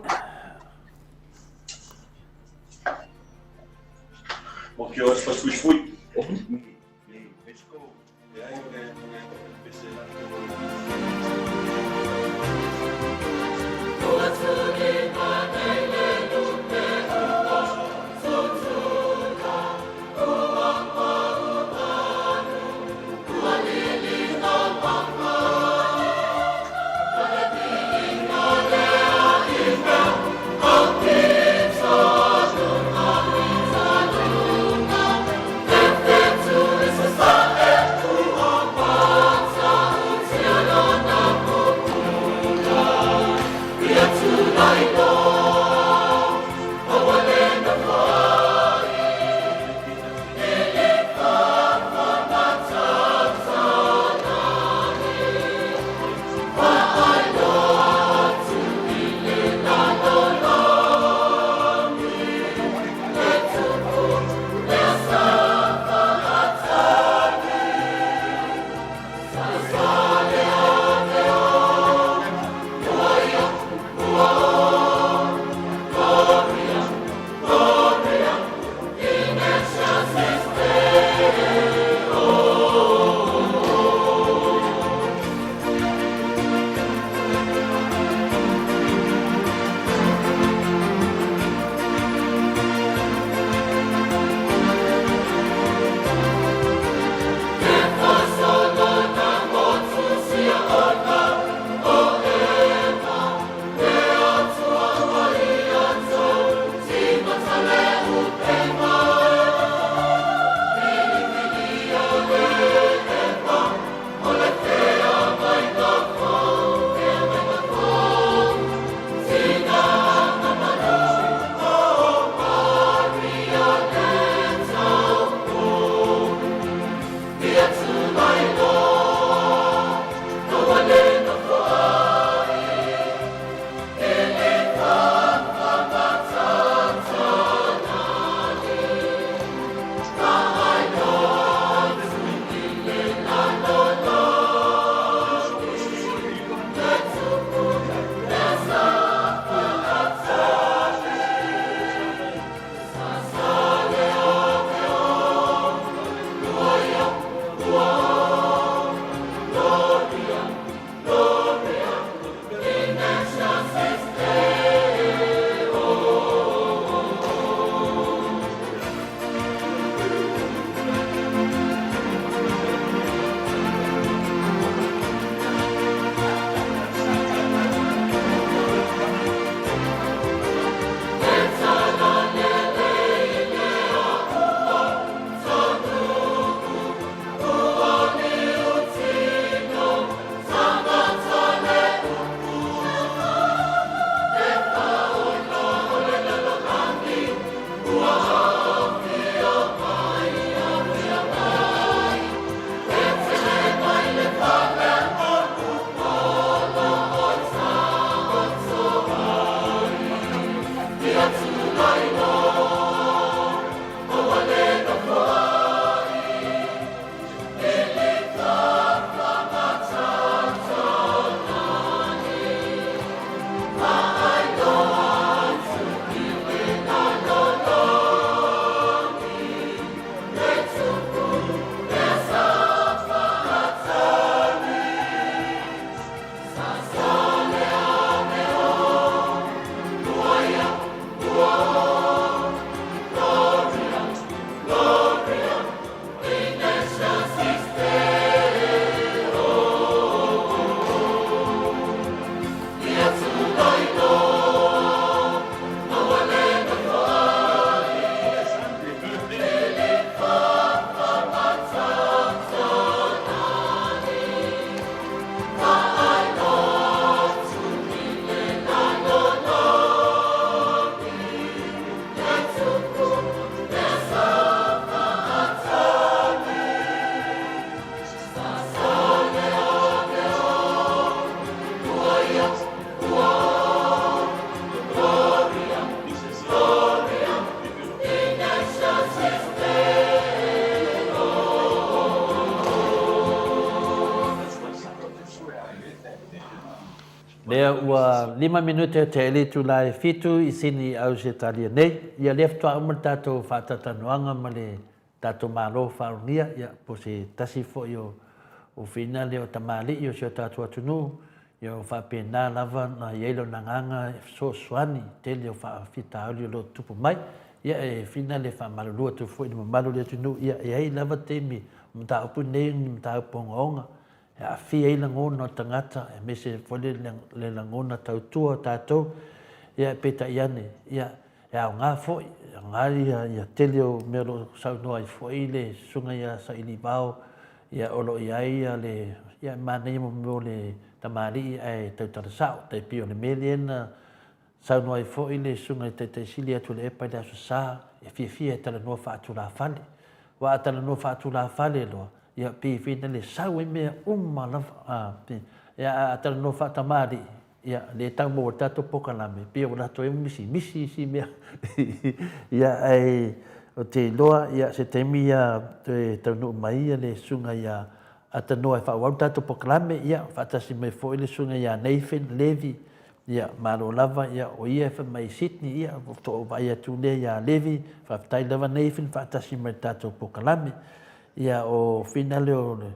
Lea ua 5 minute te eli itula e 7 i Sini i Ausetalia nei. Ia lea faatoa uma le tatou faatautanoaga ma le tatou Malo faalogia, ia po o se tasi foi o o whina lea o tamalii o si o tatou atunuu, ia o faapena lava ona i ai lona agaga e fesoasoani tele o faafitauli o lo o tutupu mai. Ia e whina le faamalulu atu foi i le mamalu o le atunuu, ia e i ai lava taimi o mataupu nei o ni mataupu ogaoga e aafia ai lagona o tagata aemaise foi le lagona tautua o tatou, ia peitai ane, ia e aoga foi, e aoga ia, ia tele o mea o lo o saunoa ai foi le susuga ia Sailivao, ia o lo o i ai ia le, ia e manaia mo mea o le tamalii ae tautala sao, tai pei o le mea lea na Saunoa ai foi le Susuga i le Taitai Sili a Tuilaepa i le Aso Sa, e fiafia e talanoa faatulafale. Aua a talanoa faatulafale loa, ia pei foi na le sau ai mea uma lava. A, ia a talanoa faatamalii, ia le tau maua i le tatou pokalame, pei ua latou ai misimisi isi mea. Ia ae ou te iloa, ia se taimi ia toe taunuu mai ia le Susuga ia Atanoa e faaauau le tatou pokalame, ia faatasi mai foi le Susuga ia Nathan Levy, Ia, malo lava, ia, o ia e fai mai i Sydney, ia, faatoa ou vaai atu lea ia Levi, faafetai lava Nathan faatasi mai i le tatou pokalame. Ia, o finale o le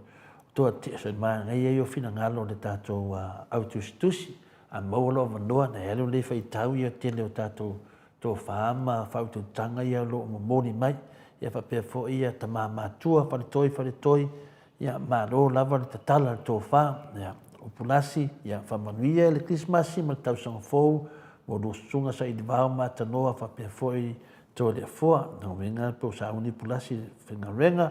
toa tia, so e manaia ia o finagalo o le tatou au tusitusi, a maua lou avanoa, na e alu lea e faitau ia tele o tatou tofa ma faautautaga ia o lo o momoli mai. Ia faapea foi ia tama matua, faletoi, faletoi, Ia, malo lava le tatala le tofa. Ia, o Pulasi, ia, faamanuia le Kerisimasi ma le tausaga fou mo lua susuga Sailivao ma Atanoa faapea foi Toaleafoa. Lona uiga pe o sauni Pulasi i le faigaluega.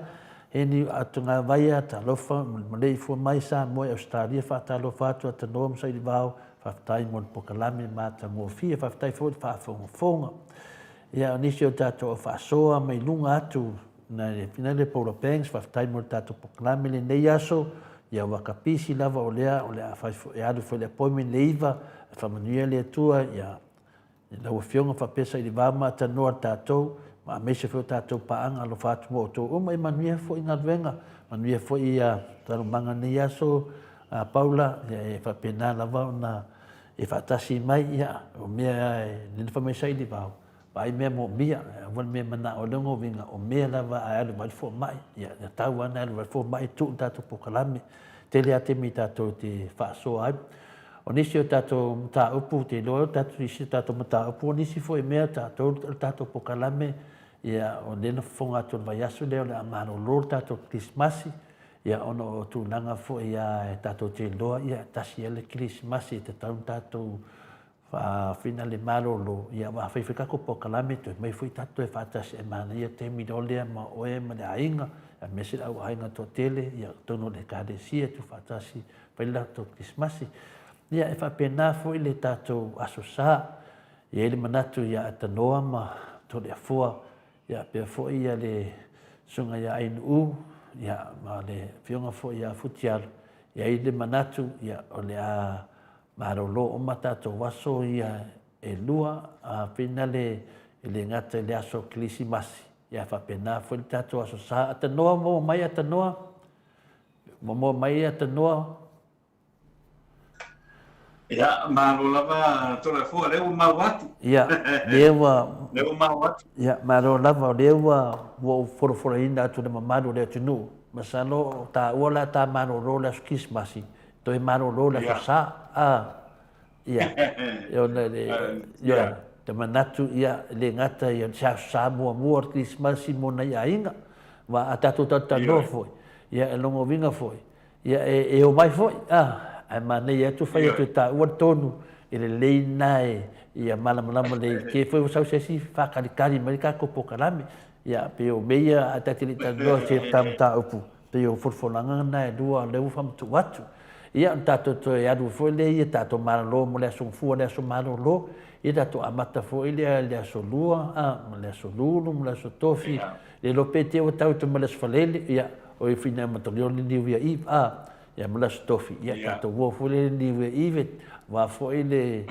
Heni Atogavaia, talofa ma le ifua mai Samoa i Ausetalia, faatalofa atu Atanoa ma Sailivao, faafetai mo le pokalame matagofie, faafetai foi le faafogafoga. Ia, o nisi o tatou au faasoa mai luga atu Na le fina le Paula Banks, faafetai mo le tatou pokalame lenei aso, ia ua kapisi lava o lea o le a fai e alu foi le appointment le 9, e faamanuia le Atua ia lau afioga faapea Sailivao ma Atanoa le tatou, ma aemaise foi o tatou paaga alofa atu mo outou uma, ia manuia foi galuega, manuia foi ia taualumaga lenei aso a Paula, ia e faapena lava ona e faatasi mai, ia o mea e nene fai mai Sailivao, Vaai mea moomia, aua le mea manao ai lona uiga, o mea lava ae alu mai le fomai, ia e tatau lava ona alu mai le fomai tuu le tatou pokalame. Tele lava taimi tatou te faasoa ai. O nisi o tatou mataupu, ou te iloa o tatou nisi o tatou mataupu, o nisi foi mea tatou o le tatou pokalame, ia o lea na fofoga atu i le vaiaso lea o le a malolo le tatou kerisimasi, ia ona o tulaga foi lava e tatou te iloa, ia e tasi lava le kerisimasi e tatau ona tatou Faafina le malolo, ia aua afai foi tatou pokalame toe mai foi tatou toe faatasi e manaia taimi loa lea ma oe ma le aiga aemaise le au aiga toatele ia totonu o le ekalesia tuufaatasi fai le latou kerisimasi. Ia e faapena foi le tatou Aso Sa, e i ai le manatu ia Atanoa ma Toleafoa ia faapea foi ia le Susuga ia Ainuu ia ma le Afioga foi ia Futialu, e i ai le manatu ia o le a Malolo uma tatou aso ia e lua, a finale e le gata i le aso Kerisimasi, ia faapena foi le tatou aso Sa. Atanoa maua mai Atanoa, maua mai Atanoa. Ia, malo lava Toleafoa, lea ua maua atu. Ia, lea ua... Lea ua maua atu. Ia, malo lava, o lea ua ua ou folafolaina atu le mamalu o le atunuu. Masalo o taua la ta malolo le aso Kerisimasi, Toe malolo le aso Sa, a, ia, e ona le, ia, te manatu, ia, e le gata ia se aso Sa muamua o le Kerisimasi mo nai aiga, ma a tatou talatalanoa foi, ia, e lona uiga foi, ia, e, e omai foi, a, ae manaia atu fai atu e taua le tonu, e lelei lena e, ia malamalama lelei, te foi ua sau se isi faataritari mai le tatou pokalame, ia, pei o mea ia a ta te le i talanoa i se mataupu, Pei o folafolaga na e lua o lea ua faamatuu atu. Ia, ona tatou toe alu foi lea ia tatou malolo mo le aso Gafua, le aso malolo, ia tatou amata foi lea i le aso Lua, a, ma le aso Lulu ma le aso Tofi, le iloa pe te ua tau atu ma le aso Faraile, ia, o i fina amatalia o le New Year Eve, a, ia ma le aso Tofi, ia tatou ua foi lea i le New Year Eve, aua foi le,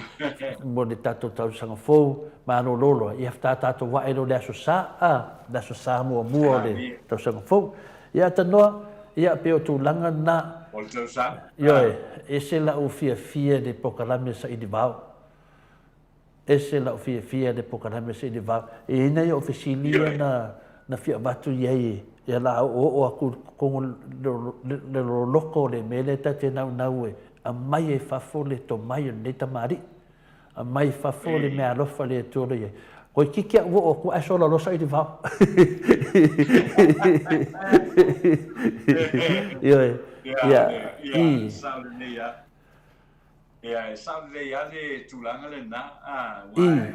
mo le tatou tausaga fou, malolo loa, ia faatoa tatou ae loa i le aso Sa, a, le aso Sa muamua o le tausaga fou. Ia Tanoa, ia pei o tulaga na. O le tausaga. Ioe, ese la'u fiafia i le polokalame saili vao. Ese la'u fiafia i le polokalame saili vao. E i ai nai o'u fesili ia na, na fia avatu i ai ia la o'oo'o atu i totonu le loloto o le mea lea ta te naunau e aumai ai fafo le tomai o lenei tamalii. Aumai i fafo le meaalofa a le Atua o lo o i ai. Toeitiiti au oo atu ae sola loa saili vao. Ioe. Ia, ia, sao lenei lava. Ia, e sao lelei lava le tulaga lena, aua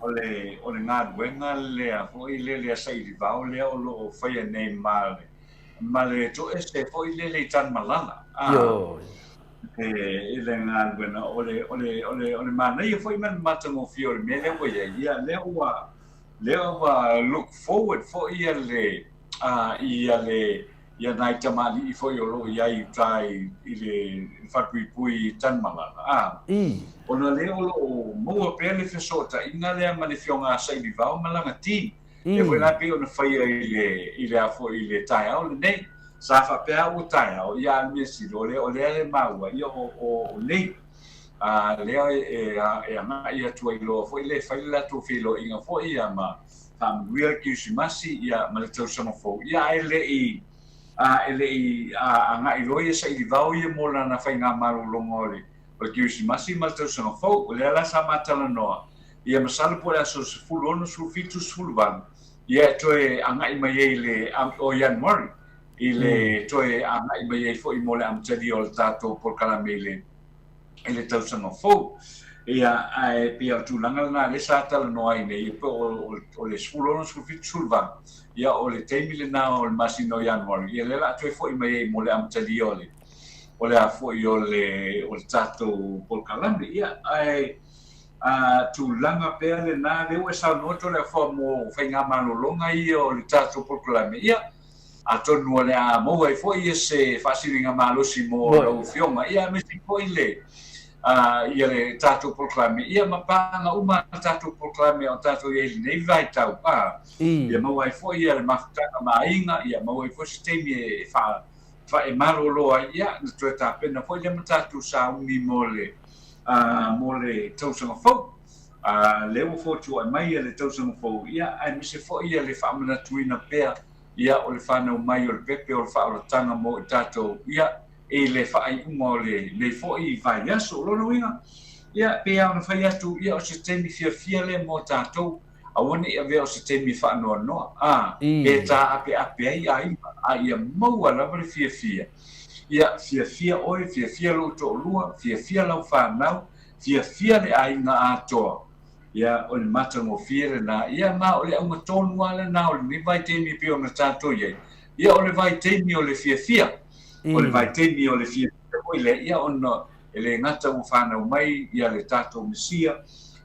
o le, o le galuega lea foi lele a saili vao lea o lo o faia nei ma le, ma le toese foi lele i Tanumalala. Ioe. I le galuega, o le, o le, o le, o le manaia foi ma le matagofie o le mea lea ua i ai, ia, lea ua, lea ua look forward foi ia le, ia le, ia nai tamalii foi o lo o i ai i uta i, i le falepuipui i Tanumalala, a, ona lea o lo o maua pea le fesootaiga lea ma le Afioga a Sailivao ma lana team. Lea foi la pei ona faia i le, i le a foi, i le taeao lenei. Sa faapea au ua taeao, ia a o le mea sili, o lea, o lea e maua, ia o, o, o nei. A, lea e, e, e agai atu ai loa foi lea e fai le latou feiloaiga foi, ia ma faamanuia le Kerisimasi, ia ma le tausaga fou, ia ae le i, a, e le i a, agai loa ia Sailivao ia mo lana faigamalologa o le, o le Kerisimasi ma le tausaga fou. O lea la sa ma talanoa, ia masalo po o le aso 16, 17, 18, ia e toe agai mai ai i le, o Ianuari, i le toe agai mai ai foi mo le amatalia o le tatou polokalame i le, i le tausaga fou. Ia, ae pei o le tulaga lena lea sa talanoa ai nei, po o, o, o le 16, 17, 18, ia o le taimi lena o le masina o Ianuari, ia lea o le a toe foi mai ai mo le amatalia o le, o le a foi o le, o le tatou polokalame. Ia, ae a, tulaga pea lena, lea ua e saunoa Toleafoa mo faigamalologa ia o le tatou polokalame, ia, atonu o le a maua ai foi se faasiliga malosi mo lau Afioga, ia, aemaise foi le, a, ia le tatou polokalame, ia, ma paaga uma a le tatou polokalame o tatou i ai i lenei vaitau, a, ia maua ai foi le mafutaga ma aiga, ia maua ai foi se taimi e faa, e malolo ai, ia, na toe tapena foi lea ma tatou sauni mo le, mo le tausaga fou. A, lea ua fotuai mai le tausaga fou, ia, aemaise foi le faamanatuina pea, ia, o le fanau mai o le pepe o le faaolataga mo i tatou, ia, i le faaiuga o lenei foi vaiaso. O lona uiga, ia, pei lava ona fai atu, ia, o se taimi fiafia lea mo tatou, Aua ne i avea o se taimi e faanoanoa, a, e taapeape ai aiga, a ia maua lava le fiafia. Ia, fiafia oe, fiafia lou toalua, fiafia lau fanau, fiafia le aiga atoa. Ia, o le matagofie lena. Ia, ma o le auga tonu lava lena o lenei vaitaimi e pei ona tatou i ai. Ia, o le vaitaimi o le fiafia. O le vaitaimi o le fiafia foi lea, ia, ona e le gata ua fanau mai ia le tatou Mesia,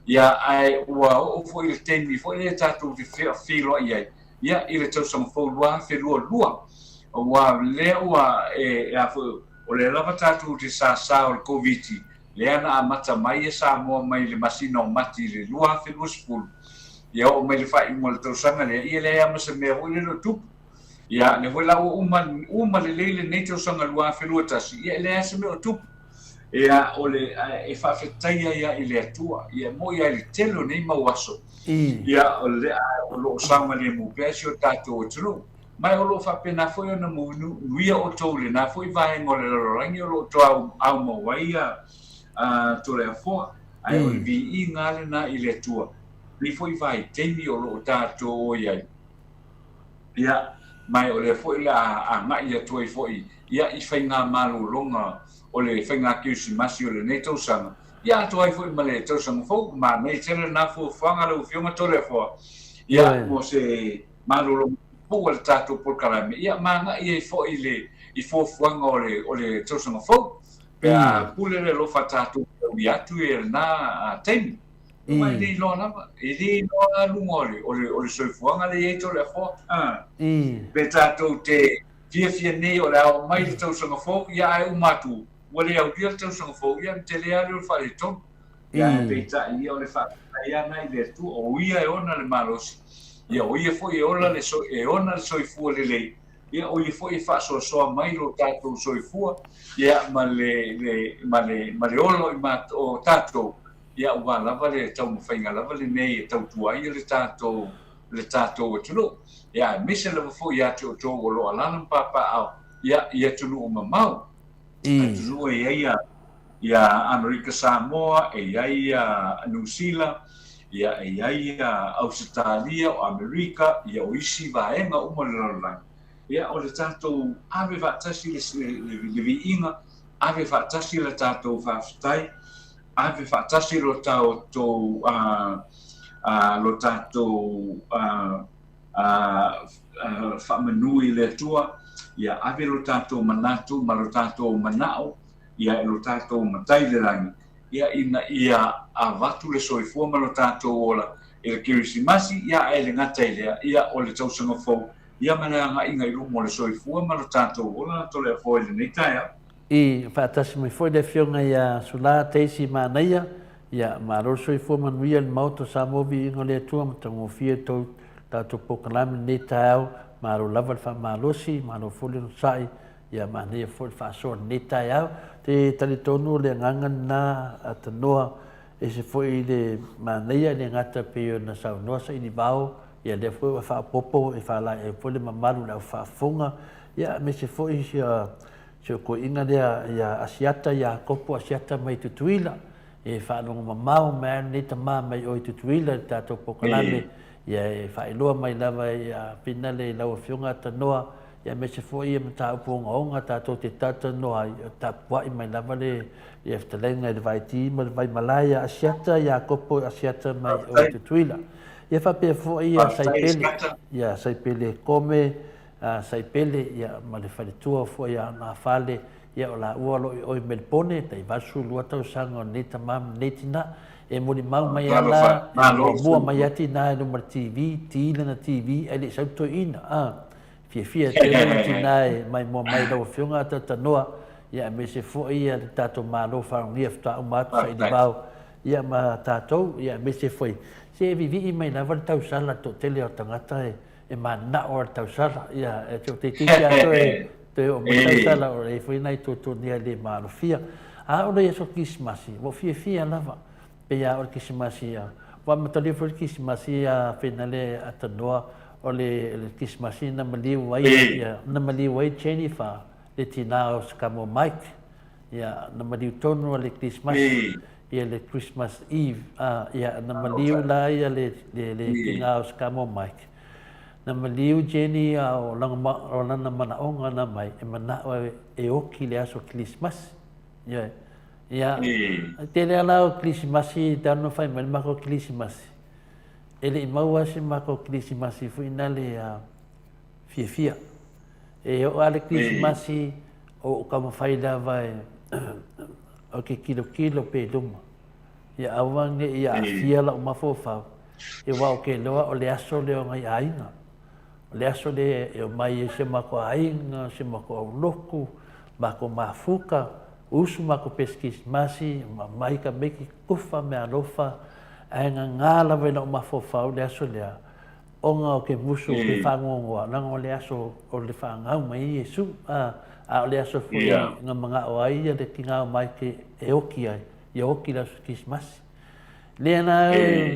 ia, ae ua oo foi i le taimi foi lea tatou te feiloai ai, ia, i le tausaga fou 2022. Aua lea ua, e, e a foi, o lea lava tatou te sasa o le Koviti, lea na amata mai e Samoa mai le masina o Mati i le 2020, ia oo mai le faaiuga o le tausaga lea, ia e leai lava ma se mea foi lele o tupu. Ia, lea foi la ua uma, uma lelei lenei tausaga 2021, ia e leai lava se mea o tupu. Ia, o le, e faafetai ai lava i le Atua. Ia, e moni lava i le tele o nei mau aso, ia, o le, o lo o saogalemu pea si o tatou atunuu. Ma o lo o faapena foi ona manuia outou i lena foi vaega o le lalolagi o lo o toe aumau ai ia Toleafoa. Ae o le viiga lava lena i le Atua, lenei foi vaitaimi o lo o tatou o i ai. Ia, ma o lea foi o le a agai atu ai foi, ia, i faigamalologa o le faiga Kerisimasi o lenei tausaga, ia atoa ai foi ma le tausaga fou. Manaia tele lena fuafuaga lau Afioga Toleafoa, ia, mo se malologa pupuu a le tatou polokalame, ia, ma agai ai foi i le i fuafuaga o le o le tausaga fou, pe a pule le alofa tatou te aulia atu i lena taimi. Aua e le iloa lava, e le iloa lava luga o le, o le, o le soifuaga lea e i ai Toleafoa. A. Pe tatou te fiafia nei o le a oo mai le tausaga fou, ia ae uma atu, ua le aulia le tausaga fou, ia ona tele lava lea o le faaletonu. Ia ae peitai ia o le faafetai lava lena i le Atua, o Ia e ona le malosi, ia o Ia foi e ola le, e ona le soifua lelei. Ia, o ia foi e faasoasoa mai lo tatou soifua, ia, ma le, le, ma le, ma le ola o i matou, o tatou, ia, aua lava le taumafaiga lava lenei e tautua ai le tatou, le tatou atunuu. Ia, aemaise lava foi ia te outou o lo o alaala ma papaaao, ia, i atunuu mamao. Atunuu e i ai ia, ia Amerika Samoa, e i ai ia Niu Sila, ia, e i ai ia Ausetalia, o Amerika, ia, o isi vaega uma o le lalolagi. Ia, o le tatou ave faatasi le, le, le viiga, ave faatasi le tatou faafetai, ave faatasi lo tatou, lo tatou faamanu i le Atua, ia ave lo tatou manatu ma lo tatou manao, ia i lo tatou Matai i le lagi, ia ina ia avatu le soifua ma lo tatou ola i le Kerisimasi, ia ae le gata i lea, ia o le tausaga fou, ia ma le agaiga i luma o le soifua ma lo tatou ola Toleafoa i lenei taeao. I faatasi mai foi le Afioga ia Sula Daisy Manaia, ia malo le soifua manuia i le Maota o Samoa Viiga o le Atua matagofie le tou tatou polokalame i lenei taeao, malo lava le faamalosi, malo foi le onosai, ia manaia foi le faasoa i lenei taeao. Te talitonu o le agaga lena a Tanoa, ese foi le manaia e le gata pei ona saunoa Sailivao, ia lea foi ua faaopoopo e faalaeau foi le mamalu i le au faafofoga, ia aemaise foi sia Si ou toeaina lea ia Asiata Iakopo Asiata mai Tutuila, e faalogo mamao mai lava lenei tama mai o i Tutuila i le tatou polokalame, ia e faailoa mai lava ia Finale i lau Afioga Tanoa, ia aemaise foi ia mataupu ogaoga tatou te talatalanoa ai, o tapuai mai lava le fetalaiga i le Vaiti ma le Vaimalae ia Asiata Iakopo Asiata mai o i Tutuila. Ia faapea foi ia Saipele, ia Saipele Kome, a Saipele, ia, ma le faletua foi a Nafale, ia, o laua o lo o i o i Melepone, tai 82 tausaga o lenei tama ma lenei tina. E molimau mai lava la, e muamua mai lava tina i luma o le TV, ti lana TV ae le i sau le toeaina, a. Fiafia tele le tina e maimoa mai i lau Afioga a Talanoa, ia, aemaise foi ia le tatou Malo faalogia faatoa uma atu sailivao, ia, ma tatou, ia, aemaise foi, se e vivii mai lava le tausala i le toatele o tagata e, e manao a le tausala, ia, e te o te itiiti a toe, toe o mai tausala, o lei foi nai tuatunia le maalofia. A o le aso Kirisimasi, ua fiafia lava, pei a o le Kirisimasi ia, ua amatalia foi le Kirisimasi ia Finale a Tanoa, o le, le Kirisimasi na maliu ai, ia, na maliu ai Jennifer, le tina o Sakamo Mike, ia, na maliu tonu a le Kirisimasi, ia le Christmas Eve, a, ia, na maliu la ia le, le, le tina o Sakamo Mike. Na maliu Jenny a o lana, o lana manaoga na mai, e manao e, e oki le aso Kirisimasi. Ia, ia, tele ala o Kirisimasi, te ano whai mai le mako Kirisimasi. E le i maua se mako Kirisimasi fui na le a, fiafia. E oo a le Kirisimasi, o ka mawhai lava e, o ke kilokilo pe luma. Ia aua ne i aafia la'u mafaufau, e ua o ke loa o le aso lea o nai aiga. O le aso lea e omai ai si o makou aiga, si o makou aulotu, makou mafuta, usu makou pesi Kirisimasi, mai ka meki, kufa meaalofa, ae gagā lava i la'u mafaufau le aso lea, Ona o ke musu o ke faanoanoa, leaga o le aso o le faanau mai ai Iesu, a, a o le aso foi na manao ai ia le tina o Maike e oki ai, ia oki le aso Kirisimasi. Lea la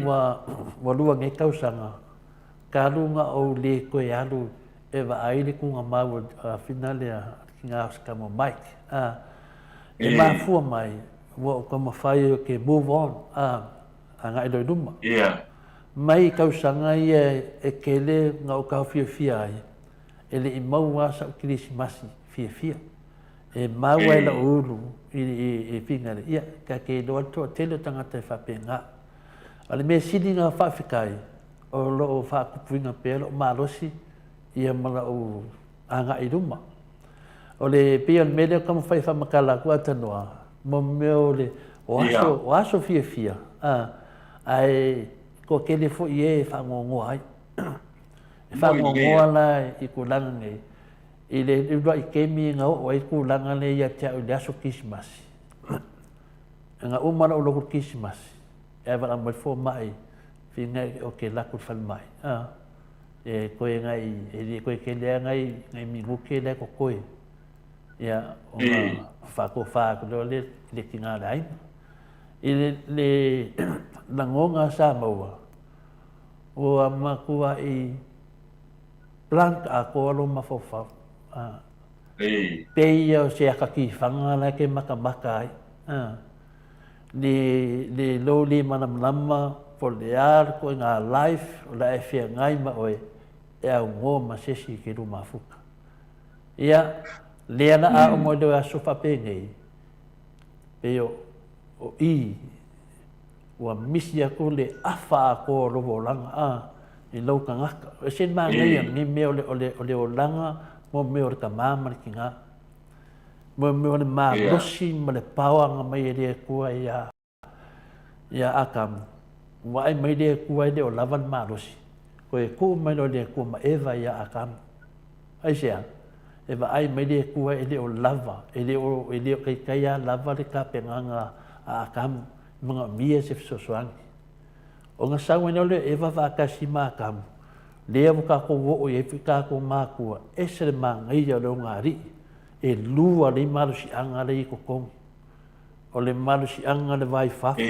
ua, ua lua nei tausaga, talu ona ou le toe alu e vaai le tuugamau a Finale a le tina o si tama o Mike, a, e mafua mai, ua ou taumafai ou te move on, a, agai loa i luma. Mai tausaga ia e tele na ou taofiofia ai, e le i maua lava sa'u Kerisimasi fiafia. E mau ai la'u ulu i Finale, ia, ta te iloa le toatele o tagata e faapena. A o le mea sili na faafetai, o lo o faatupuina pea la'u malosi ia ma la'u agai i luma. O le pei o le mea lea ou taumafai e faamatala atu Atanoa, mo mea o le o aso, o aso fiafia, a, ae toatele foi e e faanoanoa ai. E faanoanoa la i tulaga nei, i le uluai taimi na oo ai tulaga lea ia te au i le aso Kerisimasi. Na uma lou lotu Kerisimasi, ae valaau mai le fomai, fingai o ke laku i le falemai. A. E koe ngai, e le koe kele a ngai, ngai minuke le ko koe. Ia, o nga whakofa aku leo le, le ki ngā le aina. I le, le langonga sa maua, ua makua i blank a ko alo mafaufau. A, pei ia o se aka ki whanga la ke makamaka ai. A, le, le lou le malamalama po le a le koe ngā life o la e feagai ma oe e augoa ma se isi ke lu mafuta. Ia, lea la a omo i le aso faapenei, pei o, o i, ua misi aku le afa atoa o lou olaga, a, i lou tagata. E ese le manaia lenei mea o le, o le, o le olaga mo mea o le tama ma le tina. Mo mea o le malosi ma le paoaga mai e le Atua iā iā Atamu, ua ʻai mai le Atua e le o lava le malosi, toe tuu mai loa le Atua ma Eva iā Atamu. Aisea? E vaai mai le Atua e le o lava, e le o, e le o taitaia lava le tapenaga a Atamu, e manaomia se fesoasoani. Ona sau ai loa lea o Eva faatasi ma Atamu, lea ua tatou oo i ai foi tatou matua, ese le manaia o le ogaali'i, e lua nei malosiaga lea i totonu. O le malosiaga le va i fafo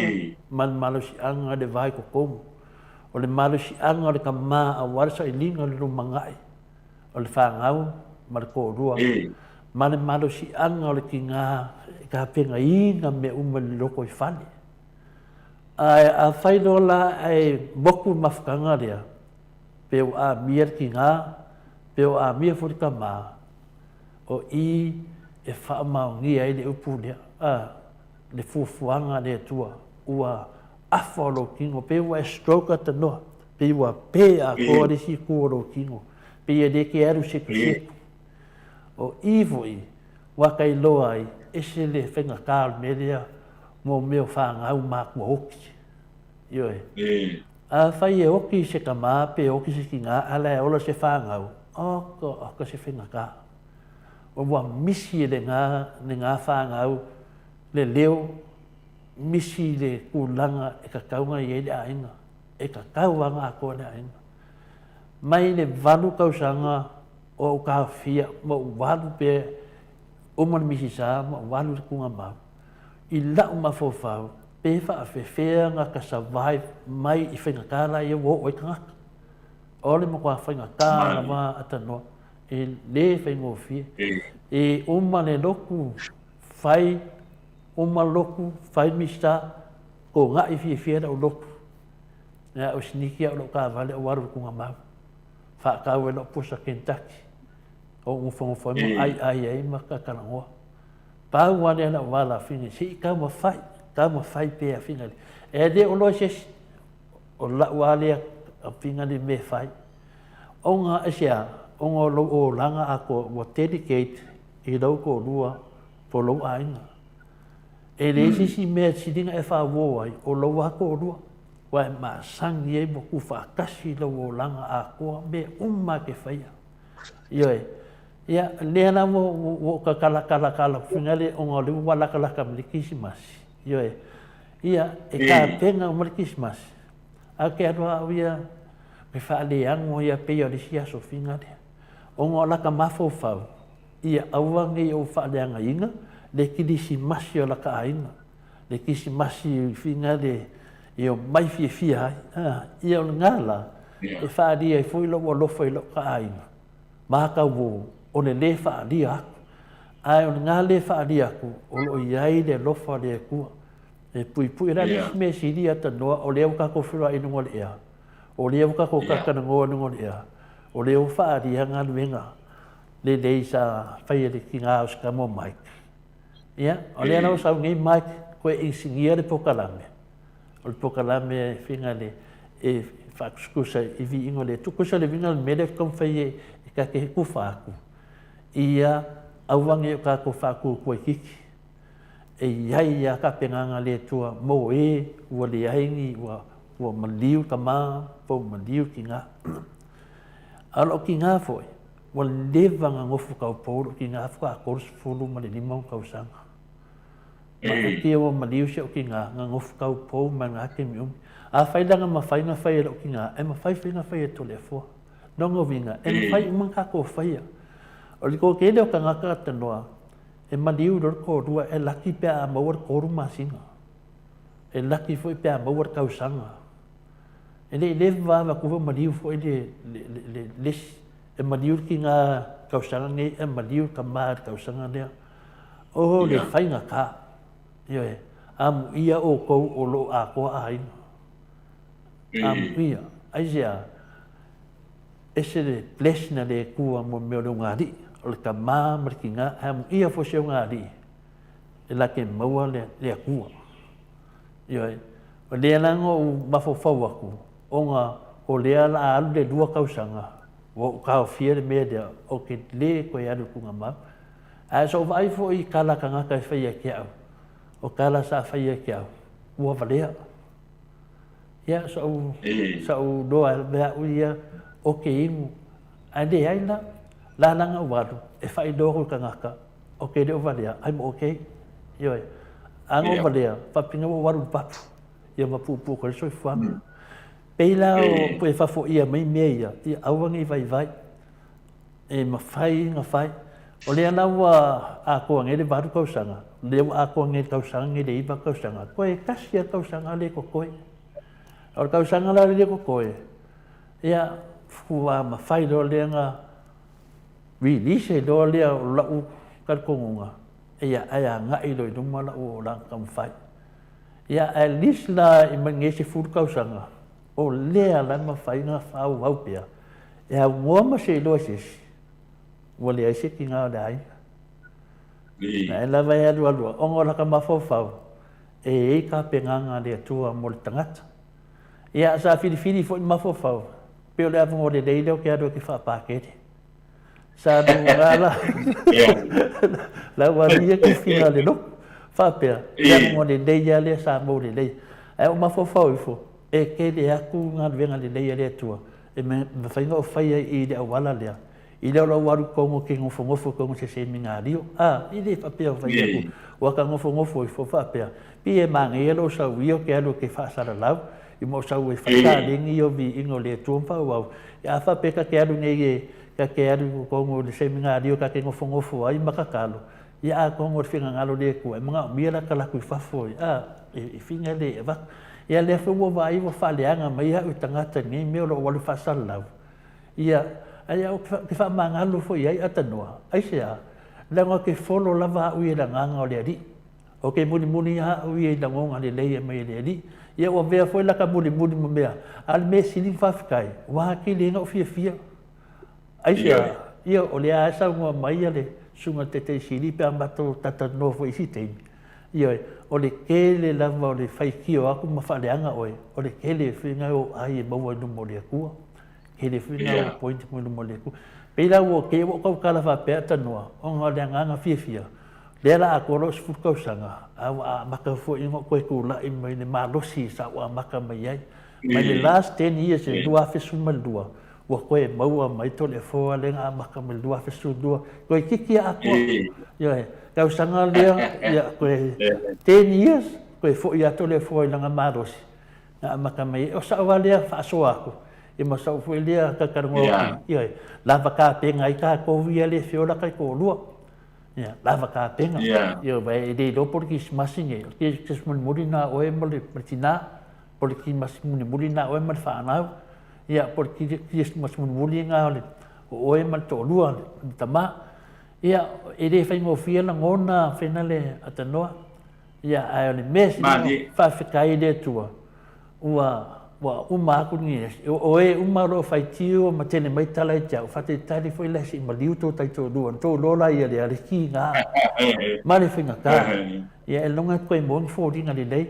ma le malosiaga le va i totonu. O le malosiaga o le tama aua le sailiga o le lumanai, o le fanau ma le toalua, ma le malosiaga o le tina e tapenaina mea uma i le lotoifale. Ae afai loa la ae motu le mafutaga lea, pe ua amia le tina, pe ua amia foi le tama, O i e faamaonia ai le upu lea, a, le fuafuaga a le Atua, ua afa o lou tino, pei ua e stroke atanoa, pei ua pe atoa le isi itu o lou tino, pei e le ke alu sekuseku. O i foi, ua ka iloa ai, ese le faigata o le mea lea mo mea o fanau matua oki. Ioe. Afai e oki se tama pe oki se tina a la e ola se fanau, oko, oko se faigata. Ua misi e le le fanau le leo, misi le tulaga e tatau ona i ai le aiga, e tatau lava ona atoa le aiga. Mai le 8 tausaga o ou taofia ma ou alu pea uma le Misisa ma ou alu i le Tuugamau, i la'u mafaufau pe faafefea ona ka survive mai i faigata la ia ua oo ai tagata. O le matua faigata lava atanoa e le faigofie. E uma le lotu fai, uma lotu fai Misa, toga'i fiafia la'u lotu. Ia o siniki a'u la'u taavale ou alu i le Tuugamau, faatau ai la'u pusa Kentucky, ou nofonofo ai ma aiai ai ma tatalanoa. Pau lava lea lau vala fine, se i taumafai, taumafai pea fine. E le o loa se isi, o lau lava lea fine le mea e fai. Ona aisea, ona o lou olaga atoa ua dedicate i lou toalua po o lou aiga. E leai se isi mea e sili ona e faauo ai, o lou lava toalua. Ua e masani ai ua tuufaatasi lou olaga atoa, mea uma lava e te faia. Ioe. Ia, lea la ua ou tatalakalatala finale ona o lea ua latalata ma le Kerisimasi. Ioe. Ia, e tapena uma le Kerisimasi, ae ou te alu lava au ia e faaleano ia pei o le isi aso finale. Ona o lata mafaufau, ia aua ne i ou faaleagaina le Kerisimasi o lata aiga, le Kerisimasi finale e omai fiafia ai. Ia o lena la, e faaalia ai foi lou alofa i lou aiga. Matau o le lē faaalia aku. Ae o lena lē faaalia aku, o lo o i ai le alofa o le Atua e puipui. O le a le isi mea e sili atanoa, o lea ua tatou feiloai i luga o le ea, o lea ua tatou talatalanoa i luga o le ea, o lea ua faaalia galuega lelei sa faia e le tina o se tama o Mike. Ia, o lea la ua sau nei Mike koe inisinia le polokalame, O le polokalame e faiga le e faatusatusa i viiga o le Atua. Tusa le uiga o le mea lea ou te taumafai e ta te tufa atu, ia aua ne i o tatou faatuatua itiiti. E i ai lava tapenaga a le Atua mo e ua leai ni, ua, ua maliu tama po ua maliu tina. A o lou tina foi, ua leva ona nofo taupou lou tina faatoa 35 ona tausaga. Matautia ua maliu si ou tina, na nofo taupou mai na taimi umi. Afai la na mafai na fai e lou tina, e mafai foi na fai e Toleafoa. Lona uiga, e mafai uma ona tatou faia. O le toatele o tagata tanoa, e maliu loa le toalua, e laki pe a maua le 3 masina. E laki foi pe a maua le tausaga. E le i leva lava avatu foi maliu foi le, le, le, le isi. E maliu le tina tausaga nei, e maliu le tama i le tausaga lea. O le faigata. Ioe, amuia outou o lo o atoa aiga. Amuia. Aisea? Ese le blessing a le Atua mo le mea o le ugaalii, o le tama ma le tina, ae amuia foi se ugaalii e lake maua le, le Atua. Ioe. O lea la na ou mafaufau atu, ona o lea la a alu le lua tausaga, ua ou taofia le mea lea, ou te le toe alu i Tuugamau. Ae sa ou vaai foi i tala a tagata e fai ia te au, o tala sa fai ia te au, ua valea. Ia, sa ou, sa ou loa e au ia, o ke inu, ae leai la, lalaga ou alu, e faailoa atu i tagata, o ke le o valea, I'm okay. Ioe. A na ou valea, faapena ua ou alu i le papu, ia ma puupuu atu ai le soifuaga. Pei la o e faafoia mai mea ia, ia aua ne i vaivai. E mafai ona fai. O lea la ua atoa nei le 8 tausaga, o lea ua atoa nei le tausaga nei le 9 tausaga, toe tasi lava le tausaga lea e totoe. O le tausaga la lea e totoe, ia, ua mafai loa lea ona release loa lea o lau talitonuga, ia, ae agai loa i luma lau olaga taumafai. Ia, at least la i mai nei 10 tausaga, O lea la e mafai ona faaauau pea e aunoa ma se iloa i se isi, ua leai se tiga o le aiga. Ae lava e alualu ona o laka mafaufau, e i ai tapenaga a le Atua mo le tagata. Ia, sa filifili foi le mafaufau, pei o le avanoa lelei lea ou te alu ai ou te faapakele. Sa luga la, la ua alu ia tufiga o le lotu. Faapea, le avanoa lelei lava lea sa maua lelei. Ae ou mafaufau ifo, e tele atu galuega lelei a le Atua e mafai ona ou faia i le auala lea, i le o lou alu i totonu ou te nofonofo i totonu o se seminario. A, e le faapea o fai atu, ua ta nofonofo ifo faapea, pei e manaia lou sau ia ou te alu ou te faasalalau, i ma ou sau e fai taleni ia o viiga o le Atua ma faaauau. A faapea ta te alu nei e, ta te alu i totonu o le seminario ta te nofonofo ai ma tatalo, Ia atonu o le finagalo o le Atua e manaomia la ta latou i fafo e, a, e fina le e avatu. Ia lea foi ua vaai ua faaleaga mai au e tagata i lenei mea o lou alu faasalalau. Ia, ae ou te faamagalo foi i ai atanoa. Aisea? Leaga ou te folo lava au ia i le agaga o le Alii. Ou te mulimuli lava au ia i lagona lelei e aumai e le Alii. Ia ua avea foi laka mulimuli ma mea, a o le mea sili ona faafetai, ua atili ai ona ou fiafia. Aisea? Ia, o lea lava e saunoa mai le Susuga i le Taitai Sili pe a matou talatalanoa foi i isi taimi, ioe, o le tele lava o le faitio atu ma faaleaga oe, o le tele foi lena o ai e maua i luma o le Atua. Tele foi lena o point i luma o le Atua. Pei la ua kei ua ou tautala faapea tanoa, ona o le agaga fiafia, lea la atoa lou 10 tausaga, a ua amata foi ona ou toe tulai mai le malosi sa ou amata mai ai. Mai le last 10 years, i le 2012, Ua toe maua mai Toleafoa lea na amata mai le 2012, toeitiiti lava atoa. Ioe, tausaga lea, ia, toe 10 years, toe foi lava Toleafoa i lana malosi na amata mai ai. O sau lava lea faasoa atu, ia ma sau foi lea talatalanoa atu, ioe, lava tapena ai tatou ia le feola taitoalua. Ia, lava tapena. Ioe, aua e le iloa po o le Kerisimasi nei, o le Kerisimasi mulimuli lena a oe ma le tina, po o le Kerisimasi mulimuli lena a oe ma le fanau. Ia, po o le Kerisimasi mulimuli lena o le, o oe ma le toalua, le tama. Ia, e le faigofie lagona fena le atanoa. Ia, ae o le mea sili ona faafetai i le Atua, ua, ua uma atu lenei aso. O e uma o lo o faitio ma tele mai tala ia te au, faatalitali foi la se i maliu tou taitoalua, ona tou iloa laia lea le tiga ma le faigata. Ia, e logo atu ai maua ni foliga lelei.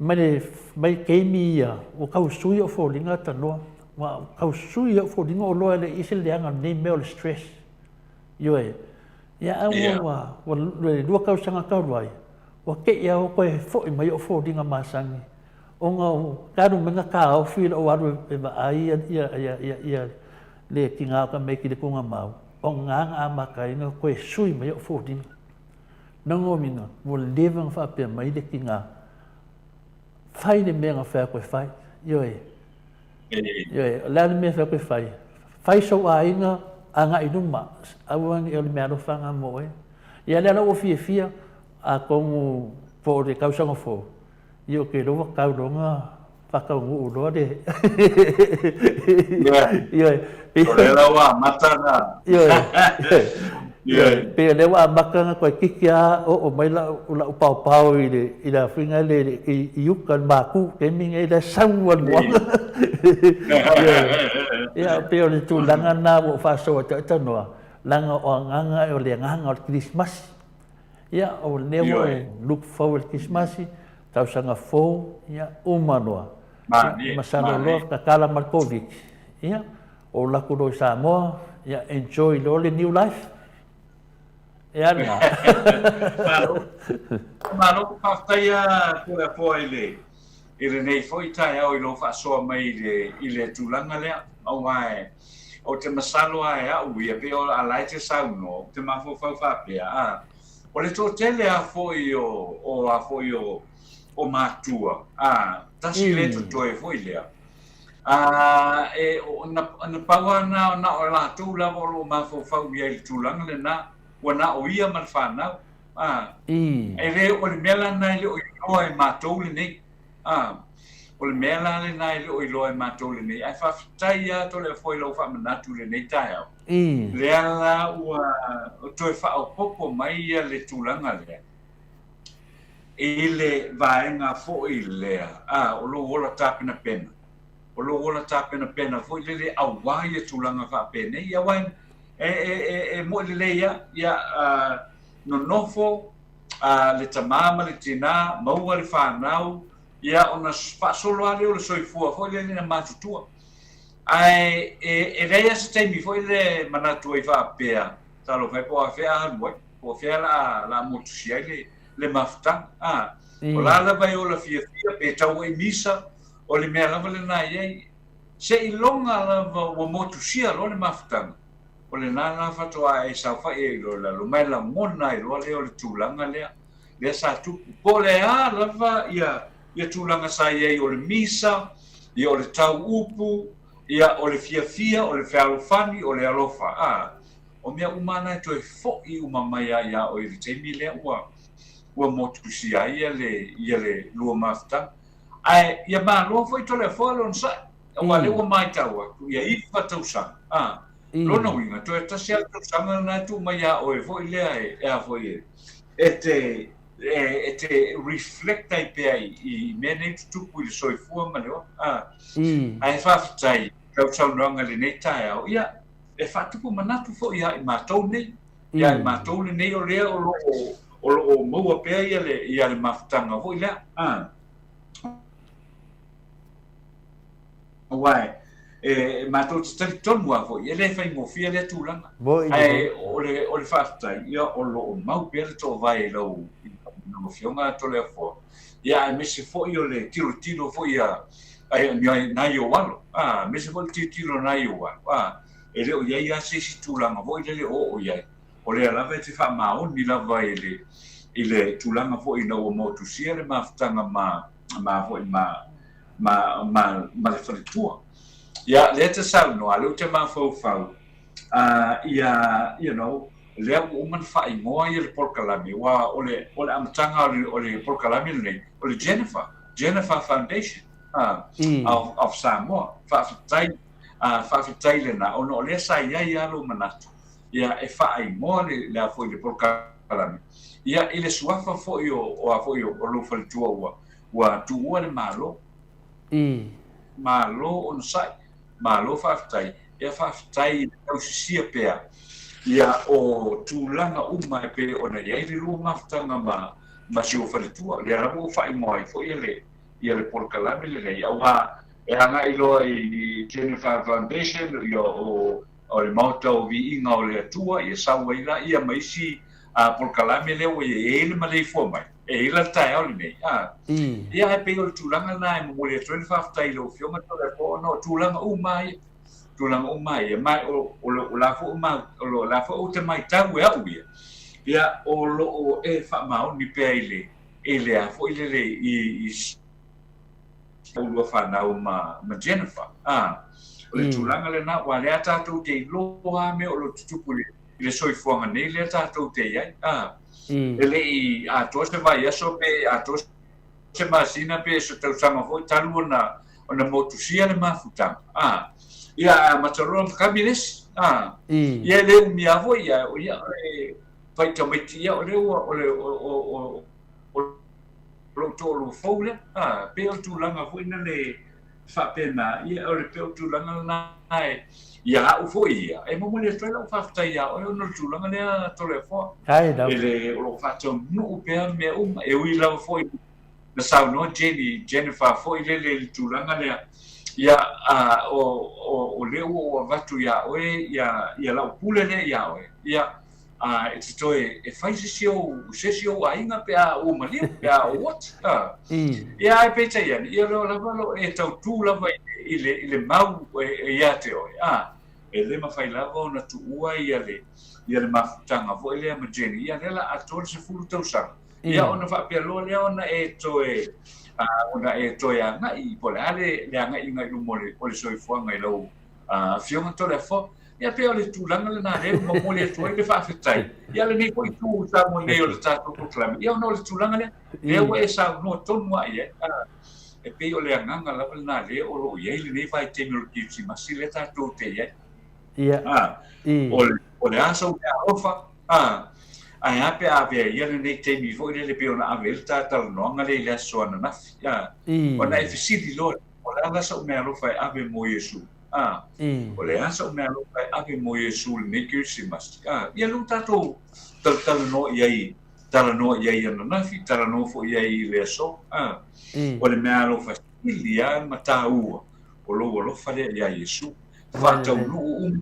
Mai le mai taimi ia, ua tau sui ou foliga tanoa. Ua tau sui ou foliga o loa e le i se leaga o lenei mea o le stress. Ioe. Ia a ua ua ua le lua tausaga talu ai, ua te i lava ua toe foi mai ou foliga masani ona o talu mai ona taofi lou alu e vaai ia ia ia ia ia le tina o tamaiti i le tuugamau, o lena na amata ai ona toe sui mai ou foliga. Lona uiga, ua leva ona faapea mai le tina, fai le mea na fai atu e fai. Ioe. Ioe. O le a le mea e fai atu e fai? Fai sou aiga agai i luma, aua ne i o le meaalofa lena mo oe. Ia lea la ua fiafia, atonu po o le tausaga fou, ia ou te iloa ua tau loa ona faataunuu loa le Ioe. O lea la ua amata ona. Ioe. Ioe. Pei o lea ua amata ona toeitiiti lava oo mai lau paopao i le i le afiga lea i uta i le maku taimi lenei la e sau lava le moana. Ia pei o le tulaga lena ua ou faasoa atu ai talanoa, leaga o agaga o le agaga o le Kerisimasi. Ia o lea ua ou look forward i le Kerisimasi, tausaga fou, ia uma loa. Ia masalo loa tatala ma le Koviti, ia ou alu atu loa i Samoa, ia enjoy loa le new life. E a lena. Malo. Malo, faafetai lava Toleafoa i le i lenei foi taeao i lou faasoa mai i le i le tulaga lea aua e ou te masalo lava e au ia pei o la e te saunoa ou te mafaufau faapea a o le toatele lava foi o o a foi o o matua a tasi le totoe foi lea a e na, na pau lava na na o latou lava o lo o mafaufau i ai i le tulaga lena ua na o ia ma le fanau a e le o le mea la lena e le o iloa e matou lenei a o le mea la lena e le o iloa e matou lenei ae faafetai lava Toleafoa i lau faamanatu i lenei taeao lea la ua toe faaopoopo mai ia le tulaga lea i le vaega foi lea, a, o lou ola tapenapena, o lou ola tapenapena foi lele auā ia tulaga faapenei, aua e, e, e, e mo'i lelei lava, ia, a, nonofo a, le tamā ma le tinā, maua le fanau, ia, ona faasolo lava lea o le soifua foi lele na matutua. Ae e, e leai lava se taimi foi lele e manatu ai faapea, talofa e po o afea a alu ai. Po o fea la la motusia ai le le mafutaga. A, o la lava e ola fiafia pe tau ai misa, o le mea lava lena e i ai. Seiloga lava ua motusia loa le mafutaga, o lena la faatoa e saofai ai loa i lalo, ma e lagona ai loa lea o le tulaga lea, lea sa tupu. Po o le a lava ia, ia tulaga sa i ai o le misa, ia o le tau upu, ia o le fiafia, o le fealofani, o le alofa. A, O mea uma na e toe foʻi uma mai lava iā oe i le taimi lea ua ua motusia ai ia le ia le lua mafutaga. Ae ia malo foi Toleafoa le onosai, aua lea ua maitau atu ia iva tausaga, a, lona uiga toe tasi lava le tausaga lena e tuu mai iā oe foi lea e e a foi e e te e te reflect ai pea i i mea nei tutupu i le soifua ma le ola, a. Ae faafetai i lau saunoaga i lenei taeao, ia e faatupu manatu foi ia i matou nei, ia i matou lenei o lea o lo o, o lo o maua pea ia le, ia le mafutaga foi lea. A. Aua e, e matou te talitonu lava foi, e le faigofie lea tulaga. Ae o le, o le faafetai, ia o lo o mau pea le toovae i lau, i lau Afioga Toleafoa, ia aemaise foi o le tilotilo foi a, a nai ou alo, a, aemaise foi le tilotilo a nai ou alo, a, e le o i ai lava se isi tulaga foi lele o oo i ai, o lea lava e te faamaoni lava i le, i le tulaga foi ina ua motusia le mafutaga ma, ma foi ma, ma, ma, ma le faletua. Ia, lea e te saunoa, lea ou te mafaufau, uh, ia, you know, lea ua uma ona faaigoa ia le polokalame, aua o le, o le amataga o le, o le polokalame lenei, o le Jennifer, Jennifer Foundation uh, of, of Samoa. Faafetai, uh, faafetai lena, ona o lea sa i ai lava lou manatu, ia, e faaigoa le, le a foi le polokalame, ia, i le suafa foi o, o a foi o, o lou faletua ua, ua tuua le Malo. Malo onosai, malo faafetai. Ia faafetai i le tausisia pea ia o tulaga uma e pei ona i ai le lua mafutaga ma ma si ou faletua. Lea lava ua faaigoa ai foi le ia le polokalame lenei aua e agai loa i Jennifer Foundation ia o o le Maota o Viiga o le Atua ia sau ai laia ma isi polokalame lea ua i ai e i ai le maleifua mai. E i ai la le taeao lenei, a. Ia ae pei o le tulaga lena e momoli atu ai le faafetai i lau Afioga Toleafoa ona o tulaga uma lava ia, tulaga uma lava ia. Ma o, o, o la foi ma, o la foi ou te matau e au ia, ia o lo o e faamaoni pea i le, i le a foi lele i, i lua fanau ma, ma Jennifer, a. O le tulaga lena, aua o lea tatou te iloa lava mea o lo o tutupu i le soifuaga nei lea tatou te i ai. A, e le i atoa se vaiaso pe atoa se masina pe se tausaga foi talu ona ona motusia le mafutaga. A, ia ae amata loa ona kami le isi. A, ia e le umi lava foi, ia, ia e fai tamaiti, ia o lea ua, o le, o, o, o, o lou toalua fou lea. A, pei o le tulaga foi na le faapena, ia o le pei o le tulaga lena e, ia au foi ia, e momoli atu ai lau faafetai ia oe ona o le tulaga lea Toleafoa. E le, o lo o faataunuu pea mea uma, e ui lava foi na saunoa Jenny, Jennifer foi lele i le tulaga lea, ia, a, o, o, o lea ua ou avatu iā oe, ia, ia lau pule lea iā oe, ia, a, e te toe, e fai se isi ou, se isi ou aiga pe a ua maliu, pe a ou oti, a. Ia, ae peitai ane, ia o lea lava lo e tautū lava i, i le, i le mau e, e iā te oe, a, e le mafai lava ona tuua ia le, ia le mafutaga foi lea ma Jenny, ia lea la atoa le 10 tausaga, ia ona faapea loa lea ona e toe, a, ona e toe agai, po o le a le, le agaiga i luma o le, o le soifuaga i lau, Afioga Toleafoa. Ia pei o le tulaga lena lea ua momoli atu ai le faafetai. Ia lenei foi itu Samoa nei o le tatou polokalame, ia ona o le tulaga lea, lea ua e saunoa tonu lava i ai. E pei o le agaga lava lena lea o lo o i ai lenei vaitaimi o le Kerisimasi lea tatou te i ai. Ia. O le, o le a sou mea alofa, ae a pe a avea ia lenei taimi foi lele pei ona ave ai le ta talanoaga lea i le aso ananafi. Ona e fesili loa O le a la sa'u meaalofa e ave mo Iesu? A, o le a sa'u meaalofa e ave mo Iesu i lenei Kerisimasi? A, ia lea ua tatou talatalanoa i ai, talanoa i ai ananafi, talanoa foi i ai i le aso. A, o le meaalofa sili lava ma taua, o lou alofa lea iā Iesu. Faataunuu uma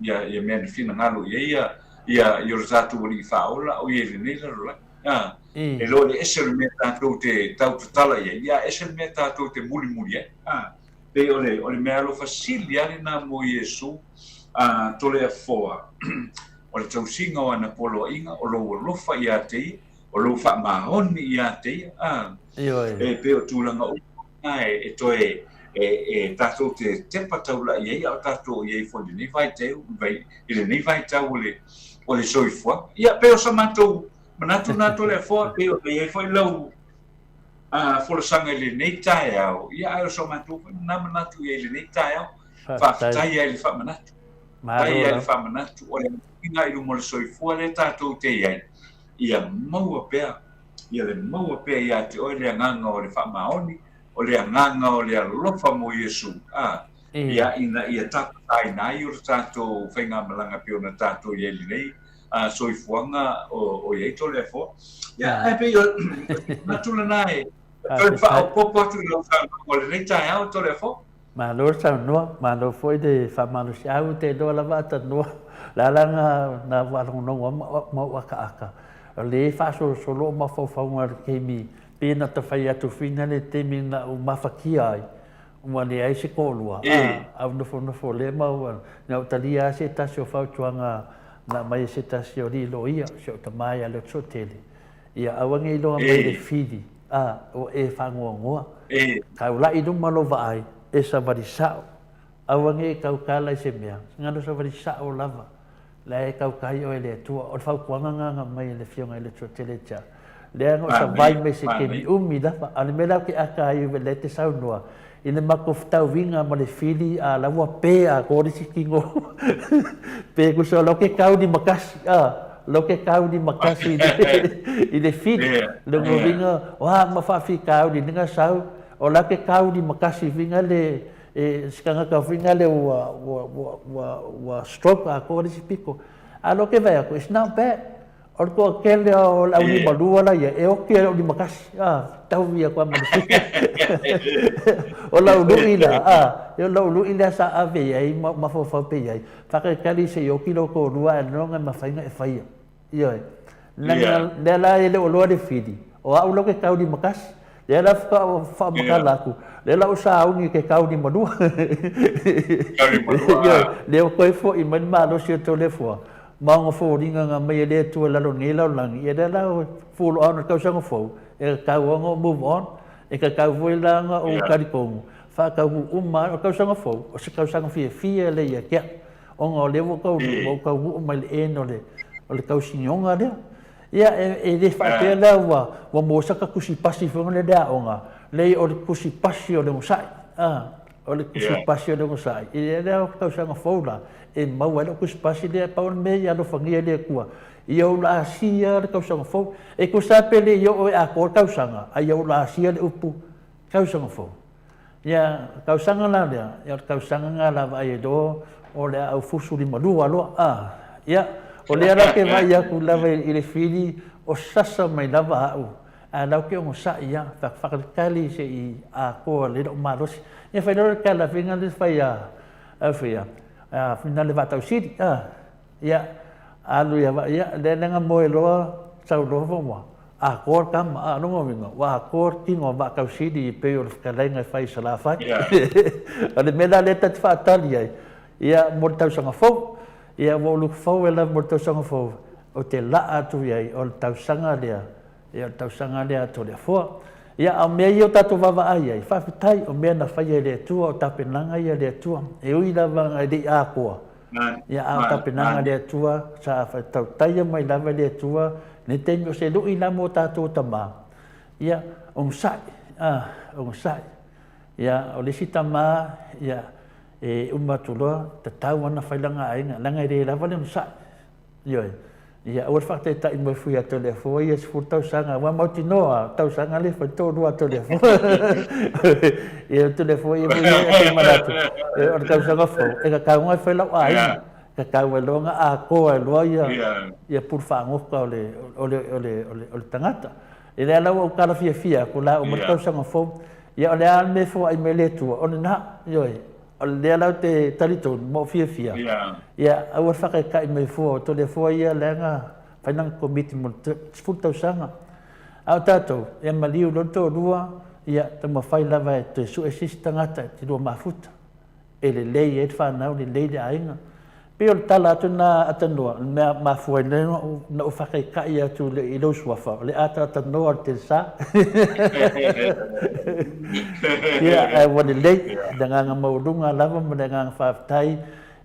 ia, ia mea na finagalo i ai ia, ia, ia lo tatou Alii Faaola o i ai i lenei lalolagi. A, E le o le ese o le mea tatou te tau tatala i ai, ia ese le mea tatou te mulimuli ai. A, pei o le, o le mea alofa sili lava lena mo Iesu, a, Toleafoa, o le tausiga o ana poloaiga, o lou alofa iā te ia, o lou faamaoni iā te ia, a, e pei o tulaga uma na e, e toe, e, e tatou te tepa taula'i ai, a o tatou i ai foi i lenei vaitau, i lenei vaitau o le, o le soifuaga. Ia, pei o sa matou Manatu nā Toleafoa, pei ona i ai foi lau folasaga i lenei taeao, ia ae o so matou foi lena manatu i ai i lenei taeao. Faafetai ai i le faamanatu. Faafetai ai i le faamanatu. O le uiga i luma o le soifua lea tatou te i ai, ia maua pea, ia le maua pea ia te oe le agaga o le faamaoni, o le agaga o le alofa mo Iesu, a, ia, ina ia tapataina ai o le tatou faigamalaga pei ona tatou i ai i lenei soifuaga o i ai Toleafoa. Ia, ae pei o manatu lena e toe faaopoopo atu i lau saunoaga o lenei taeao Toleafoa. Malo le saunoa, malo foi le faamalosiau, ou te iloa lava a tanoa, o le a la na faalogologo ma ou akaaka, o lea e faasolosolo ou mafaufauga i le taimi, pei na ta fai atu fina le taimi na ou mafatia ai, Ua leai se toalua, a, a ua nofonofo lea ma ua, na ou talia lava se tasi o fautuaga na aumai e se tasi o alii loia, si ou tama ia Leotsoatele, ia aua ne i iloa mai le fili, a, ua e faanoanoa. Taulai i luma lou vaai, e savali sao, aua ne i tautala i se mea, galo savali sao lava. La e tautai oe e le Atua. O le fautuaga lena na aumai e le Afioga i le Atua Tele Tia. Lea na ou savai mai se taimi umi lava. A o le mea la ou te ata ai o lea e te saunoa i le matou fetauiga ma le fili a la ua pe atoa le isi tino. Pe tusa o la ou te taunimatasi, a, la ou te taunimatasi i le fili. Lona uiga, o a ma faafitauli na sau, o la ou te taunimatasi uiga le E se tagata foi nale ua, ua, ua, ua, ua stroke atoa le isi pito. A lo ke vai atu, it's not bad. O le toatele o le aulimalua la ia, e oti e le aulimatasi. Ah, tau ia kwa ma le fika. O lau lui la, ah, o lau lui lea sa ave i ai, ma mafaufau pe i ai. Whakatali se i oti lo tōlua, e nonga ma whainga e whaia. Ioe. Leaga lea la e le o loa le fili, o au la ke taunimatasi. Lea la faamatala atu, lea la o sauni ke taunimalua. Ioe. Lea ua toe foi mai le malosi o Toleafoa, ma ona foliga na aumai e le Atua i lalo o lenei lalolagi, ia lea la ua fuloa ona tausaga fou, e tatau ona ou move on, e tatau foi la ona ou talitonu. Faataunuu uma ai. O le tausaga fou, o se tausaga fiafia lea ia te au, ona o lea ua ou taunuu mai le end o le, o le tausinioga lea. Ia, e le faapea la ua maua sata tusi pasi foi lea i le aoga, leai o le tusi pasi o le onosai, o le tusi pasi o le onosai, ia lea o le tausaga fou la, e maua ai lau tusi pasi lea, pau le mea ia alofagia e le Atua, ia ou laasia le tausaga fou. E tusa lava pe le i oo e atoa le tausaga, a ia ou laasia le upu tausaga fou. Ia, tausaga la lea, ia o le tausaga lena la vaai ai loa o le a aufusu limalua loa. A, ia, o lea la ou te vaai atu lava i le fili o sasa mai lava au, ae la ou te onosai lava, faatalitali se i atoa lelei lou malosi. Ia fai loa le tala fina lea fai a, a fai a, a fina le vaatausili, a. Ia, alu ia, ia, lea na moe loa, sau loa ua atoa le tama. A, lona uiga, ua atoa le tino a Vaatausili e pei o le fetalaiga e fai i Salafai. O le mea la lea ta te faatali ai, ia, mo le tausaga fou. Ia, ua ou look forward lava mo le tausaga fou, ou te laa atu i ai, o le tausaga lea, ia, o le tausaga lea a Toleafoa. Ia, a o mea ia o tatou vaavaai ai, faafetai, o mea na faia e le Atua, o tapenaga ia a le Atua. E ui lava e le i atoa, Ia, a o tapenaga a le Atua, sa tautaia mai lava e le Atua nei taimi o se luʻi la mo tatou tama, ia, onosai, a, onosai. Ia, o le isi tama, ia, e uma atu loa, tatau ana fai lana aiga, leaga e le lava le onosai. Ioe. Ia, aua le faataitai mai fua ia Toleafoa ia 10 tausaga, aua mautinoa tausaga lea fai toalua a Toleafoa. Ia, Toleafoa ia foi ia e manatu, o le tausaga fou, e tatau ona fai lau aiga, tatau ai loa ona atoa ai loa ia, ia pulu fagota o le, o le, o le, o le, o le tagata. Ia lea la ua ou tala fiafia atu, la uma le tausaga fou, ia o le a le mea e foai mai le Atua, o lena, ioe. O lea la ou te talitonu ma ou fiafia, ia aua le faataitai mai fua o Toleafoa ia leaga fai lana komiti mo le 10 tausaga. A o tatou, ia maliu loa le toalua, ia taumafai lava e toe sue se isi tagata e te lua mafuta, e lelei ai le fanau, lelei le aiga. Pei o le tala atu lena Atanoa, o le mea mafua ai na ou faataitai atu i lou suafa, o le atoatanoa o le telesa. Ia, ae ua lelei, le agaga maualuga lava ma le agaga faafetai,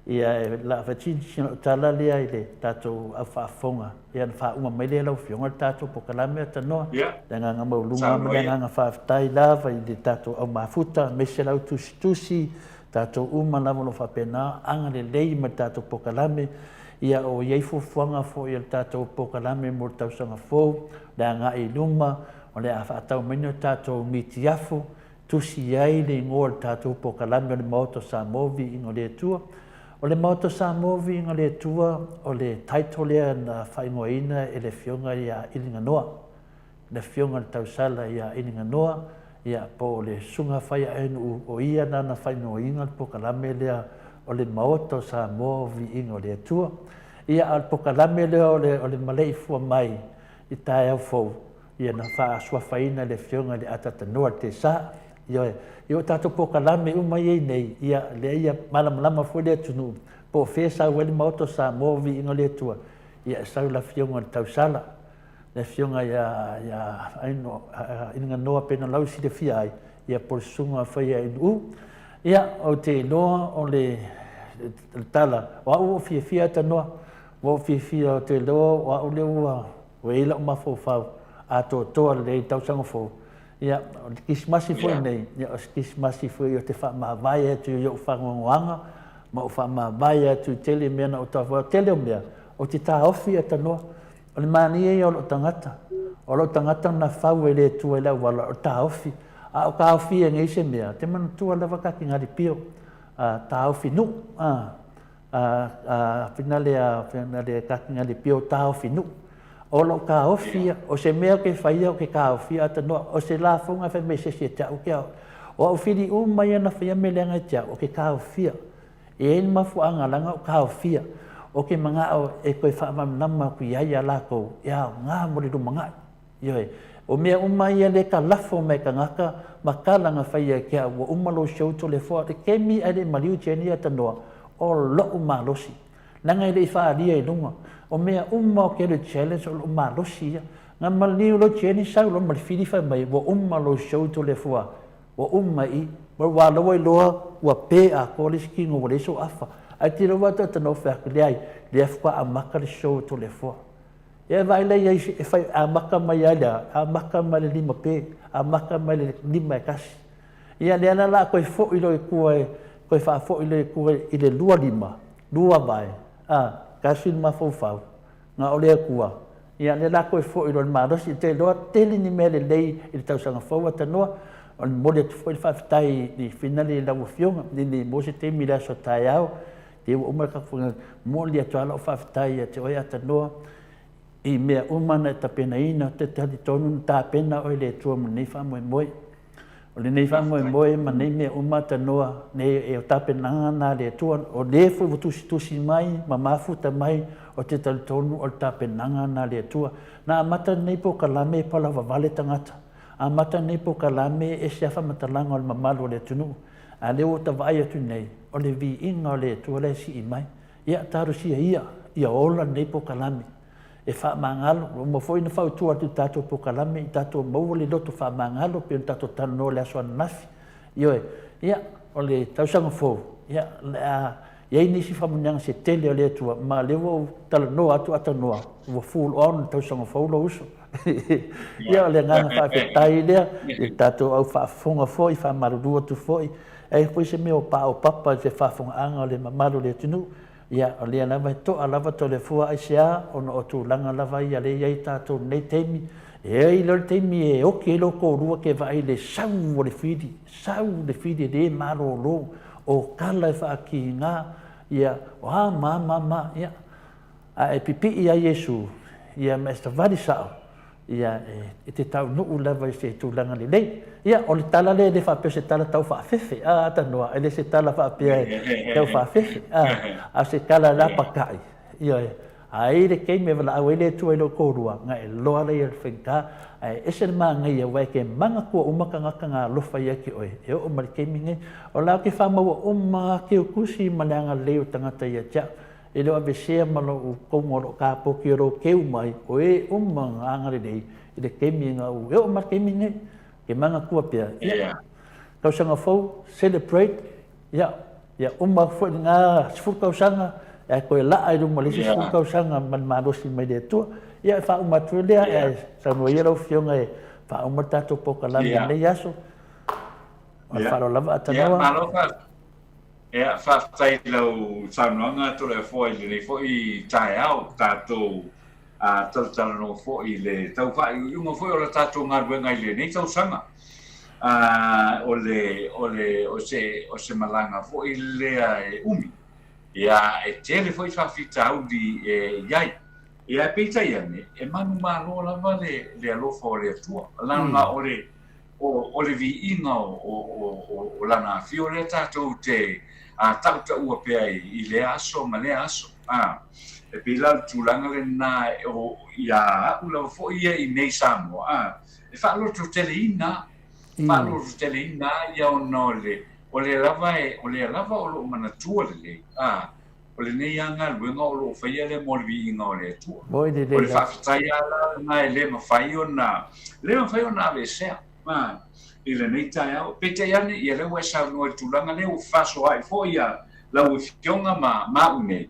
ia e la faatini lau tala lea i le tatou au faafofoga, ia ona faauma mai lea lau Afioga le tatou polokalame Atanoa, le agaga maualuga ma le agaga faafetai lava i le tatou au mafuta, aemaise lau tusitusi, Tatou uma lava o lo o faapena agalelei ma le tatou polokalame, ia o i ai fuafuaga foi a le tatou polokalame mo le tausaga fou, le agai i luma, o le a faatau mai ni tatou mitiafu, tusi ai le igoa o le tatou polokalame o le Maota o Samoa Viiga o le Atua. O le Maota o Samoa Viiga o le Atua, o le title lea na faaigoaina e le Afioga ia Iliganoa. le Afioga i le Tausala ia Iliganoa, ia, po o le Susuga Faiaenuu, o ia lana faaigoaina le polokalame lea o le Maota o Samoa o Viiga o le Atua. Ia, a o le polokalame lea o le, o le maleifua mai i taeao fou, ia na faasuafaina e le Afioga i le Atatanoa le Tesa. Ioe, i o tatou polokalame uma ia i nei, ia, lea ia malamalama foi le atunuu, po o fea e sau ai le Maota o Samoa o Viiga o le Atua, ia e sau i le Afioga i le Tausala. le afioga ia ia Aino Inaganoa pei ona lau silafia ai ia po o le susuga fai a Inuu. Ia ou te iloa o le le tala o au ua ou fiafia Tanoa ua ou fiafia ou te iloa o au lea ua ua i ai lau mafaufau atoatoa lelei i tausaga fou. Ia o le Kerisimasi foi nei, ia o se Kerisimasi foi ou te faamavae atu i ou faanoanoaga ma ou faamavae atu i tele mea na ou taufai, o le tele o mea ou te taofi ia Tanoa. O le manaia ia o lou tagata. O lou tagata na fau e le Atua i le auala, o le taofi. A o taofia nei se mea, te manatua lava ka ki ngalipio, a taofi nuu, a, a, a, fina le, a, fina le ka ki ngalipio taofi nuu. O lou taofi ia, o se mea ke faia o ke taofia ata noa, o se lafoga e fai mai se isi e te au ke au. O au fili uma ia na faia me leaga e te au, o ke taofia. E i ai le mafuaaga leaga o taofia o ke manao e toe faamalamalama atu i ai ia latou e aoga mo le lumanai. Ioe. O mea uma ia lea ka lafo mai e tagata ma tala na faia e ke au ua uma lou show Toleafoa le kemi ae le i maliu Jenny Atanoa o lo'u malosi leaga e le i faaalia i luga o mea uma o ke alu e challenge o lo'u malosi ia na maliu loa Jenny sau loa ma le fili fai mai ua uma lou show Toleafoa. Ua uma i i. Ua wā la ua iloa ua pē atoa le isi kino ua leai sou afa. Ae tilo ua ta nofe atu, leai, lea faatoa amata le show e Toleafoa. Ia e vaai la i ai e fai amata mai lava i le a? Amata mai le 5 pē, amata mai le 5:01. Ia lea la o le a toe foi loa i tua e toe faafoi loa i tua i le 25, lua vae, a, tasi le mafaufau. Na o le Atua, ia lea la toe foi loa le malosi, ou te iloa tele ni mea lelei i le tausaga fou Atanoa. O le momoli atu foi le faafetai i finale i lau Afioga, ne i maua se taimi i le aso taeao, te ua uma le tatou momoli atu lava lau faafetai ia te oe Atanoa i mea uma na e tapenaina, ou te talitonu na tapena oe e le Atua mo lenei faamoemoe. O lenei faamoemoe ma nei mea uma tanoa, nei e o tapenaga na a le Atua, o le foi ua tusitusi mai ma mafuta mai, ou te talitonu o le tapenaga na a le Atua. Na amata lenei polokalame e palavavale tagata, amata lenei polokalame e ese lava faamatalaga o le mamalu o le atunuu, a lea ua ta vaai atu nei, o le viiga o le Atua la e sii mai. Ia talosia ia, ia ola lenei polokalame. e faamagalo. Ua uma foi ona fautua atu i le tatou polokalame i tatou maua le loto faamagalo pei ona tatou talanoa i le aso ananafi. Ioe. Ia, o le tausaga fou, ia, o le a i ai nisi faamanuiaga se tele o le Atua, ma o lea ua ou talanoa atu Atanoa, ua fuloa ona tausaga fou lou uso. Ia, o le agaga faafetai lea i le tatou au faafofoga foi, faamalulu atu foi, e ai foi se mea o paopapa i se faafofogaaga o le mamalu o le atunuu, Ia, o lea lava e to'a lava Toleafoa aisea ona o tulaga lava ia lea e i ai tatou i lenei taimi. E ai loa le taimi e oki ai lou toalua ke vaai i le sau o le fili, sau le fili e le malolo, o tala e faatiga, ia, o a ma a ma a ma a, ia. A e pipii ia Iesu, ia ma e savali sa'o, ia, e te taunuu lava i se tulaga lelei. Ia, o le tala lea e le faapea o se tala tau faafefe, a, Atanoa, e le se tala faapea e tau faafefe, a, a o se tala lapatai, ioe. A i ai le taimi e valaau ai le Atua i lou toalua, ona e iloa lea o le faigata, ae ese le manaia aua e te manatua uma tagata na alofa ia te oe, e oo mai i le taimi lenei. O la ou te faamaua uma lava keukusi ma le agalelei o tagata ia te au. E le o aveesea ma lou toga o loo kapoti o lou keu mai, o e uma na agalelei i le taimi na ou e oo mai le taimi lenei. Ke manatua pea, ia, tausaga fou, celebrate, ia, ia uma atu foi lena 10 tausaga, ae toe laa i luma o le isi 10 tausaga ma le malosi mai le Atua. Ia, e faauma atu ai lea, ae saunoa ia lau Afioga e faauma le tatou polokalame i lenei aso. Ma le faaaloalo lava Atanoa. Malo Ia, faafetai i lau saunoaga Toleafoa i lenei foi taeao, tatou talatalanoa foi i le tau faaiuiuga foi o le tatou galuega i lenei tausaga. O le, o le, o se, o se malaga foi lea e umi. Ia, e tele foi faafitauli e i ai. Ia, peitai ane, e manumalo lava le, le alofa o le Atua. Leaga o le, o le viiga o Lana Afio lea tatou te tautaua pea i lea aso ma lea aso. E pei la o le tulaga lena ia au lava foi ia i nei Samoa, e faalototeleina, faalototeleina ia ona o le, o lea lava o lea lava o lo o manatua lelei, o lenei lava galuega o lo o faia lea mo le viiga o le Atua. O le faafetai lava la lena e le mafai ona, le mafai ona aveesea i lenei taeao. Peitai ane, ia lea ua e saunoa i le tulaga lea ua fefaasoaai foi lau Afioga ma au nei.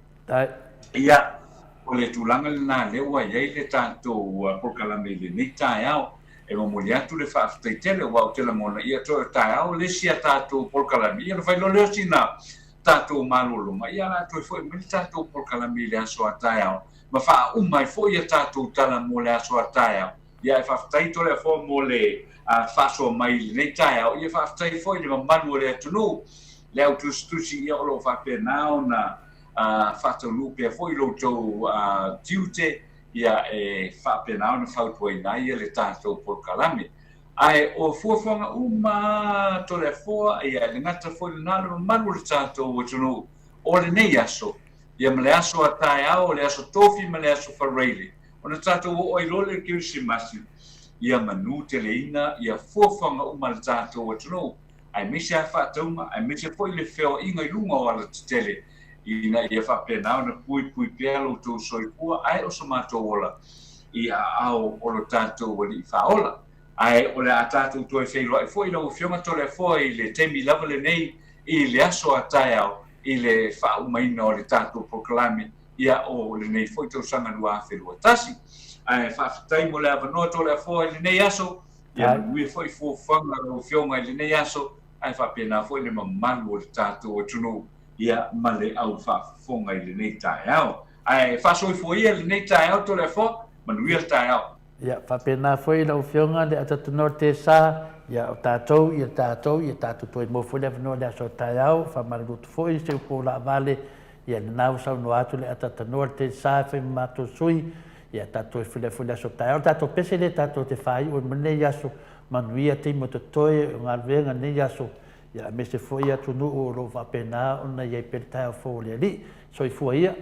Ia, o le tulaga lena lea ua i ai le tatou polokalame i lenei taeao. E momoli atu le faafetai tele aua ou te lagona, ia toe o taeao le isi a tatou polokalame, ia ona fai loa lea o sina tatou malologa, ia o le a toe foi mai le tatou polokalame i le aso a taeao ma faauma ai foi a tatou tala mo le aso a taeao. Ia ae faafetai Toleafoa mo le faasoa mai i lenei taeao. Ia faafetai foi i le mamalu o le atunuu, le au tusitusi, ia o lo o faapena ona faataunuu pea foi lo outou tiute, ia e faapena ona fautuaina ai le tatou polokalame. Ae o fuafuaga uma a Toleafoa, ia e le gata foi lena, le mamalu o le tatou atunuu o lenei aso, ia ma le aso a taeao, o le aso Tofi ma le aso Faraile, ona tatou oo ai loa lea i le Kerisimasi, ia manuteleina ia fuafuaga uma a le tatou atunuu, aemaise lava faatauga, aemaise foi le feoaiga i luga o alatetele, ina ia faapena ona puipui pea lo outou soifua ae o so matou ola i aao o lo tatou Alii Faaola. Ae o le a tatou toe feiloai foi lau Afioga Toleafoa i le taimi lava lenei i le aso a taeao i le faaumaina o le tatou polokalame ia o lenei foi tausaga 2021. Ae faafetai mo le avanoa Toleafoa i lenei aso, ia manuia foi fuafuaga a lau Afioga i lenei aso, ae faapena foi le mamalu o le tatou atunuu ia ma le au faafofoga i lenei taeao. Ae faasoifua ia lenei taeao Toleafoa, manuia le taeao. Ia, faapena foi lau Afioga le Atatanoa Tesa, ia, o tatou, ia tatou, ia tatou toe maua foi le avanoa i le aso a taeao, faamalulu atu foi se upu o laavale, ia lena ua saunoa atu le Atatanoa Tesa e fai ma matou sui, ia tatou toe feiloai foi i le aso a taeao. O le tatou pese lea tatou te faaiu ai ma lenei aso, manuia taimi o totoe o galuega i lenei aso, ia aemaise foi atunuu o lo o faapena ona i ai pea le taeao fou o le Alii. Soifua ia.